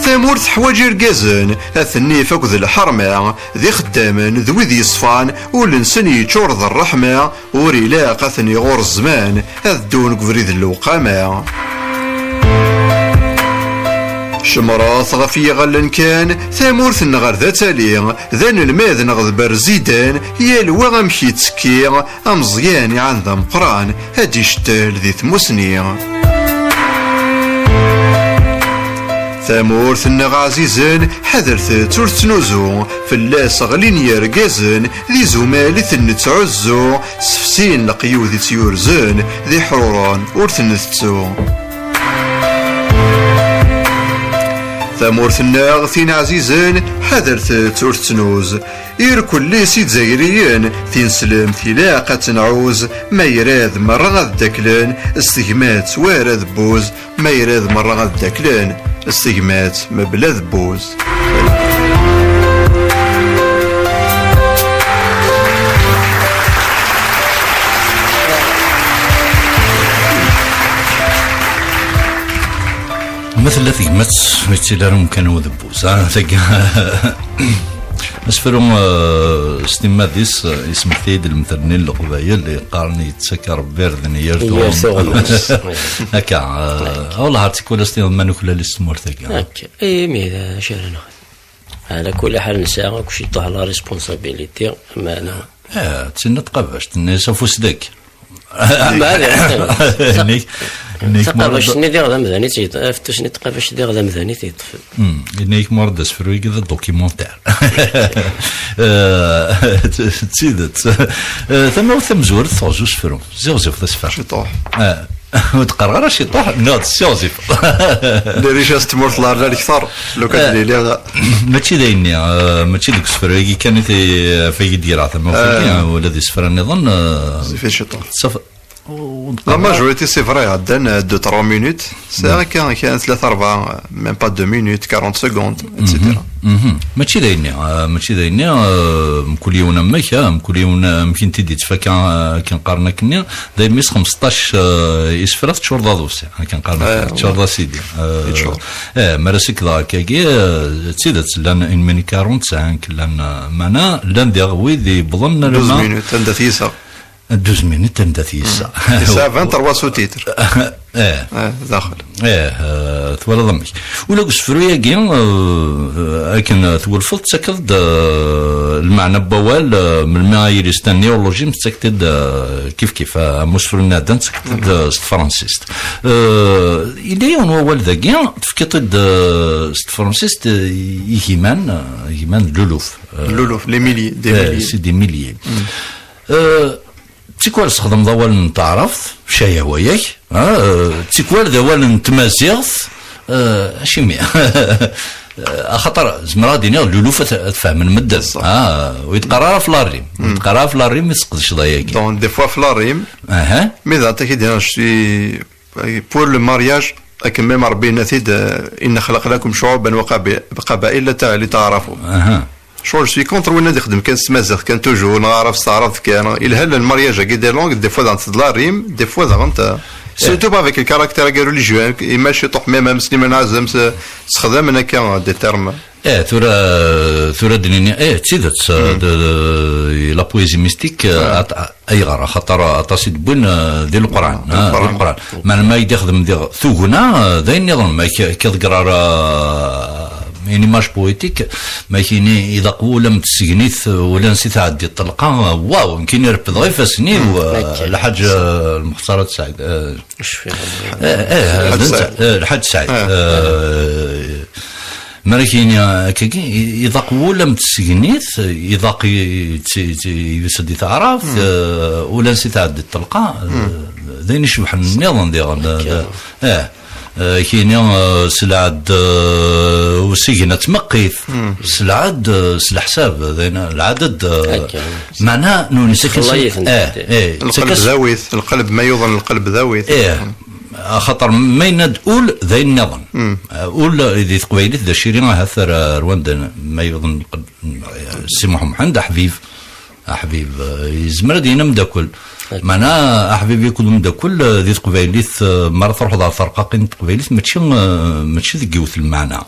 Tamurt teḥwaǧ irgazen, at nnif akked lḥerma, d ixeddamen, d wid yeṣfan, ul-nsen yeččur d ṛṛeḥma, ur ilaq ad ten-iɣur zzman, ad ddun deg ubrid n lewqama. Cemret ɣef yiɣallen kan, tamurt-nneɣ ar d atali, d anelmad neɣ d berzidan, yal wa amek yettekki, ameẓyan iɛan d ameqqran, ad d-icettel di tmusni. Tamurt-nneɣ ɛzizen, ḥadret-tt ur tettnuzu, fell-as ɣlin yergazen, d izumal i ten-nettɛuzzu, sefsin leqyud i tt-yurzen, d iḥruren ur ten-tettu. Tamurt-nneɣ tin ɛzizen, ḥadret-tt ur tettnuz. Irkelli s izzayriyen, tineslemt ilaq ad tenɛuz, ma irad merra ad ddaklen, s tegmat war adebbuz, ma irad merra ad ddaklen, s tegmat mebla adebbuz. Ma tella tegmat, ur yettili ara umkan udebbuz, ah, tagi. Asefru, eh, s timmad-is, eh, yesmekti-d lemtel-nni n Leqbayel, yeqqaren yettak Rebbi irden i yir yir tuɣmas. Tuɣmas. Akka, eh, wallah, ar tikwal as-tiniḍ ma nuklal-itt tmurt-agi. Akka, imi d acu ara nexdem? Ɛla kulli ḥal nesɛa akk ciṭuḥ la responsabilité, meɛna. Eh, d tinna tqabact, nni-as afus deg. Ma d Nek, nek taqabact-nni diɣ d amdan i tt-yeṭ-, afettus-nni taqabact diɣ d amdan i t-yeṭṭfen. Hmm, nek mur d asefru-agi d documentaire. Eh, d tidet. Eh, tamawt tamezwarut teɣzu usefru. Ziɣ ziɣ d asefru. Ciṭuḥ. Eh, Ur d-qqareɣ ara ciṭuḥ, nniɣ-d ssiɣzif. Lirica s tmurt lerna lekter, lukan d lili. Mačči d ayenni, eh, mačči deg usefru-agi kan i t-, ɣef ay d-greɣ tamawt-agi, eh, ula d isefra nniḍen, eh, zifit ciṭuḥ. Tessaf-, ur d-qqareɣ ara. La majorité, c'est vrai, ɛeddan, eh, deux, trois minutes. Sɛiɣ akka, kan tlata, rebɛa, même pas deux minutes, quarante secondes, et cetera. Mhm. Mačči d ayenni, eh, mačči d ayenni, eh, mkul yiwen amek, eh, mkul yiwen, eh, amek i n-t-id-yettfaka, eh, akken qqaren akkenni, daymi s xmesṭac, eh, isefra teččureḍ aḍusi, akken qqaren akkenni, teččureḍ asidi. Eh, eh, mi ara sikdeɣ akkagi, eh, d tidet, llan une minute quarante-cinq, llan, eh, mana, llan diɣ wid yewwḍen douze minutes, anda t-yisa. Douze minutes, anda t-yessa. Yesɛa vingt-trois sous-titres. Eh. Eh, daxel. Eh, eh, twalaḍ amek. Ula deg usefru-agi, eh, akken twulfeḍ, tettakeḍ-d, eh, lmeɛna n wawal, eh, melmi ara yili s néologisme, tettakeḍ-d, eh, kif kif, eh, am usefru n Nadan, tettakeḍ-d, eh, s tefransist. Eh, yella yiwen wawal dagi, tefkiḍ-t-id, eh, s tefransist, eh, igiman, eh, igiman d luluf. Eh, luluf, les milliers, des eh, milliers. C'est des milliers. Eh, Tikwal tessexdmeḍ awal n taɛrabt, cayah wayak, ha, eh, tikwal d awal n tmaziɣt, eh, acimi? Eh, axaṭer zemreɣ ad d-iniɣ luluf ad, ad fehmen medden. Ṣṣeḥ. Ha, ur yeqqar ara f la rime. Ur yeqqar ara f la rime i tesqedceḍ ayagi. Donc, des fois, f la rime, aha, mais d aṭak i d-iniɣ, je suis pour le mariage, akken même Rebbi yenna-t-id, eh, إن خلقناكم شعوبا وقبائل لتعارفوا. Aha. Ccɣel, je suis contre win ad ixdem kan s tmaziɣt kan toujours, neɣ ara s taɛrabt kan. Yelha le mariage-agi des langues, des fois daɣen c'est de la rime, des fois daɣen ta-, surtout avec le caractère religieux, hein, imma ciṭuḥ même am Slimane Azem, s-, sexdamen akka des termes. Eh, tura, tura d-nini, eh, d tidet, eh, de, de, la poésie mystique, eh, at-, ayɣer? Axaṭer aṭas i d-wwin, eh, di Leqran, ah, di Leqran. Leqran. Meɛna ma i d-ixdem diɣ tugna, eh, d ayen nniḍen, ma k-, k-iḍegger ara, eh, une image poétique, ma k-ini, iḍaq wul am tsegnit, eh, ulan si tɛeddi ṭṭelqa, eh, waw, nekkini refdeɣ ifassen-iw, eh, akka. Lḥaǧ, eh, Lmextar At Saɛid, eh, eh, eh, Lḥaǧ d netta, Saɛid. Eh, Lḥaǧ Saɛid. Ah. Eh, Mi ara k-yini akkagi, i-, iḍaq wul am tsegnit, iḍaq i-, i-, i-, yusa-d i taɛrabt, eh, ulan si tɛeddi ṭṭelqa, eh, d ayen icebḥen nniḍen diɣen, eh, eh, eh, k-yini, eh, s lɛed, eh, usigna tmeqqit, s lɛed, eh, s leḥsab, d ayen, lɛaded, eh, akka. Meɛna, nuni, eh, eh, lqelb d awit, lqelb ma yuḍen lqelb d awit. Eh, Axaṭer ma yenna-d ul, d ayen nniḍen. Eh, ul di teqbaylit d aciri, ahat ar, ar wanda ma yuḍen lqed-, Si Muḥ Mḥend, aḥbib. Aḥbib, eh, yezmer ad yini ameddakel. Meɛna aḥbib akked umeddakel, eh, di teqbaylit, eh, mi ara truḥeḍ ɣer terqaqin n teqbaylit, mačči, eh, mačči deg yiwet lmeɛna.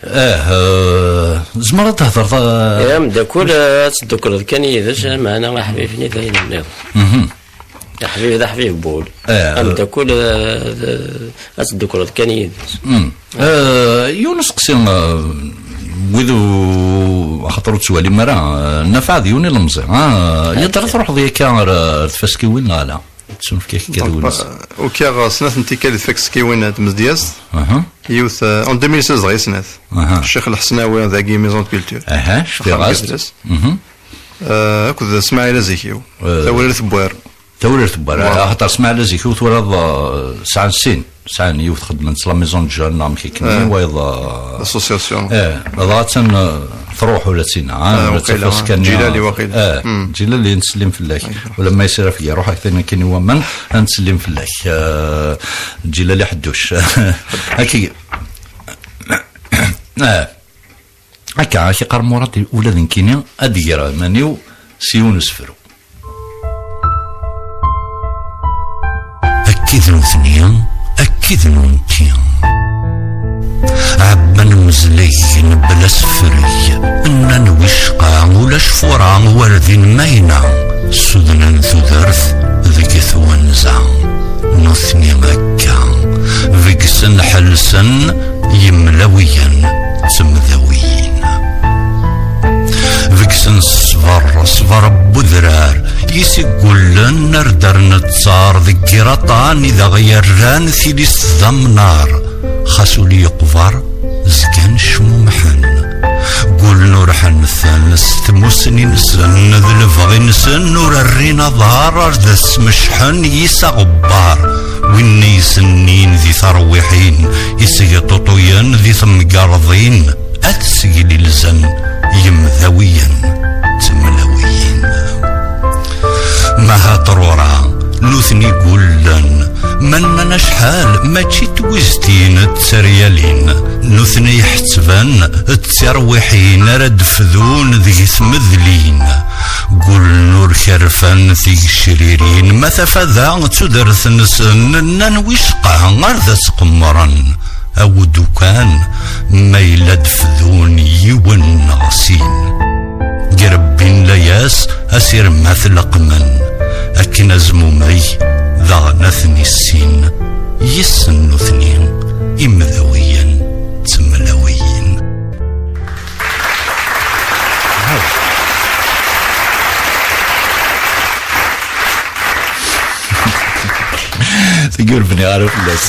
Eh, eh, tzemreḍ ad thedreḍ, eh, eh, ameddakel, eh, ad teddukleḍ kan yid-s, eh, meɛna aḥbib-nni d ayen nniḍen. Mhm. Aḥbib d aḥbib n wul. Eh, ameddakel, eh, d-, ad teddukleḍ kan yid-s. Mm. Eh, yiwen useqsi, eh, wid u-, axaṭer ur ttwalim ara, eh, Nafeɛ d yiwen ilemẓi, ah, yat ara truḥeḍ yakka ar, ar tfaskiwin neɣ ala? Ttunefk-ak akka d donc, win-is. Eh, ukiɣ snat n tikkal di tfaskiwin n tmedyazt. Aha. Yiwet, eh, en deux mille seize dɣa i snat. Aha. Ccix Lḥesnawi dagi, Maison de Culture. Aha, axxam n yidles. Mhm. Eh, akked Smaɛil Azikiw. Eh, Tawrirt n Wawal. Tawrirt n Wawal. Voilà. Axaṭer Smaɛil Azikiw twalaḍ, eh, sɛan sin. Sɛan yiwet xeddmen s la Maison de Jeunes, neɣ amek akken, eh, wayeḍ, eh, association. Eh, dɣa attan, eh, truḥ ula d tinna, ah, eh, ula d waqila, tafas kan, Ǧilali eh, waqila. Eh, hmm. Ǧilali, ad nsellim fell-ak. Aywa. Ulamma yesrafeg iruḥ, ak-t-in akken i waman, ad nsellim fell-ak. Eh, Ǧilali Ḥedduc. Akka, eh, Akka, ak-iqqar Murad, ula d nekkini ad d-greɣ iman-iw s yiwen usefru. Akkid nutni, akkid nunti. Ɛebban mezleg mebla asefreg, nnan wicqa ulac fura, ur din mayna, sudnen tudert deg twenza. Nutni akka, begsen ḥelsen yimlawiyen d temdawiyin. Begsen ṣṣber, ṣṣber n udrar, i s-igullen ar dar nettar, deg yir aṭan i d aɣ-yerran tili s d amnar, xas uli yeqber, zgan cmumḥen. Gullen ur ḥenten s tmussni-nsen, d lebɣi-nsen ur rrin aḍar ar d as-smecḥen yis aɣebbar. Win i yessennin di terwiḥin, isgeṭuṭuyen di temgerḍin, ad seglilzen yemdawiyen d temlawiyin. Maha ṭrura, nutni gullen, ma nnan acḥal, mačči d twiztin d teryalin, nutni ḥettben d tirwiḥin ara d-fdun deg tmedlin. Gullen ur kerfen tigecririn, ma tafada d tudert-nsen, nnan wicqa ar d as-qemmren. Awed ukan ma yella d-fdun yiwen neɣ sin. Grebbin layas asirem ad t-leqqmen, akken azmumeg daɣen ad ten-issin, yes-sen nutni imdawiyen d temlawiyin. Tagi ur bniɣ ara fell-as.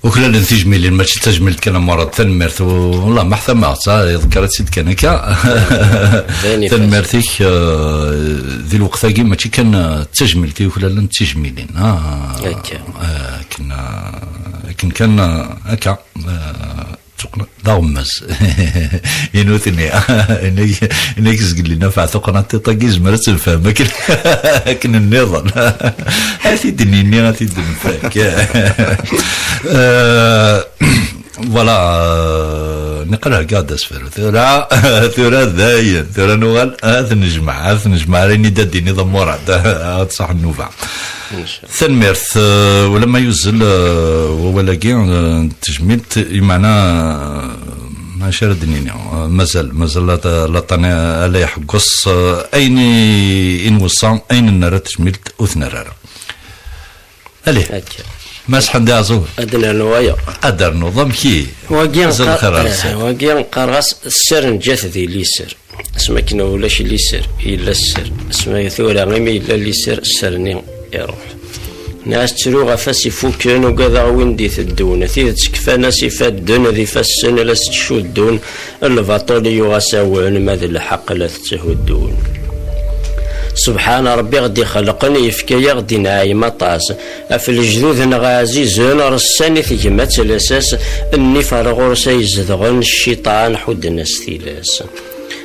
Uklalen tijmilin, mačči d tajmilt kan a Murad, tanemmirt, u-, wallah ma ḥtamaɣ-tt, ah, iḍegger-itt-id kan akka. D ayen ifazen. Tanemmirt-ik, eh, di lweqt-agi mačči kan, eh, d tajmilt i uklalen d tijmilin, ah, akka. Eh, akken, eh, akken kan, eh, akka, eh, tuqqna-, d aɣemmaz. I nutni, inek, inek zgellin afeɛ tuqqna tiṭ-agi, izmer ad tt-nfehhem akken, akken nniḍen. Ad t-id-nini, ad t-id-nfak. Eh, voilà, eh, niqal heggaɣ-d asefru. Tura, tura dayen, tura nuɣal ad t-nejmeɛ, ad t-nejmeɛ, ara ini-d ad d-iniḍ a Murad, ad tṣaḥ nnuba. Tanemmirt, eh, ulamma yuzzel, eh, wawal-agi, eh, n tejmilt, imeɛna, eh, acu ara d-nini, eh, mazal, mazal la, laṭan ala iḥeggeṣ, eh, ayen i, i nweṣṣa, ayen nerra tejmilt ur t-nerra ara. Allez, akka. Mass Ḥemdi Aɛzur. Ad nernu aya. Ad d-ternuḍ, amek i? Wagi mazal qqar-, xir ar eh, sser. Wagi qqareɣ-as sser n ǧat di liser. Asmi akken ulac liser, yella sser. Asmi tura imi yella liser, sser-nni iruḥ. Nniɣ-as ttruɣ ɣef ass ifukken, ugadeɣ win d-iteddun. Tidet kfan-as ifadden d ifassen la s-ttcuddun. Lbaṭel yuɣ-as awen, ma d lḥeqq la tetthuddun. Subḥan Ṛebbi i ɣ-d-ixelqen, yefka-yaɣ-d inɛim aṭas. Ɣef lejdud-nneɣ ɛzizen, reṣṣan i tegmat lasas, nnif ar ɣur-s ay zedɣen, cciṭan ḥudden-as tilas.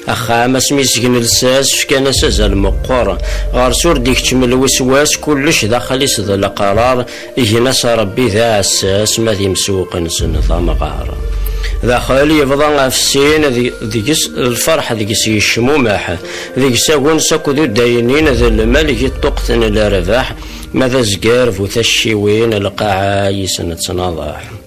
Axxam asmi sgen lsas, fkan-as azal meqqer. Ɣer-s ur d-ikeččem lweswas, kullec daxel-is d leqrar. Igen-as Ṛebbi d aɛessas, ma d imsewwqen-nsen d amɣar. Daxel yebḍa ɣef sin, deg-, deg-s lferḥ, deg-s yecmumeḥ. Deg-s aguns akked udaynin, d lmal gi ṭṭuqt n lerbaḥ. Ma d azgar bu tacciwin, lqaɛa yis-nettnaḍaḥ.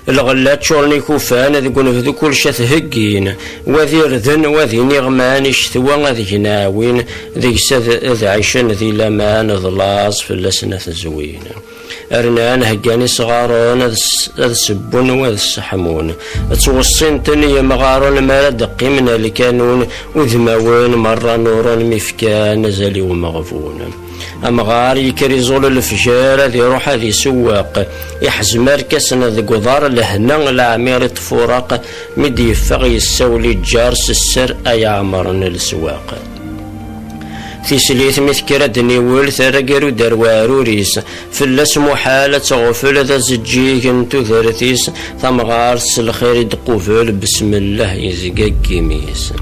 Lɣella ččuren ikufan, deg unebdu kullec ad t-heggin. Wa d irden, wa d iniɣman, i ccetwa ad gen aɛwin, deg-s ad, ad ɛicen di laman, d laẓ fell-asen ad t-zwin. Rnan heggan isɣaren, ad s-, ad sewwen u ad sseḥmun. Ttweṣṣin-ten yemɣaren, mi ara d-qqimen lkanun, udmawen merra nuren mi fkan azal i umeɣbun. Amɣar yekker iẓul lefjer, ad iruḥ ad isewweq. Iḥzem arkasen deg uḍar, lehna leɛmir i tfuraq. Mi d-yeffeɣ yessawel i ǧǧar s sser ay ɛemren leswaq. Tislit mi tekker ad d-niwel, terra gar udar weɛrur-is. Fell-as muḥal ad teɣfel, d azeǧǧig n tudert-is. Tamɣart s lxir i d-qubel, besmellah yezga deg imi-s.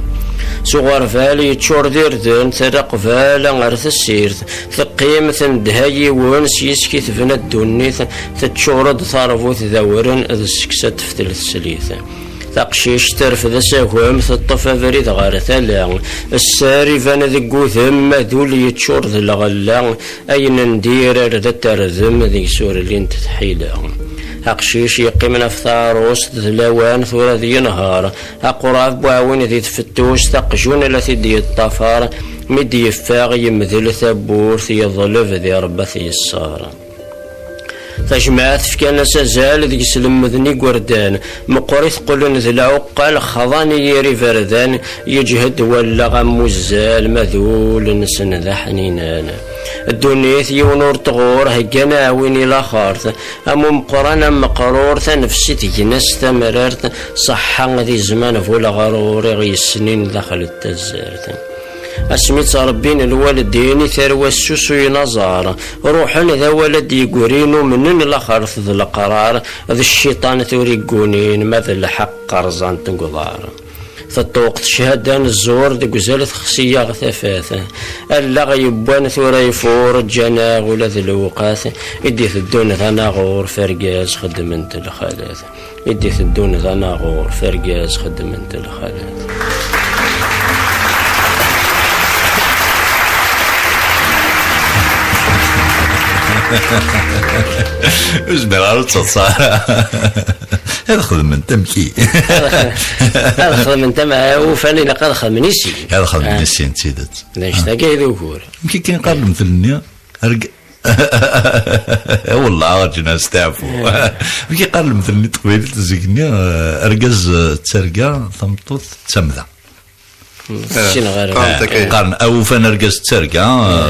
S uɣerbal yeččur d irden, terra qbala ar tessirt. Teqqim tendha yiwen, s yiski tebna ddunit. Teččur-d tarbut d awren, d sseksa teftel teslit. Taqcict terfed asagem, teṭṭef abrid ɣer tala. Sser iban deg udem, adul yeččur d lɣella. Ayen n dir ar d at ardem, deg-s ur llint tḥila. Aqcic yeqqimen ɣef taɛrust d lawan, tura d yenher. Aqrab uɛwin di tfettust, aqjun la t-id-yeṭṭafar. Mi d-yeffeɣ yemdel tawwurt, yeḍleb di Ṛebbi ad t-yesser. Tajmaɛt fkan-as azal, deg-s lemmden igerdan, meqqrit qqlen d lɛuqqal, xḍan i yir iberdan, yeǧhed wallaɣ am uzzal, ma d ul-nsen d aḥninan. Ddunit yiwen ur tɣur, heggan aɛwin i laxert, am umeqqran am meqrur, tanefsit gen-as tamrart, ṣaḥḥa d izman bu leɣrur, i ɣ-yessnin daxel n tazzart. Asmi ttrebbin lwaldin i tarwa ssusuyen aẓar, ruḥen d awal ad d-yeggrin, umnen laxert d leqrar, d cciṭan tura i ggunin, ma d lḥeqq rẓan-t deg uḍar. Teṭṭuqt cchada n zzur, deg uzal texsi-yaɣ tafat. Allaɣ yewwan tura yeffur, ǧǧan-aɣ ula d lewqat, i d-iteddun d anaɣur, f argaz xeddment lxalat. I d-iteddun d anaɣur, f argaz xeddment lxalat. Ur zmireɣ ara ad ttaḍsa ara. Ad xedmen tamki. Ad xedmen tam ufan ilaq ad xedmen i sin. Ad xedmen i sin d tidet. D anect-agi ay d ugur. Amek i qqaren lemtel-nni? Wellah ǧǧan asteɛfu. Amek i qqaren lemtel-nni n teqbaylit zik-nni? Argaz d targa, tameṭṭut d tamda. Ssineɣ ara. Qqaren awufan argaz d targa,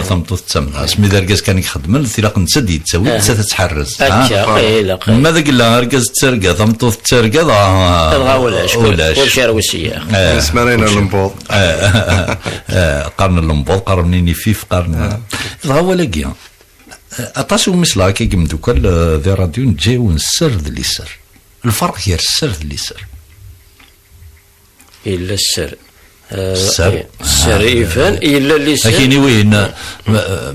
tameṭṭut d tamda. Asmi d argaz kan i ixeddmen, tilaq netta d-yettawi, netta tettḥerrez. Akka, ilaq. Ma d agella argaz d targa, tameṭṭut d targa, dɣa ulac. Ulac. Ulac ara wis-iyaɣ. Nesmarayen ar lembuḍ. Qqaren lembuḍ, qqaren inifif, qqaren. Dɣa awal-agi, aṭas umi sleɣ akka deg imeddukal di ṛṛadyu, neǧǧa-yawen sser d liser. Lferq gar sser d liser. Yella sser. Sser. Sser iban, yella liser. Akini win,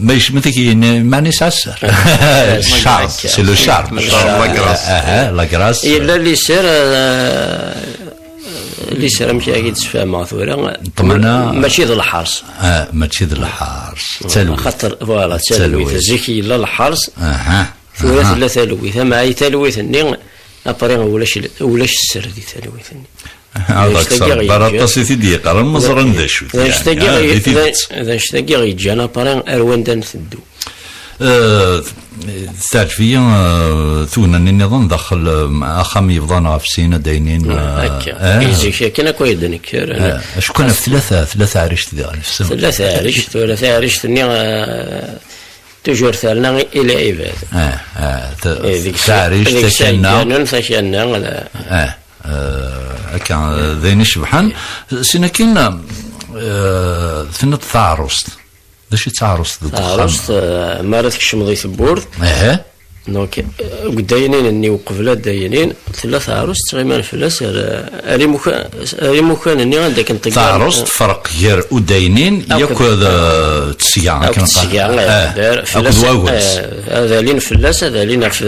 ma yecmet akini, meɛna yesɛa sser. Charme, c'est le charme. La grâce. Yella liser, liser amek i d-sfahmeɣ tura. Ṭṭmana. Mačči d lḥers. Mačči d lḥers. D talwit. Xaṭer, voilà, d talwit. Zik yella lḥers. Tura tella talwit. Ama i talwit-nni, après ulac, ulac sser di talwit-nni. Ɛad akteṛ, bar aṭas i t-id-yeqqaren ma ẓran d acu-t. D anect-agi ɣ-yeǧǧan apari ar wanda nteddu. Teɛǧeb-iyi tugna-nni nniḍen daxel axxam yebḍan ɣef sin adaynin. Akka. Zik akken akk ay d-nekker. Acku kan ɣef tella teɛrict diɣen. Tella teɛrict, tura teɛrict-nni toujours terna i lɛibad. Taɛrict, takanna. Takanna. Akka, d ayen icebḥen. Sin akin, tenniḍ taɛrust. D acu i d taɛrust deg uxxam? Taɛrust, mi ara tkecmeḍ i tewwurt. Donc, deg udaynin-nni uqbel ad daynin, tella taɛrust ttɣiman fell-as ar imukan-nni anda akken teggar. Taɛrust tferq gar udaynin yakk d tesga, akked tesga, akked wagnes. Ad alin fell-as, ad alin ɣef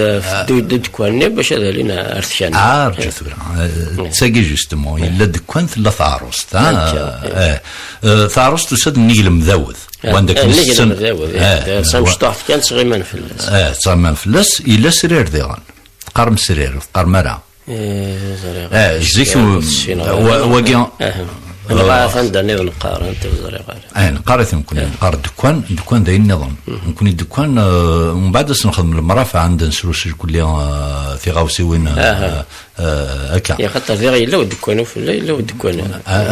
ddukkan-nni bac ad alin ar tkanna. Ah, rǧu tura. D tagi justement, yella ddukkan, tella taɛrust. Taɛrust tusa-d nnig lemdawed. Wanda akken nnig lemdawed, d tamecṭuḥt kan ttɣiman fell-as. Ttɣiman fell-as, yella srir diɣen. Teqqarem srir, ur teqqarem ara. Zik wagi. Neɣ ahat anda nniḍen qqaren, ur ẓriɣ ara. Neqqar-it nekkni, neqqar ddekkan, ddekkan d ayen nniḍen. Nekkni ddekkan, mbeɛd ad s-nexdem lemrafaɛ anda nesrus irkelli, tiɣawsiwin, akka. Axaṭer diɣ yella udekkan ufella, yella udekkan.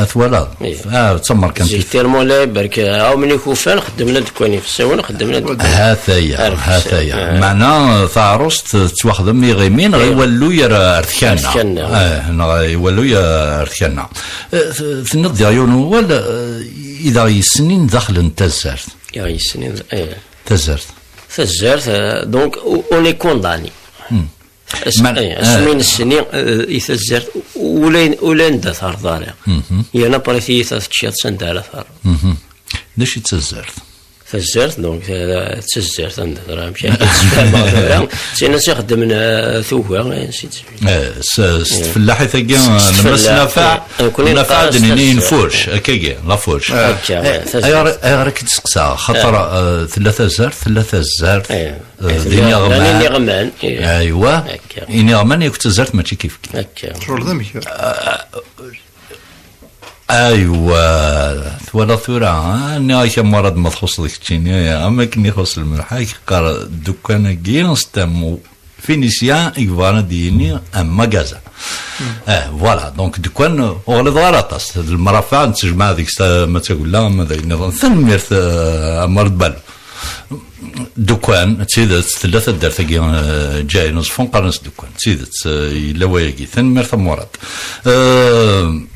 Twalaḍ? D tamerkantit. Zik tirmulay, berk ɛawmen ikufan, xeddmen adekkan ifessawen, xeddmen adekkan. Hataya, hataya. Meɛna taɛrust tettwaxdem iɣimi, neɣ i walluy ar tkanna. Neɣ i walluy ar tkanna. Tenniḍ diɣ yiwen wawal, i d aɣ-yessnin daxel n tazzart. I aɣ-yessnin, eh. Tazzart. Tazzart, donc, on est condamné. Asmi nesni i tazzart, ula anda terḍ ara. Yerna après tiyita teččiḍ s anda ara terḍ. D acu i d tazzart? Tazzart, donc, d tazzart anda teḍra, amek ara k-id-sfehmeɣ tura? D tin i s-ixeddmen tuga, ainsi de suite. S tfellaḥit-agi n Mass Nafaɛ, Nafaɛ ad d-nini nfurc, akkagi, la fourche. Ayɣer i k-d-steqsaɣ? Xaṭer tella tazzart, tella tazzart. D iniɣman. Aywa. Iniɣman yakk d tazzart mačči kifkif. Akka. Tecɣleḍ amek? Aywa. Twalaḍ tura, nniɣ-ak am warad ma txuṣṣeḍ keččini, am akken ixuṣṣ lmelḥ, ad k-qqar ddukkan-agi s tammu. Phénicien i yebɣan ad d-yini un magasin. Eh, voilà, donc ddekkan ur ɣliḍeɣ ara aṭas. D lemrafaɛ nettejmaɛ deg-s, ma d tagella ma d ayen nniḍen. Tanemmirt, eh, a Murad Ballu. Ddekkan, d tidet, tella taddart-agi, eh, Ǧayen Uẓeffun, qqaren-as ddekkan. D tidet, eh, yella wayagi. Tanemmirt a Murad. Eh,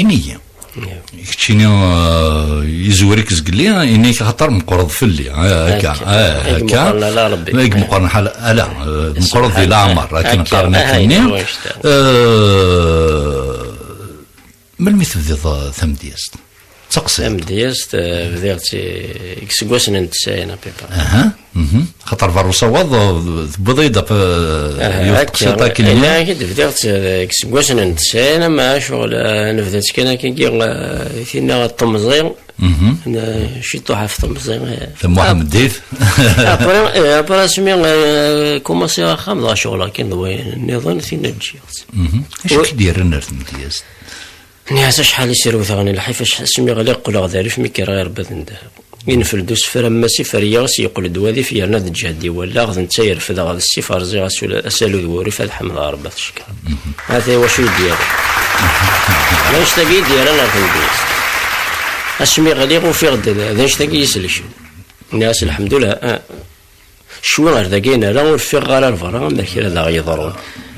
Ini-yi. Keččini, eh, yezwir-ik zgelli, ini-k axaṭer meqqreḍ fell-i, eh, akka, akka. Eh, akka. Meqqren ala Rebbi. Ay meqqren ḥala, ala, eh, meqqreḍ di leɛmer, akken qqaren akkenni. Eh, melmi tebdiḍ, eh, tamedyazt? D taqsiṭ. Tamedyazt, eh, bdiɣ-tt i, deg iseggasen n tesɛin, à peu près. Aha. Mhm. Xaṭer berru usawaḍ, eh, tewwiḍ-iyi-d ɣef, eh, yiwet n teqsiṭ akken. Akka, eh, d-bdiɣ-tt, eh, deg iseggasen n tesɛin, ama ccɣel, eh, nebda-tt kan akkagi, eh, tinna temẓi. Mhm. Ciṭuḥ ɣef temẓi, eh. Tamuḥ meddit. Après, eh, après asmi, eh, kumaṣiɣ axxam, dɣa ceɣleɣ kan d wayen nniḍen, tinna ǧǧiɣ-tt. Mhm. Acu i k-id-yerran ar tmedyazt? Nniɣ-as acḥal i srewteɣ n lḥif, acḥal asmi ɣliɣ qqleɣ d alif mi kkreɣ irebbaḍ n ddheb. Infel-d usefra n Mass Iferya-s, yeqqel-d wadif yerna d ǧehd i wallaɣ, d netta i refdeɣ d ssif, rẓiɣ asul-, asalu d wurrif, ad ḥemdeɣ Rebbi ad t-cekkreɣ. Ata i wacu i d-yerra. D annect-agi i d-yerran ar tmedyazt. Asmi ɣliɣ ufiɣ-d d, d annect-agi i yi-iselken. Nniɣ-as lḥemdullah, ah, Cwi ar dagi nella, ur ffiɣeɣ ara ar berra, am kra d aɣ-yeḍrun.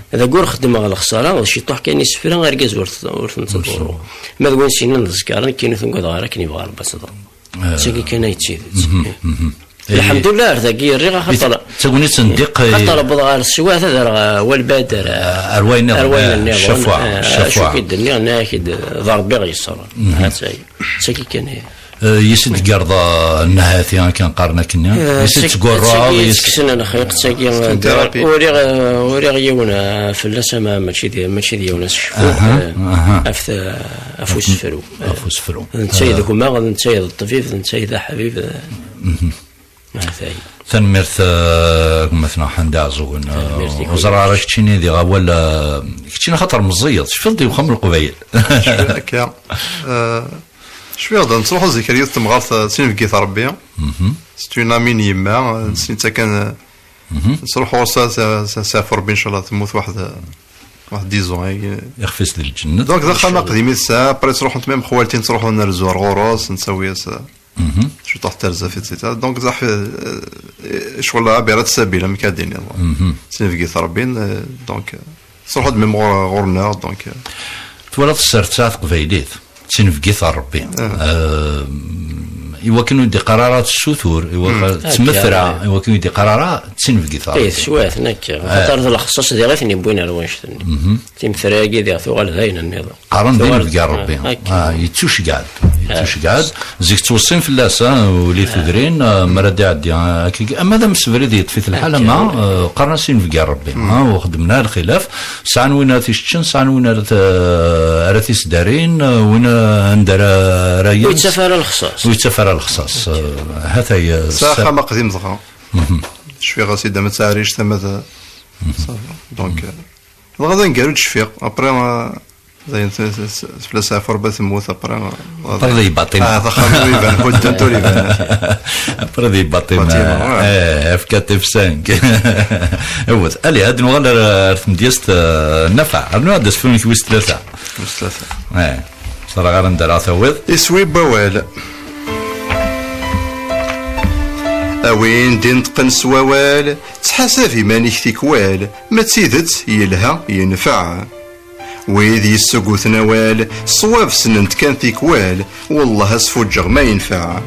Dagi ur xeddmeɣ lexsara, d ciṭuḥ kan isefra, argaz ur t-, ur ten-ttḍurruɣ. Ma d win s-yennan d ẓẓkara, nekkini ur t-ugadeɣ ara, akken yebɣa Rebbi ad t-ḍurruɣ. Eh. D tagi kan ay d tidet. Mhm, mhm. Lḥemdullah, ar dagi rriɣ, axaṭer, d tagnit n ddiq, eh, axaṭer wwḍeɣ ɣer teswiɛt, ad rreɣ, eh, walbad ar, eh, ar wayen nniḍen, ar wayen eh, nniḍen, ccafuɛ, eh, ccafuɛ. Acu k-id-nniɣ, nniɣ-ak-id, eh, d Rebbi i ɣ-yeṣṣren. Mhm. Ha-tt-aya. D tagi kan, eh. Eh, yis i d-tgerḍ, eh, nnhati, akken qqaren akkenni? Eh, yis i d-tgurraḍ, yis tekksen lxiq, tagi, eh, uriɣ, eh, uriɣ yiwen, eh, fell-as, ama mačči d, mačči d yiwen, s cfu, aha, eh, aha. Af t-, af usefru. Af usefru. D netta i d gma, d netta i d ṭṭbib, d netta i d aḥbib, eh. Mhm. Atay. Tanemmirt, eh, gma-tneɣ Ḥend Iɛeẓẓugen, eh, tanemmirt i ur ẓriɣ ara keččini diɣ awal, eh, keččini xaṭer meẓẓiyeḍ, tecfiḍ di uxxam n Leqbayel. Cfiɣ akka. Eh, Cfiɣ-d, nettruḥu zik ar yiwet temɣart, eh, d tinebgit n Rebbi. Mhm. C'est une amie n yemma, eh, nessen-itt akken, eh, mhm, nettruḥu ɣur-s, eh, s, s, s, s Rebbi, ncallah, temmut waḥed, eh, waḥed dix ans, eh. Ixef-is di lǧennet. Donc, d axxam aqdim i tesɛa, après ttruḥunt même xwalti, nettruḥu nerzu ar ɣur-s, nettawi-as, eh, mhm, ciṭuḥ n terza, et cetera. Donc, d aḥ-, eh, ccɣel ɛabirat sabil, amek ad d-iniḍ. Mhm. D tinebgit n Rebbi, eh, donc, eh, Tettruḥu-d même ɣur-, ɣur-neɣ, donc, euh. Twalaḍ sser tesɛa teqbaylit, d tinebgit n Rebbi. Ah. Euh, i wakken ur d-iqqar ara tessutur, i wakken, mm, d tmetra, akka, i wakken ur d-iqqar ara d tinebgit n Rebbi. Eh, teswiɛt, nekk. Ah. Axaṭer d lexṣaṣ diɣ i ten-yewwin ar wanect-nni. Mhm. Timetra-agi diɣ tuɣal d ayen nniḍen. Qqaren d tuɣal inebgi n Rebbi. Ah, akka. Ah, yettuceggeɛ-d, ah, yettuceggeɛ-d. Zik ttweṣṣin fell-as, ah, uli, ah, tudrin, ah, mi ara d-iɛeddi, ah, akkagi. Ama d amsebrid yeṭṭef-it lḥal, akka, ama, ah, qqaren-as inebgi n Rebbi, mm, ah, ur xeddmen ara lxilaf. Sɛan win ara t-iseččen, sɛan win ara t-, ara t-isdarin, win anda ara, ara yens. Ur yettaf ara lexṣaṣ. Ur yettaf ara lexṣaṣ. Eh, hatay, eh, tesɛa axxam aqdim dɣa. Mhm. Cfiɣ-as-id ama d taɛrict, ama d, mhm, ça va. Donc, eh, dɣa d aneggaru d-cfiɣ. Après, eh, dayen, t-, t-, t-, fell-as ɛfu Rebbi temmut, après, eh, après d ibaṭima. Ah, d axxam-iw iban, huddent ur iban. Après d ibaṭima. Baṭima, ouais. Eh, F quatre, F cinq. Awet, allez, ad nuɣal ar, ar tmedyazt, eh, Nafeɛ. Rnu ad d-asfru wis tlata. Wis tlata. Eh, ẓriɣ ara anda ara tawiḍ. Iswi n wawal. A win d-ineṭqen s wawal, ttḥasab iman-ik tikwal, ma d tidet yelha, yenfeɛ. Wid yessuguten awal, ṣṣwab ssnen-t kan tikwal, wellah asfuǧǧeɣ ma yenfeɛ.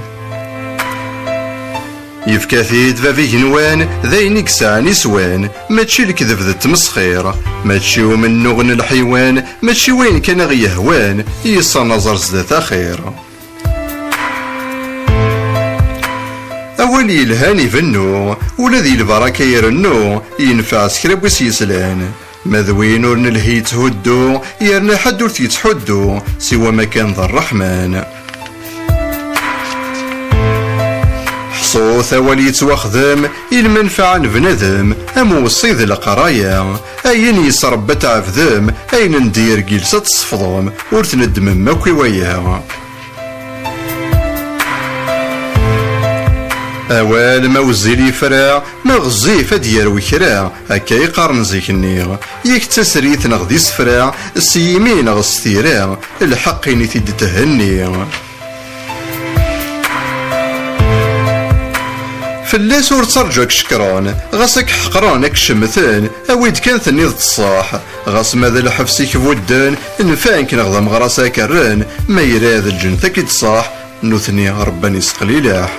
Yefka-t-id bab igenwan, d ayen i yesɛan iswan, mačči lekdeb d ttmesxir, mačči umennuɣ n lḥiwan, mačči wayen kan i ɣ-yehwan, yessaneẓ ar zdat axir. Awal yelhan ibennu, ula di lbaraka irennu, yenfeɛ s kra n wis yeslan. Ma d win ur nelhi yetthuddu, yerna ḥedd ur t-yettḥuddu, siwa ma kan d Ṛṛeḥman. Ḥṣut awal yettwaxdem i lmenfaɛa n bnadem, am uweṣṣi d leqraya, ayen yesṛebba ad tɛebdem, ayen n dir n yiles ad tesfeḍem, ur tneddmem akk i waya. Awal ma wezzil yefra, ma ɣezzif ad d-yerwi kra, akka i qqaren zik-nni. Yak d tasrit neɣ d isefra, s yimi neɣ s tira, lḥeqq ini-t-id thenni. Fell-as ur ttarǧu ad k-cekkren, ɣas ad k-ḥeqren, ad k-cemmten, awi-d kan tenniḍ-d ṣṣeḥ. Ɣas ma d lḥebs i k-budden, nfan-k neɣ d ameɣras ad k-rren, ma yella d lǧennet ad k-id-ṣaḥ, nutni rebban isqlileḥ.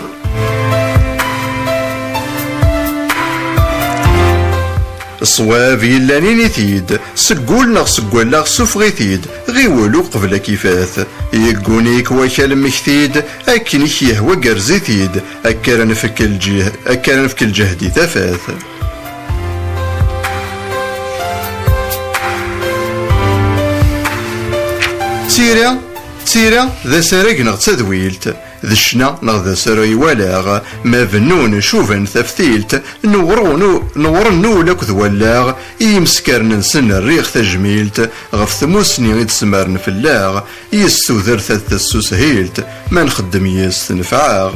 Ṣṣwab yellan ini-t-id, seg wul neɣ seg wallaɣ ssufeɣ-it-id, ɣiwel uqbel ad k-ifat. Yegguni-k wakal mmekti-d, akken i k-yehwa gerrez-it-id, akka ara nefk lǧih-, akka ara nefk lǧehd i tafat. Tira, tira d asarag neɣ d tadwilt, d ccna neɣ d asaru i walaɣ, ma bennun cuban taftilt, newren, newren ul akked wallaɣ, i yimeskaren-nsen rriɣ tajmilt, ɣef tmusni i d-semren fell-aɣ, yes tudert ad tessushilt, ma nxeddem yes tenfeɛ-aɣ.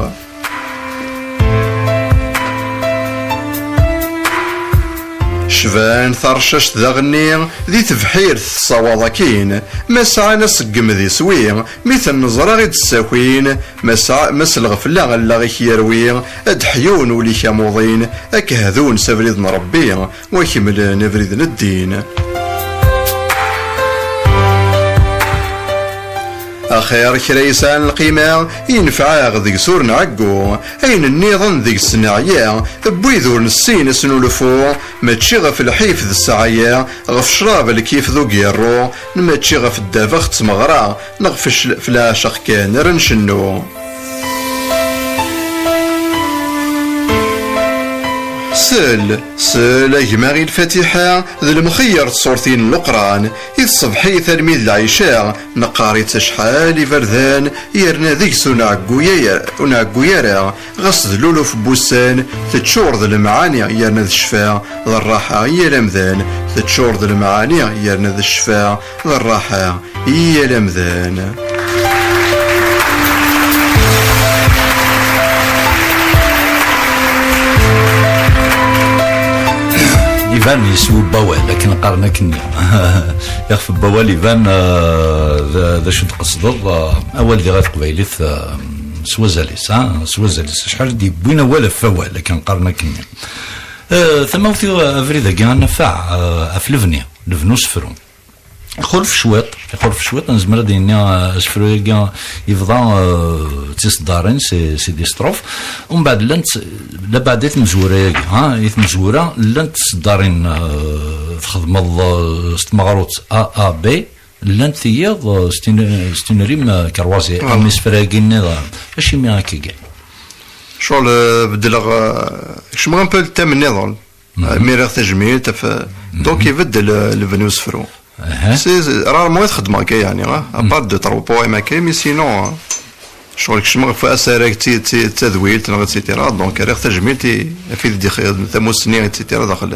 Cban tarcact daɣenni di tebḥirt tessawaḍ akin, ma sɛan aseggem d iswi, mi ten-neẓra i d-ssakin, ma sɛa-, ma s lɣefla allaɣ-ik yerwi, ad d-ḥyun ul-ik amuḍin, ad k-hdun s abrid n Ṛebbi, wa kemmlen abrid n ddin. Axir kra yesɛan lqima, yenfeɛ-aɣ deg-s ur nɛeggu, ayen nniḍen deg-s neɛya, n wid ur nessin asnulfu, mačči ɣef lḥif d ssɛaya, ɣef ccrab lkif d ugiṛṛu, mačči ɣef ddabex d tmeɣra, neɣ f-, f leɛceq kan ara ncennu. Sel, sel, a gma i lfatiḥa, d lemxeyyer tṣurtin n Leqran, i tṣebḥit almi d lɛica, neqqar-itt acḥal iberdan, yerna deg-s ur nɛeggu ya-, ur nɛeggu ara, ɣas d luluf n wussan, teččur d lemɛani, yerna d ccfa, d rraḥa i yal amdan, teččur d lemɛani, yerna d ccfa, d rraḥa i yal amdan. Iban yeswi n wawal, akken qqaren akkenni. Ixef n wawal iban, eh, d, d acu d-tqesdeḍ, eh, awal diɣ ɣer teqbaylit, eh, s wazal-is, ha? S wazal-is. Acḥal i d-yewwin awal ɣef wawal, akken qqaren akkenni. Eh, tamawt-iw, eh, abrid-agi ad nafeɛ, eh, ɣef lebni, lebni usefru. Ixulef cwiṭ, ixulef cwiṭ, nezmer ad d-nini, eh, asefru-agi yebḍa, eh, d tiseddarin, c'est, c'est des strophes. Umbeɛd llant, labeɛd i tmezwura-agi, ha, i tmezwura, llant tseddarin, eh, txedmeḍ, eh, s tmeɣrut A A B, llant tiyiḍ, eh, s tin-, s tinrim, eh, kerwazi, am isefra-agi nniḍen. Acimi akkagi? Ccɣel, eh, beddleɣ, eh, kecmeɣ un peu le thème nniḍen. Mi rriɣ tajmilt, af-, donc ibeddel, euh, lebni usefru. Si, rarement i t-xeddmeɣ akka, yeɛni, ah, à part deux, trois poèmes akka, mais sinon, ah, ccɣel kecmeɣ ɣef asarag d ti-, d ti-, d tadwilt, neɣ et cetera. Donc, rriɣ tajmilt i, af i d-ixeddmen tamussni, et cetera, daxel.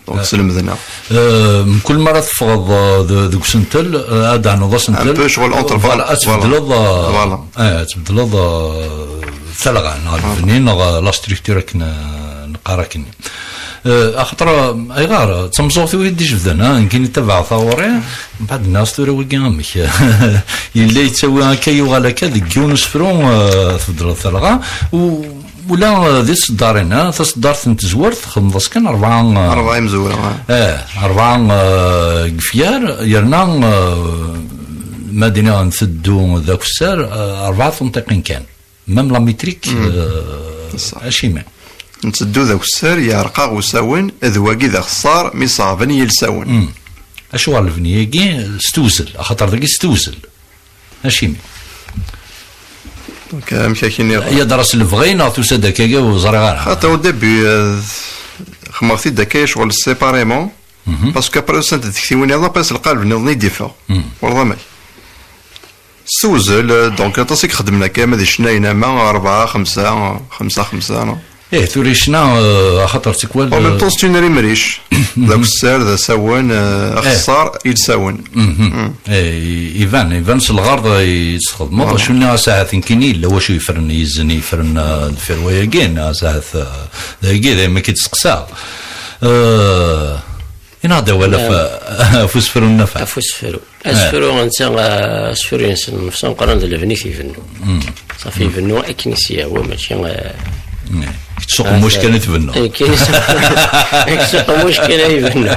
Donc, slemden-aɣ. Euh, mkul mi ara teffɣeḍ, euh, de-, deg usentel, euh, ad d-tɛennuḍ asentel. Un peu, ccɣel, entre, voilà, ad tbeddleḍ, euh, voilà. Eh, ad tbeddleḍ, euh, talɣa, neɣ lebni, neɣ, euh, la structure akken, euh, neqqar akken. Eh, axaṭer, eh, ayɣer? D tameẓẓuɣt-iw i d-ijebden, ha? Nekkini tabaɛeɣ taɣuri, mbeɛd nniɣ-as tura wigi amek? Yella yettawi akka, yuɣal akka, deg yiwen usefru, eh, tbeddleḍ talɣa, u-, ula, eh, di tseddarin, ha? Taseddart n tezwart, txedmeḍ-as kan rebɛa, eh, rebɛa imezwura, ha? Eh, rebɛa, eh, deg ifyar, yerna, eh, ma d-iniɣ nteddu d akessar, eh, rebɛa tunṭiqin kan. Même la métrique, euh, acimi? Nteddu d akessar, yeɛreq-aɣ usawen, d wagi d axeṣṣar mi ṣeɛben yilsawen. Hmm. Acuɣer lebni-agi s tewzel? Axaṭer dagi s tewzel. Acimi? Donc, amek ak-iniɣ? Yadra s lebɣi neɣ tusa-d akkagi ur ẓriɣ ara? Xaṭer au début, euh, xedmeɣ-t-id akka ccɣel séparément, parce que après usant-d tektiwin-iḍen, après s lqaleb-nniḍen i d-iffeɣ. Walaḍ amek? S tewzel, donc aṭas i ixeddmen akka, ma d icennayen ama rebɛa, xemsa, xemsa, xemsa. Eh, tura ccna, eh, axaṭer tikwal, en même temps, c'est une rimriche. D akessar, d asawen, eh, axeṣṣar, ilsawen. Mhm. Eh, iban, iban s lɣerḍ i tt-txedmeḍ. Voilà. Acu nniɣ, asahat nekkini yella wacu yefren, yizen yefren, eh, deffir wayagi, neɣ asahat, eh, dagi, daymi k-id-steqsaɣ. Eh, inaɣ-d awal ɣef, ɣef usefru n Nafa. Ɣef usefru. Asefru netta, eh, asefru-ines n Nefṣa Meqqran d lebni-t ibennu. Ṣafi ibennu akken i s-yehwa, mačči, eh, Kečč s uqemmuc kan i tbennu. Eh, kan i s-, kečč s uqemmuc kan i ibennu.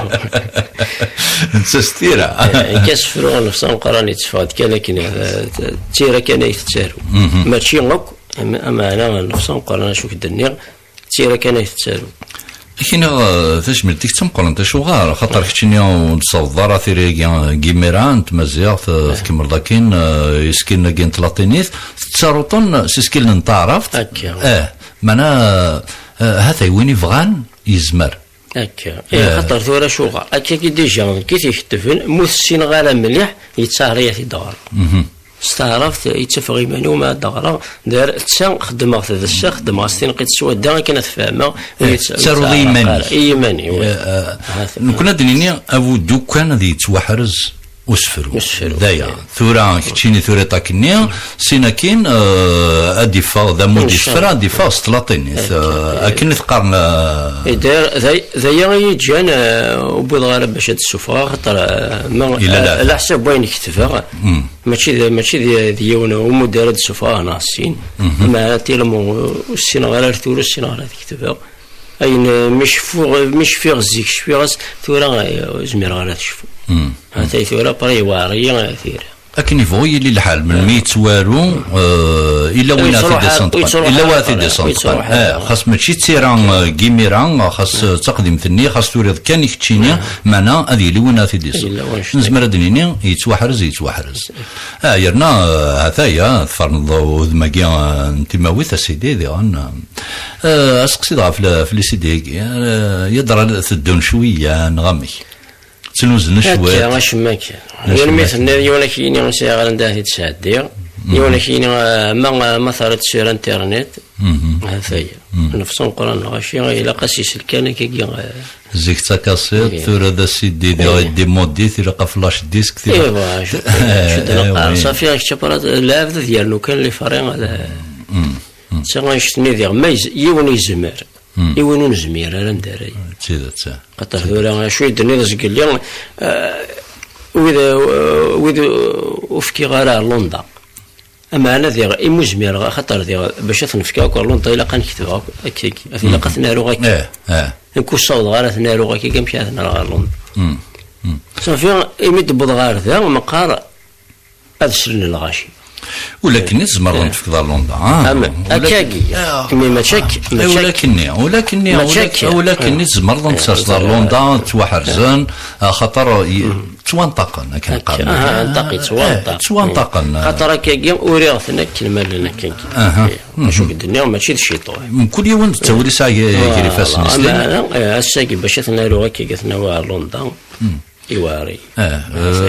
Netta s tira. Eh, akka asefru n Nefṣa Meqqran yetteffeɣ-d kan akken, eh, d tira kan ay tettaru. Mačči akk, am-, ameɛna n Nefṣa Meqqran acu k-d-nniɣ, d tira kan ay tettaru. Ak-iniɣ, eh, tajmilt-ik d tameqqrant, acuɣer? Xaṭer keččini ur d-tessawḍeḍ ara tira-agi n yimir-a n tmaziɣt, eh, tkemmleḍ akkin, eh, isekkilen-agi n tlaṭinit, tettaruḍ-ten s isekkilen n taɛrabt. Akka. Eh, meɛna, eh, ha-t-ay win ibɣan yezmer. Akka. Eh, xaṭer tura acuɣer? Akka-agi dija, nekk i t-ikettben, mu t-ssineɣ ara mliḥ, yettɛerri ad t-id-ɣreɣ. S taɛrabt, yettafeɣ iman-iw ma ad d-ɣreɣ, dar, d ta xeddmeɣ-t d ssa, xeddmeɣ-as tinqiḍt s wadda akken ad t-fehmeɣ. Eh, tettaruḍ i yiman-ik. I yiman-iw. Eh, eh, nekkni ad d-nini, abuddu kan ad yettwaḥrez usefru. Usefru. D aya. Tura, keččini turiḍ akkenni, sin akkin, eh, ad d-iffeɣ, d ammud isefra, ad d-iffeɣ s tlaṭinit. Eh, akken i t-qqaren, eh, eh, d ay-, d aya i yi-ǧǧan, eh, ur wwiḍeɣ ara bac ad d-ssufɣeɣ, xaṭer, eh, ma, eh, leɛtab. Ala ḥsab wayen ketbeɣ. Mačči d, mačči d, d yiwen umudar ad d-ssufɣeɣ neɣ sin. Ama tila mu, ur ssineɣ ara ar tura, ur ssineɣ ara ad ketbeɣ. Ayen, eh, mi cfuɣ, mi cfiɣ zik, cfiɣ-as, tura, eh, ur zmireɣ ara ad cfuɣ. Atay tura, après, yewɛer-iyi, eh, tira. Akken yebɣu yili lḥal, melmi yettwaru, eh, illa win ara t-id-isenṭqen. Illa win ara t-id-isenṭqen. Eh, xas mačči d tira, eh, n yimir-a, xas, eh, d taqdimt-nni, xas turiḍ kan i keččini, meɛna ad yili win ara t-id-isenṭqen. Nezmer ad d-nini, yettwaḥrez, yettwaḥrez. Ah, yerna, eh, ha-t-aya, tferneḍ udem-agi, eh, n timawit, a sidi, diɣen, eh, aseqsi dɣa f le-, f les idées-agi, eh, yeḍra teddun cwiya, neɣ amek? Ttnuzen cwiṭ. Akka, acemma kan. Acemma kan. Yal mi tenniḍ, yiwen ak-yini ur sɛiɣ ara anda ad t-id-sɛeddiɣ, yiwen ak-yini, eh, ma, ma terriḍ sur internet, ha-t-aya. Nefṣa Meqqran lɣaci, ilaq ad s-isel kan akkagi, eh, Zik d takasiṭ, tura d asidi, diɣ, eh, d imodit, ilaq a flash disk, tilaq. Eh, voilà, je, je te le parle. Safi, kečč apparat, lɛebd ad yernu kan les frais, d, d taɣect-nni diɣ, ma yiwen yezmer, i win ur nezmir ara ad d-nerr. D tidet, eh. Xaṭer tura, acu i d-tenniḍ zgelli, eh, wid, eh, wid ur fkiɣ ara ɣer Londres. Ameɛna diɣ, imi ur zmireɣ, axaṭer diɣ, bac ad ten-fkeɣ akk ɣer Londres, ilaq ad n-ketbeɣ akk akkagi. Ilaq ad ten-aruɣ akka. Eh, eh. Nekk ur ssawḍeɣ ara ad ten-aruɣ akkagi, amek ara ten-rreɣ ɣer Londres? Safi, imi d-wwḍeɣ ɣer da, meqqar ad slen lɣaci. Ulakken i tzemreḍ ad ten-tefkeḍ ɣer Londres, ah? Akkagi. Imi mačči akka, eh, mačči akka. Ulakken-nni, ulakken-nni, mačči akka. Ulakken-nni tzemreḍ ad ten-terseḍ ɣer Londres, ttwaḥerzen, axaṭer i-, ttwanṭaqen, akken qqaren. Aha, ttwanṭaqen. Eh, ttwanṭaqen. Xaṭer akkagi, uriɣ-ten akken ma llan akkagi. Aha. Eh, acu k-d-nniɣ, mačči d ciṭuḥ. Mkul yiwen d ttawil yesɛa gar ifassen-is. Voilà. Ass-agi, bac ad ten-aruɣ akkagi, ad ten-awiɣ ɣer Londres, iwɛer-iyi. Eh,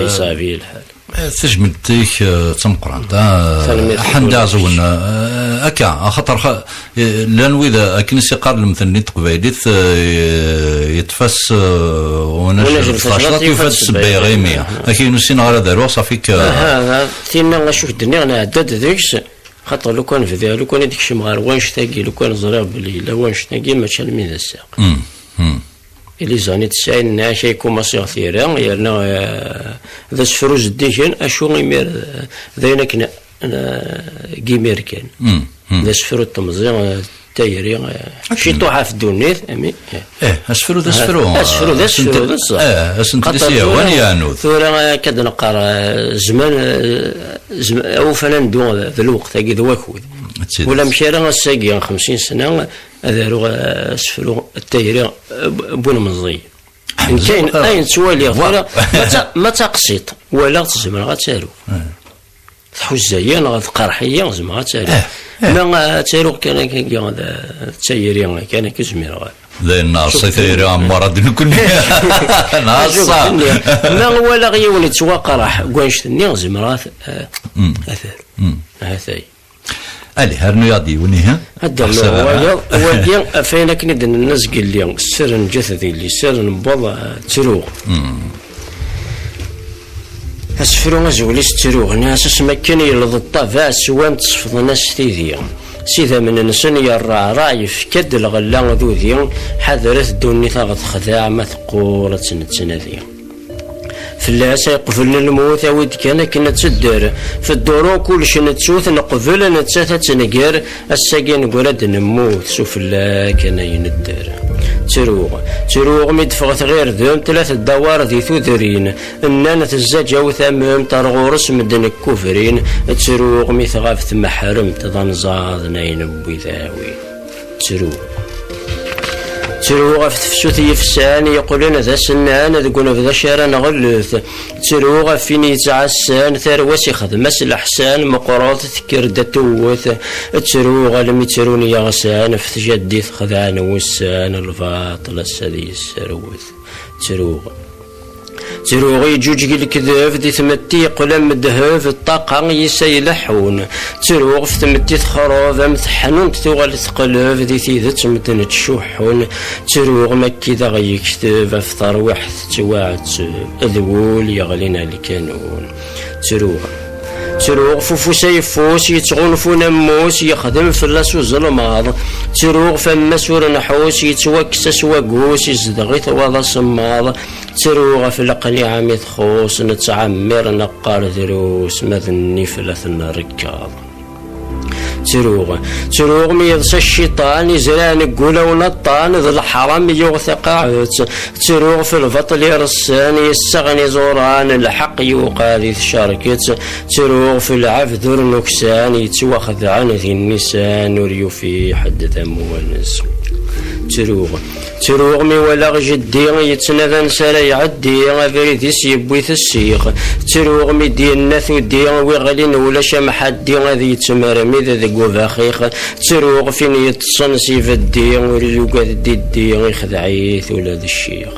yeṣɛeb-iyi lḥal. Eh, tajmilt-ik, eh, d tameqqrant, ah. Tanemmirt. Ḥend aɛezwen, eh, akka, axaṭer xa-, eh, llan wid, eh, akken i s-iqqar lemtel-nni n teqbaylit, eh, yeṭṭef-as, eh, unajel n tecḍaṭ, yufa-d ssebba iɣimi. Akka, ur ssineɣ ara ad aruɣ, ṣafi-k, eh. Aha, aha, tinna acu k-d-nniɣ, nɛedda-d deg-s, xaṭer lukan bdiɣ, lukan i d-kecmeɣ ɣer wanect-agi, lukan ẓriɣ belli yella wanect-agi, mačči almi d ass-a. Hmm, hmm. I les années tesɛin-nni akka i kumaṣiɣ tira, yerna, eh, d asefru zeddigen, acu imir, eh, d ayen akken, eh, n yimir kan. D asefru n temẓi, eh, tayri, eh, ciṭuḥ ɣef ddunit, ami, eh. Eh, asefru d asefru. Asefru d asefru, d ṣṣeḥ. Eh, asentel i s-yehwan yeɛnud. Tura akka d-neqqar, eh, zman, eh, zm-, awufan ad neddu d lweqt-agi d wakud. Ulamek ara ass-agi xemsin sna, ad aruɣ, eh, asefru n tayri, eh, n win meẓẓiyen. Nekk ayen, ayen ttwaliɣ tura, ma d ta-, ma d taqsiṭ, walaɣ-tt, zemreɣ ad tt-aruɣ. Tḥuza-yi neɣ tqerreḥ-iyi, zemreɣ ad tt-aruɣ. Ma ad tt-aruɣ kan akka, d tayri kan akka, ur zmireɣ ara. D ayen neɛṣa tayri Ɛemmar ad nekkni. Neɛṣa. Ma walaɣ yiwen yettwaqerreḥ deg wanect-nni, zemreɣ ad, ad t-aruɣ. Ahat-ay. Allez, rnu-yaɣ-d yiwen, ihi. Ad d-rnuɣ wayeḍ, wagi, ɣef wayen akken i d-nenna zgelli, sser n ǧǧat d illi, sser n wwaḍ, eh, ttruɣ. Asefru azwel-is ttruɣ, nniɣ-as asmi akken yelleḍ ṭṭabeɛ, swan-t sefḍen-as tidi. S idammen-nsen yerreɛreɛ, yefka-d lɣella d udi, ḥadret ddunit a ɣ-texdeɛ, ma teqqur ad tt-nettnadi. Fell-as ay qeblen lmut, awi-d kan akken ad tedder. Fedduru kullec nettu-t, neqbel nettat ad tenger, ass-agi negra-d nemmut, s ufella kan ay nedder. Ttruɣ, ttruɣ mi d-teffeɣ tɣirdemt, la teddawar di tudrin. Nnan tezzaǧaw tamemt, ar ɣur-s medden kkubrin. Ttruɣ mi tɣab tmeḥremt, d anẓaḍ n ayen n wid awin. Ttruɣ. Ttruɣ ɣef tefsut yefsan yeqqlen d asennan deg unebda ara nɣellet. Ttruɣ ɣef win yettɛassan, tarwa-s ixdem-as leḥsan, meqqret tekker-d ad tewwet. Ttruɣ almi ttrun yeɣsan, ɣef tjaddit xedɛen wussan, lbaṭel ass ad yesserwet. Ttruɣ. Ttruɣ yeǧǧuǧeg lekdeb, di tmetti yeqqel am ddheb, ṭṭaqa yis ay leḥḥun. Ttruɣ ɣef tmetti texreb, am teḥnunt tuɣal teqleb, di tidet medden ttcuḥḥun. Ttruɣ makki d aɣ-yekteb, ɣef terwiḥt tettwaɛetteb, d wul yeɣlin ar lkanun. Ttruɣ. Ttruɣ f ufus ayeffus yettɣunfun ammus, yexdem fell-as uzelmaḍ. Ttruɣ f ammas ur nḥus, yettwakkes-as waggus, izdeɣ-it waḍ asemmaḍ. Ttruɣ ɣef leqliɛa mi txuṣ, nettɛemmir neqqar drus, ma d nnif la t-nrekkaḍ. Ttruɣ, ttruɣ mi yeḍsa cciṭan, izran deg wulawen aṭṭan, d leḥram yuɣ taqaɛet. Ttruɣ f lbaṭel ireṣṣan, yessaɣen iẓuran, lḥeqq yuqa di tcerket. Ttruɣ f lɛebd ur nuksan, yettwaxedɛen di nnisan, ur yufi ḥedd d amwanes. Ttruɣ. Ttruɣ mi walaɣ jeddi yettnadi ansi ara iɛeddi, abrid-is yewwi-t ssiq. Ttruɣ mi d-yenna tudi wi ɣlin ulac amḥaddi, ad yettmermid deg ubaxix. Ttruɣ f win yeṭṭsen s ibeddi, ur yugad diddi, ixdeɛ-it ula d ccix.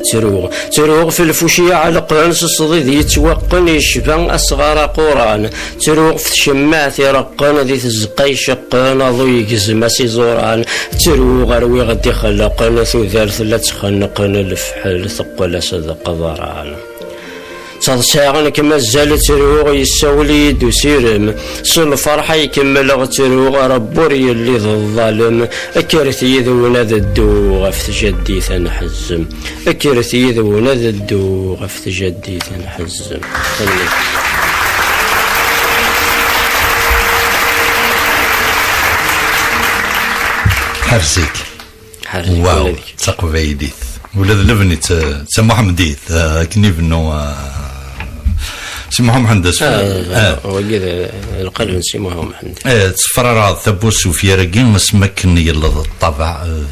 Ttruɣ, ttruɣ f lfuci iɛelqen, s ṣdid yettwaqqen, yecba asɣar aquran. Ttruɣ f tcemmaɛt ireqqen, di tzeqqa iceqqen, aḍu yegzem-as iẓuran. Ttruɣ rwiɣ-d ixelqen, tudert la ttxenqen, lefḥel teqqel-as d qeḍran. Ttaḍsaɣ nekk mazal ttruɣ, yessawel-iyi-d usirem. S lferḥ ay kemmleɣ ttruɣ, Ṛebbi ur yelli d ḍḍalem. Kkret yid-wen ad dduɣ ɣef tjaddit ad nḥezzem. Kkret yid-wen ad dduɣ ɣef tjaddit ad nḥezzem. Tanemmirt. Ḥerz-ik. Ḥerz-ik, waw, ula d kečč. D taqbaylit. Ula d lebni d ta-, d tamuḥemdit, eh, akken ibennu, eh, Si Muḥ Mḥend Asfel. Ah, eh, wagi d, d lqaleb n Si Muḥ Mḥend. Eh, tessefrareḍ tawwurt s ufyar-agi, asmi akken yelleḍ ṭṭabeɛ, eh,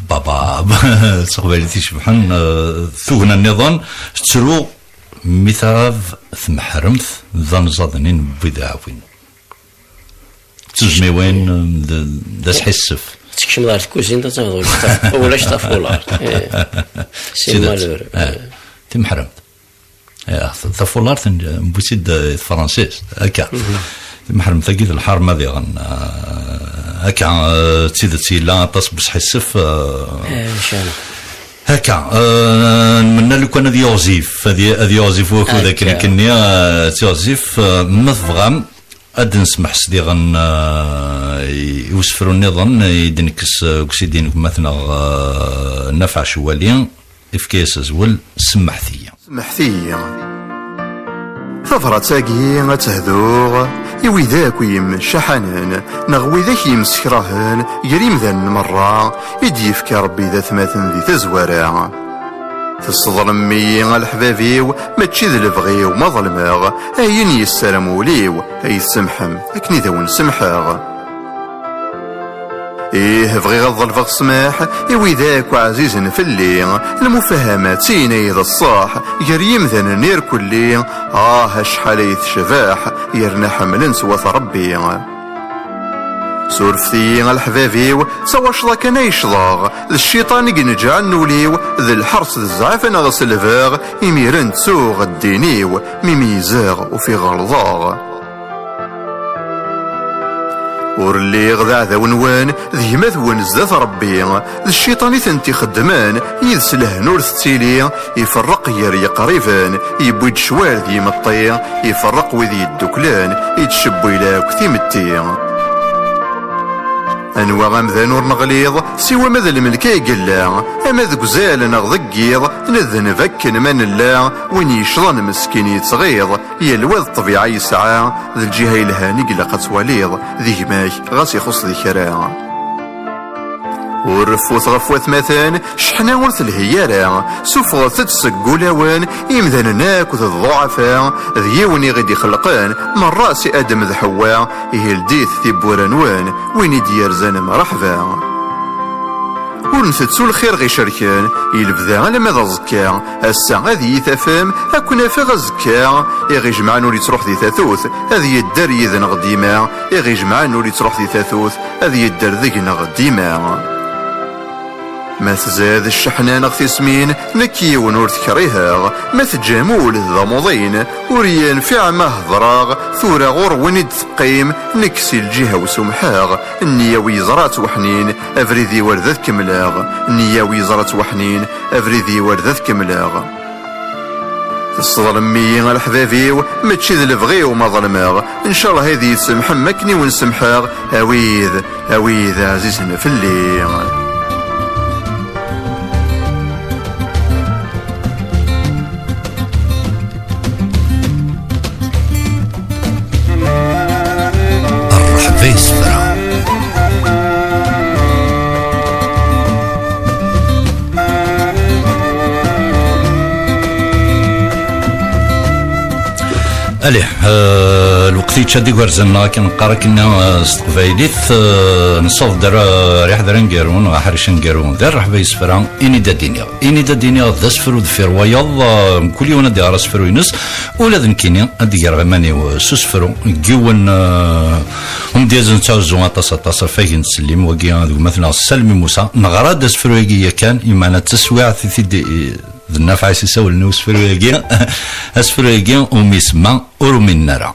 baba, d taqbaylit icebḥen, eh, tugna nniḍen, tettru mi tɣab tmeḥremt d anẓaḍ-nni n wid ɛwin. D tuzmiwin, d, d asḥissef. Tekcem ɣer tkuzint, ad tafeḍ ulac taf-, ulac tafulart. Eh. Si tidet. Malheureux. Eh. Timeḥremt. Eh, tafulart n, n bu-tt-id, eh, tefransist. Akka. Mhm. Timeḥremt-agi d lḥerma diɣen. Eh, akka, eh, d tidet yella aṭas n usḥissef, eh. Eh, maca. Akka, eh, nmenna lukan ad yiɣzif, ad y-, ad yiɣzif wakud akken akka. Akka-nni, eh, ad yiɣzif, eh, ma tebɣam, ad d-nesmeḥs diɣen, eh, i, i usefru nniḍen i d-nekkes, eh, deg usidi n gma-tneɣ, eh, Nafeɛ Cewwali, ifka-yas azwel, Semmeḥt-iyi. Semmeḥt-iyi. Tabrat-agi ad tehduɣ i wid akk yemcaḥanen, neɣ wid akk yemsekrahen gar yimdanen merra i d-yefka Rebbi d atmaten di tazwara. Tesseḍlem-iyi a leḥbab-iw, mačči d lebɣi-w ma ḍelmeɣ, ayen yessarem wul-iw, ay tsemḥem akken i d awen-semḥeɣ. Ih, bɣiɣ ad ḍelbeɣ ssmaḥ i wid akk ɛzizen fell-i, lmufahama d tin ay d ṣṣeḥ, gar yimdanen irkelli, ah acḥal ay tecbeḥ, yerna ḥemmlen-tt wat Rebbi. Surfet-iyi a leḥbab-iw, d tawacḍa kan ay ccḍeɣ, d cciṭan i ineǧǧɛen ul-iw, d lḥers d zzɛaf neɣ selbeɣ, imiren ttuɣ ddin-iw, mi meyyzeɣ ufiɣ ɣelḍeɣ. Ur lliɣ d aɛdaw-nwen, d gma-twen zdat Ṛebbi. D cciṭan i tent-ixeddmen, yid-s lehna ur tettili. Iferreq gar yeqriben, yewwi-d ccwal d yimeṭṭi. Iferreq wid yedduklen, ittcewwil akk timetti. Anwa amdan ur neɣliḍ, siwa ma d lmelk ay yella, ama deg uzal neɣ deg yiḍ, nedneb akken ma nella. Win yecḍen meskin yettɣiḍ, yal wa d ṭṭbiɛa yesɛa, d lǧiha yelhan i ilaq ad twaliḍ, d gma-k ɣas ixuṣ di kra. Ur reffut ɣef watmaten, cceḥna ur telhi ara. Suffɣet-tt seg wulawen, imdanen akk d ḍḍuɛafa. D yiwen i ɣ-id-ixelqen, merra si Adem d Ḥewwa. Ihi ldit tiwwura-nwen, win i d-yerzan mreḥba. Ur ntettu lxir ɣ-icerken, i lebda alamma d aẓekka. Ass-a ad iyi-tafem, ad ken-afeɣ azekka. Iɣ ijemɛen ur yettruḥ di tatut, ad yedder yid-neɣ dima. Iɣ ijemɛen ur yettruḥ di tatut, ad yedder deg-neɣ dima. Ma tzad cceḥna neɣ tismin, nekk yiwen ur t-kriheɣ. Ma teǧǧam ul d amuḍin, ur yenfiɛ ma hedreɣ. Tura ɣur win i d-teqqim, nekk si lǧiha-w sumḥeɣ. Nniya-w yeẓra ttweḥnin, abrid-iw ar d ad kemmleɣ. Nniya-w yeẓra ttweḥnin, abrid-iw ar d ad kemmleɣ. Tesseḍlem-iyi a leḥbab-iw, mačči d lebɣi-w ma ḍelmeɣ. Ncallah ad iyi-tsemḥem akken i wen-semḥeɣ, a wid, a wid ɛzizen fell-i. Rrehba yessefra. Allez, euh, lweqt yečča-d igerdan-nneɣ akken neqqar akken, euh, s teqbaylit, euh, nessaweḍ-d ar, ar iḥedri aneggaru neɣ aḥric aneggaru di rrehba yessefra, ini-d ad d-iniɣ. Ini-d ad d-iniɣ d asefru deffir wayeḍ, ah, mkul yiwen ad d-iɣer asefru-ines, ula d nekkini ad d-greɣ iman-iw, eh, s usefru n yiwen, eh, umedyaz nettɛuzzu aṭas, aṭas, afag n ttsellim, wagi d gma-tneɣ Salmi Musa. Neɣra-d asefru-agi yakan, imeɛna d taswiɛt i t-id, i, d Nafeɛ i s-isawlen i usefru-agi. Asefru-agi umi isemma Ur uminen ara.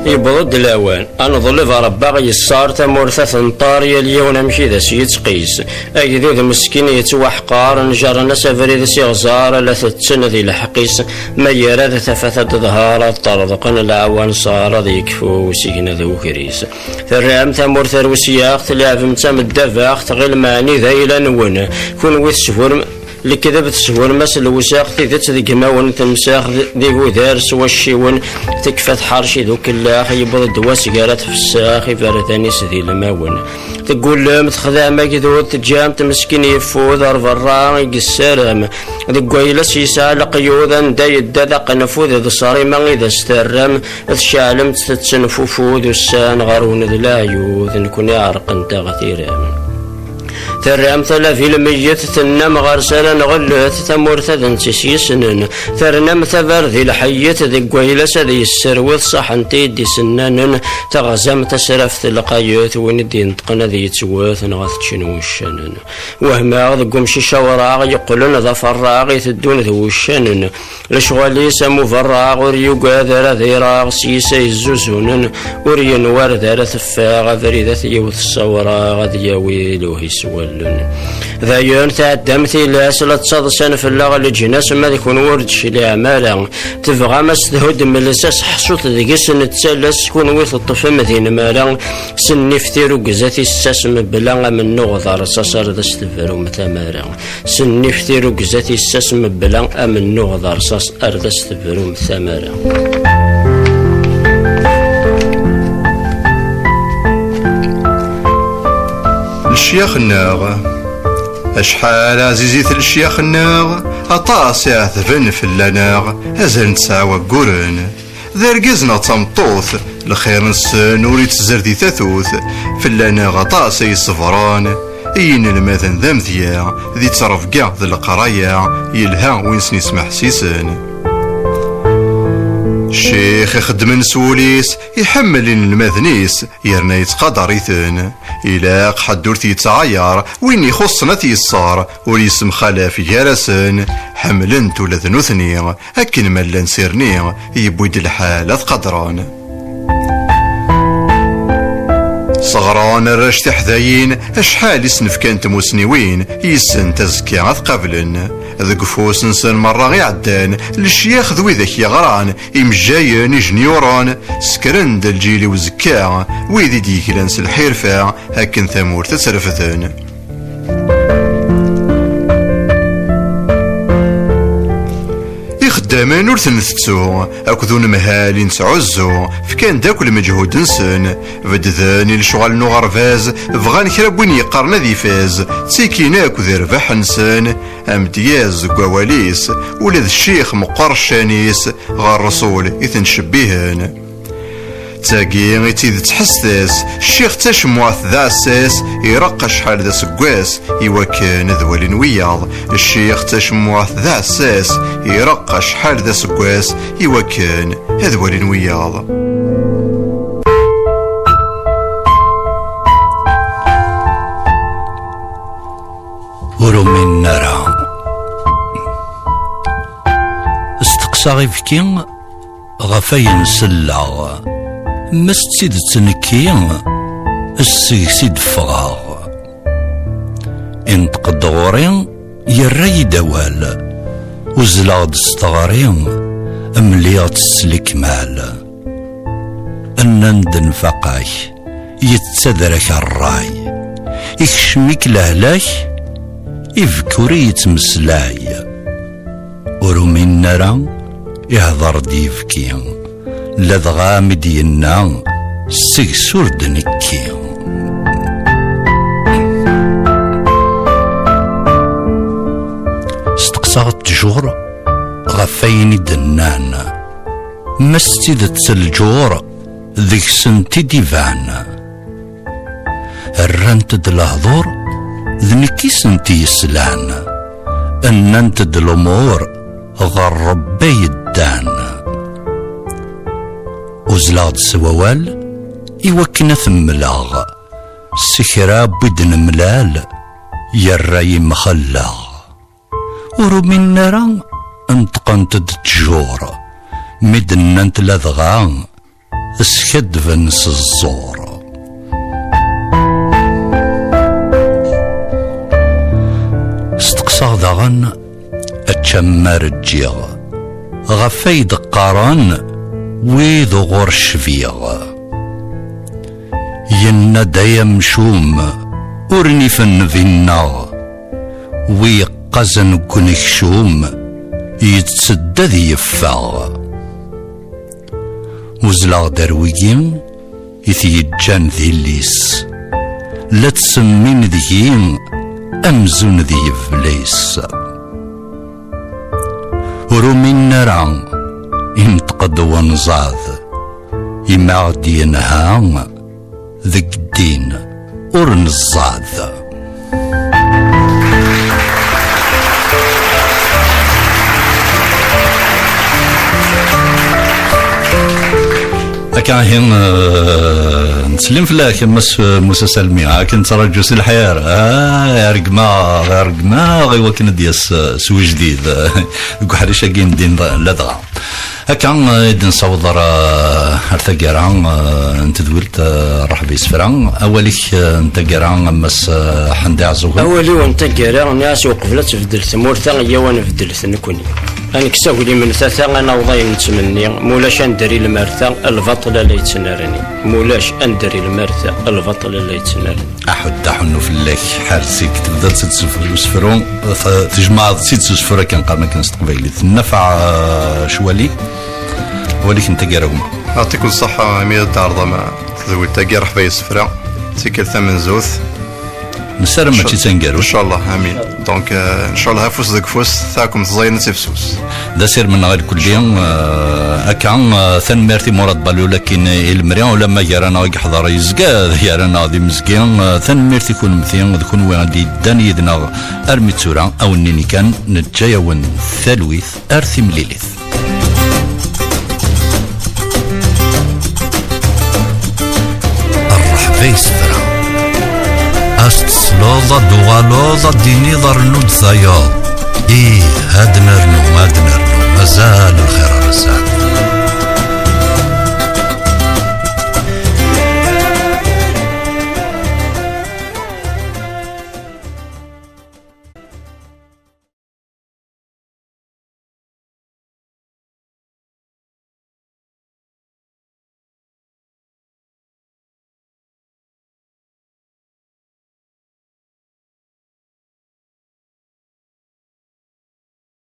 Yewweḍ-d lawan, ad neḍleb Ṛebbi a ɣ-yessar, tamurt ad tenṭer, yal yiwen amek i d as-yettqis. Agdud meskin yettwaḥqar, njerren-as abrid s iɣẓar, ala tetten di lḥeqq-is, ma yerra-d tafat ad d-teḍher, ad ṭṭerḍqen leɛwanṣar, ad yekfu usigna d ugris. Terram tamurt ar usyaɣ, tleɛbem d tameddabaɣt, ɣilem ɛni d ayla-nwen, kunwi teshurm-, Lekdeb teshurm-as lewsex, tidet deg imawen temsex, d igudar s wacciwen, tekfa tḥerci d ukellax, yewweḍ-d wass gar ad tfessex, iberdan-is di lmawen. Teggullem, texdam agdud, teǧǧam-t meskin yeffud, ar berra i yessaram. Deg wayla-s yesɛa leqyud, anda yedda d aqenfud, d ṣṣrima i d as-terram, tceɛlem-tt tettenfufud, ussan ɣer-wen d leɛyud, nekkni ɛerqent-aɣ tiram. Terram tala di lmeyyet, tennam ɣer-s ara nɣellet, tamurt ad nett-is yessnen. Ternam tabar di lḥeyyet, deg wayla-s ad yesserwet, ṣaḥent-iyi-d isennanen. Teɣzam tasraft lqayet, win i d-ineṭqen ad yettwet, neɣ ad t-ččen wuccanen. Wehmeɣ deg umcic awraɣ, yeqqlen d aferraɣ, iteddun d wuccanen. Lecɣal-is am uberraɣ, ur yugad ara ad ireɣ, s yis ay zzuzunen, ur yenwar d ara teffeɣ, abrid ad t-yewwet s awraɣ, ad yawi luhi s wallen. Dayen tɛeddam tilas, la ttaḍsan fell-aɣ leǧnas, ma d kunwi ur d-tecliɛem ara. Tebɣam a s-thuddem lsas, ḥṣut deg-s nettalas, kunwi teṭṭfem di nnmara, s nnif tirugza tissas, mebla amennuɣ d rṣas, ar d as-tebrum tamara. S nnif tirugza tissas mebla amennuɣ d rṣas, ar d as-tebrum tamara. Lecyax-nneɣ, acḥal ɛzizit lecyax-nneɣ, aṭas i ɛetben fell-aneɣ, azal n tesɛa wagguren. D argaz neɣ d tameṭṭut, lxir-nsen ur itezzer di tatut. Fell-aneɣ aṭas ay iṣebren, i yinelmaden d amedya, di ttrebga d leqraya, yelha win sen-ismeḥsisen. Ccix ixeddmen s wul-is, iḥemmel inelmaden-is, yerna yettqadar-iten. Ilaq ḥedd ur t-yettɛayar, win ixuṣṣen ad t-yeṣṣer, ur yessemxalaf gar-asen. Ḥemmlen-t ula d nutni, akken ma llan s irni, yewwi-d lḥal ad t-qadren. Seɣren arrac tiḥdayin, acḥal i sen-fkan tmusniwin, yis-sent azekka ad qablen. Deg ufus-nsen merra iɛeddan, lecyax d widak yeɣran, imejjayen, ijenyuren, sekren-d lǧil i uzekka, wid i d-yeglan s lḥirfa, akken tamurt ad tt-refden. Ixeddamen ur ten-tettu, akked unemhal i nettɛuzzu, fkan-d akk lmeǧhud-nsen, bedden i lecɣal n uɣerbaz, bɣan kra n win yeqqaren ad ifaz, ttikin akk di rrbeḥ-nsen, amedyaz deg wawal-is, ula d ccix meqqer ccan-is, ɣer Ṛṛasul i ten-ttcebbihen. D tagi i d tidet ḥesset-as, ccix d tacemmuɛt d aɛessas, ireqq acḥal d aseggas, iwakken ad walin wiyaḍ. Ccix d tacemmuɛt d aɛessas, ireqq acḥal d aseggas, iwakken ad walin wiyaḍ. Ur uminen ara. Steqsaɣ ibki ɣef ayen selleɣ, ma s d tidet nekki, seg-s i d-ffɣeɣ. Inṭeq-d ɣur-i, yerra-yi-d awal, uzzleɣ-d s teɣri, mliɣ-tt s lekmal. Nnan-d nfaq-ak, yettader-ak ṛṛay, ikcem-ik lehlak, ibki ur i yettmeslay. Ur uminen ara, ihder-d yibki, ladɣa mi d-yenna, seg-s ur d-nekki. Steqsaɣ ttjur ɣef wayen i d-nnan, ma s tidet lǧur deg-sent i d-iban. Rrant-d lehdur, d nekk i sent-yeslan. Nnant-d lumuṛ, ɣer Ṛebbi ay ddan. Uzzleɣ-d s wawal, i wakken ad t-mmleɣ. S kra n wid nemlal, yerra-yi mxelleɣ. Ur uminen ara, neṭqent-d ttjur, mi d-nnant ladɣa, skaddben s ẓẓur. Steqsaɣ daɣen, aččammar ǧǧiɣ, ɣef ay d-qqaren wid uɣur cbiɣ. Yenna-d ay amcum, ur nifen dinna, wi yeqqazen deg unekcum, yettedda ad yeffeɣ. Uzzleɣ-d ar wigi i t-yeǧǧan d illi-s, la ttsemmin deg-i amzun d yeblis. Ur uminen ara, inṭeq-d wenẓad, imi aɣ-d-yenha deg ddin ur neẓẓad. Akka ihi, eh, nettsellim fell-ak, a Mass Musa Salmi, akken nettraǧu si lḥir, ah, iṛeggem-aɣ, iṛeggem-aɣ i wakken ad d-yas, eh, s wejdid, deg uḥric-agi n ddin ladɣa. Akka, eh, i d-nessaweḍ ar, eh, ar taggara, eh, n tedwilt, eh, Ṛṛeḥba Isefra. Awal-ik, eh, n taggara, a Mass, eh, Ḥend Iɛeẓẓugen. Awal-iw n taggara, nniɣ-as uqbel ad tbeddel tmurt-a, iyyaw ad nbeddlet nekkni. Ad nekkes aglim n tata, ad naweḍ ayen nettmenni. Mulac ad nedder i lmerta, lbaṭel a la yettnerni. Mulac ad nedder i lmerta, lbaṭel a la yettnerni. Aḥuddu aḥunnu fell-ak, ḥerz-ik, tebdiḍ-tt-id s usefru, t-, tjemɛeḍ-tt-id s usefru akken qqaren akken s teqbaylit. Nnafaɛ, eh, Cwali, awal-ik n taggara gma. Yeɛṭikum ṣṣeḥḥa imi ad d-tɛerḍem tedwilt-agi Ṛṛeḥba Isefra, d tikkelt tamenzut. Nessaram mačči d taneggarut. Incallah, amin. Donc, euh, incallah, afus deg ufus, taɛkemt ẓayen ad tefsus. D asirem-nneɣ i lkulli, eh, akka, eh, tanemmirt i Murad Balul akin i lemri, ulamma gar-aneɣ i yeḥḍer yezga gar-aneɣ d imezgi, eh, tanemmirt i kunemti d kunwi i d-yeddan yid-neɣ armi d tura, awen-nini kan, neǧǧa-yawen talwit ar timlilit. Ad d-tuɣaleḍ, ad d-tiniḍ rnu-d tayeḍ. Ih, ad nernu, ad nernu, mazal lxir ar zzeɛd.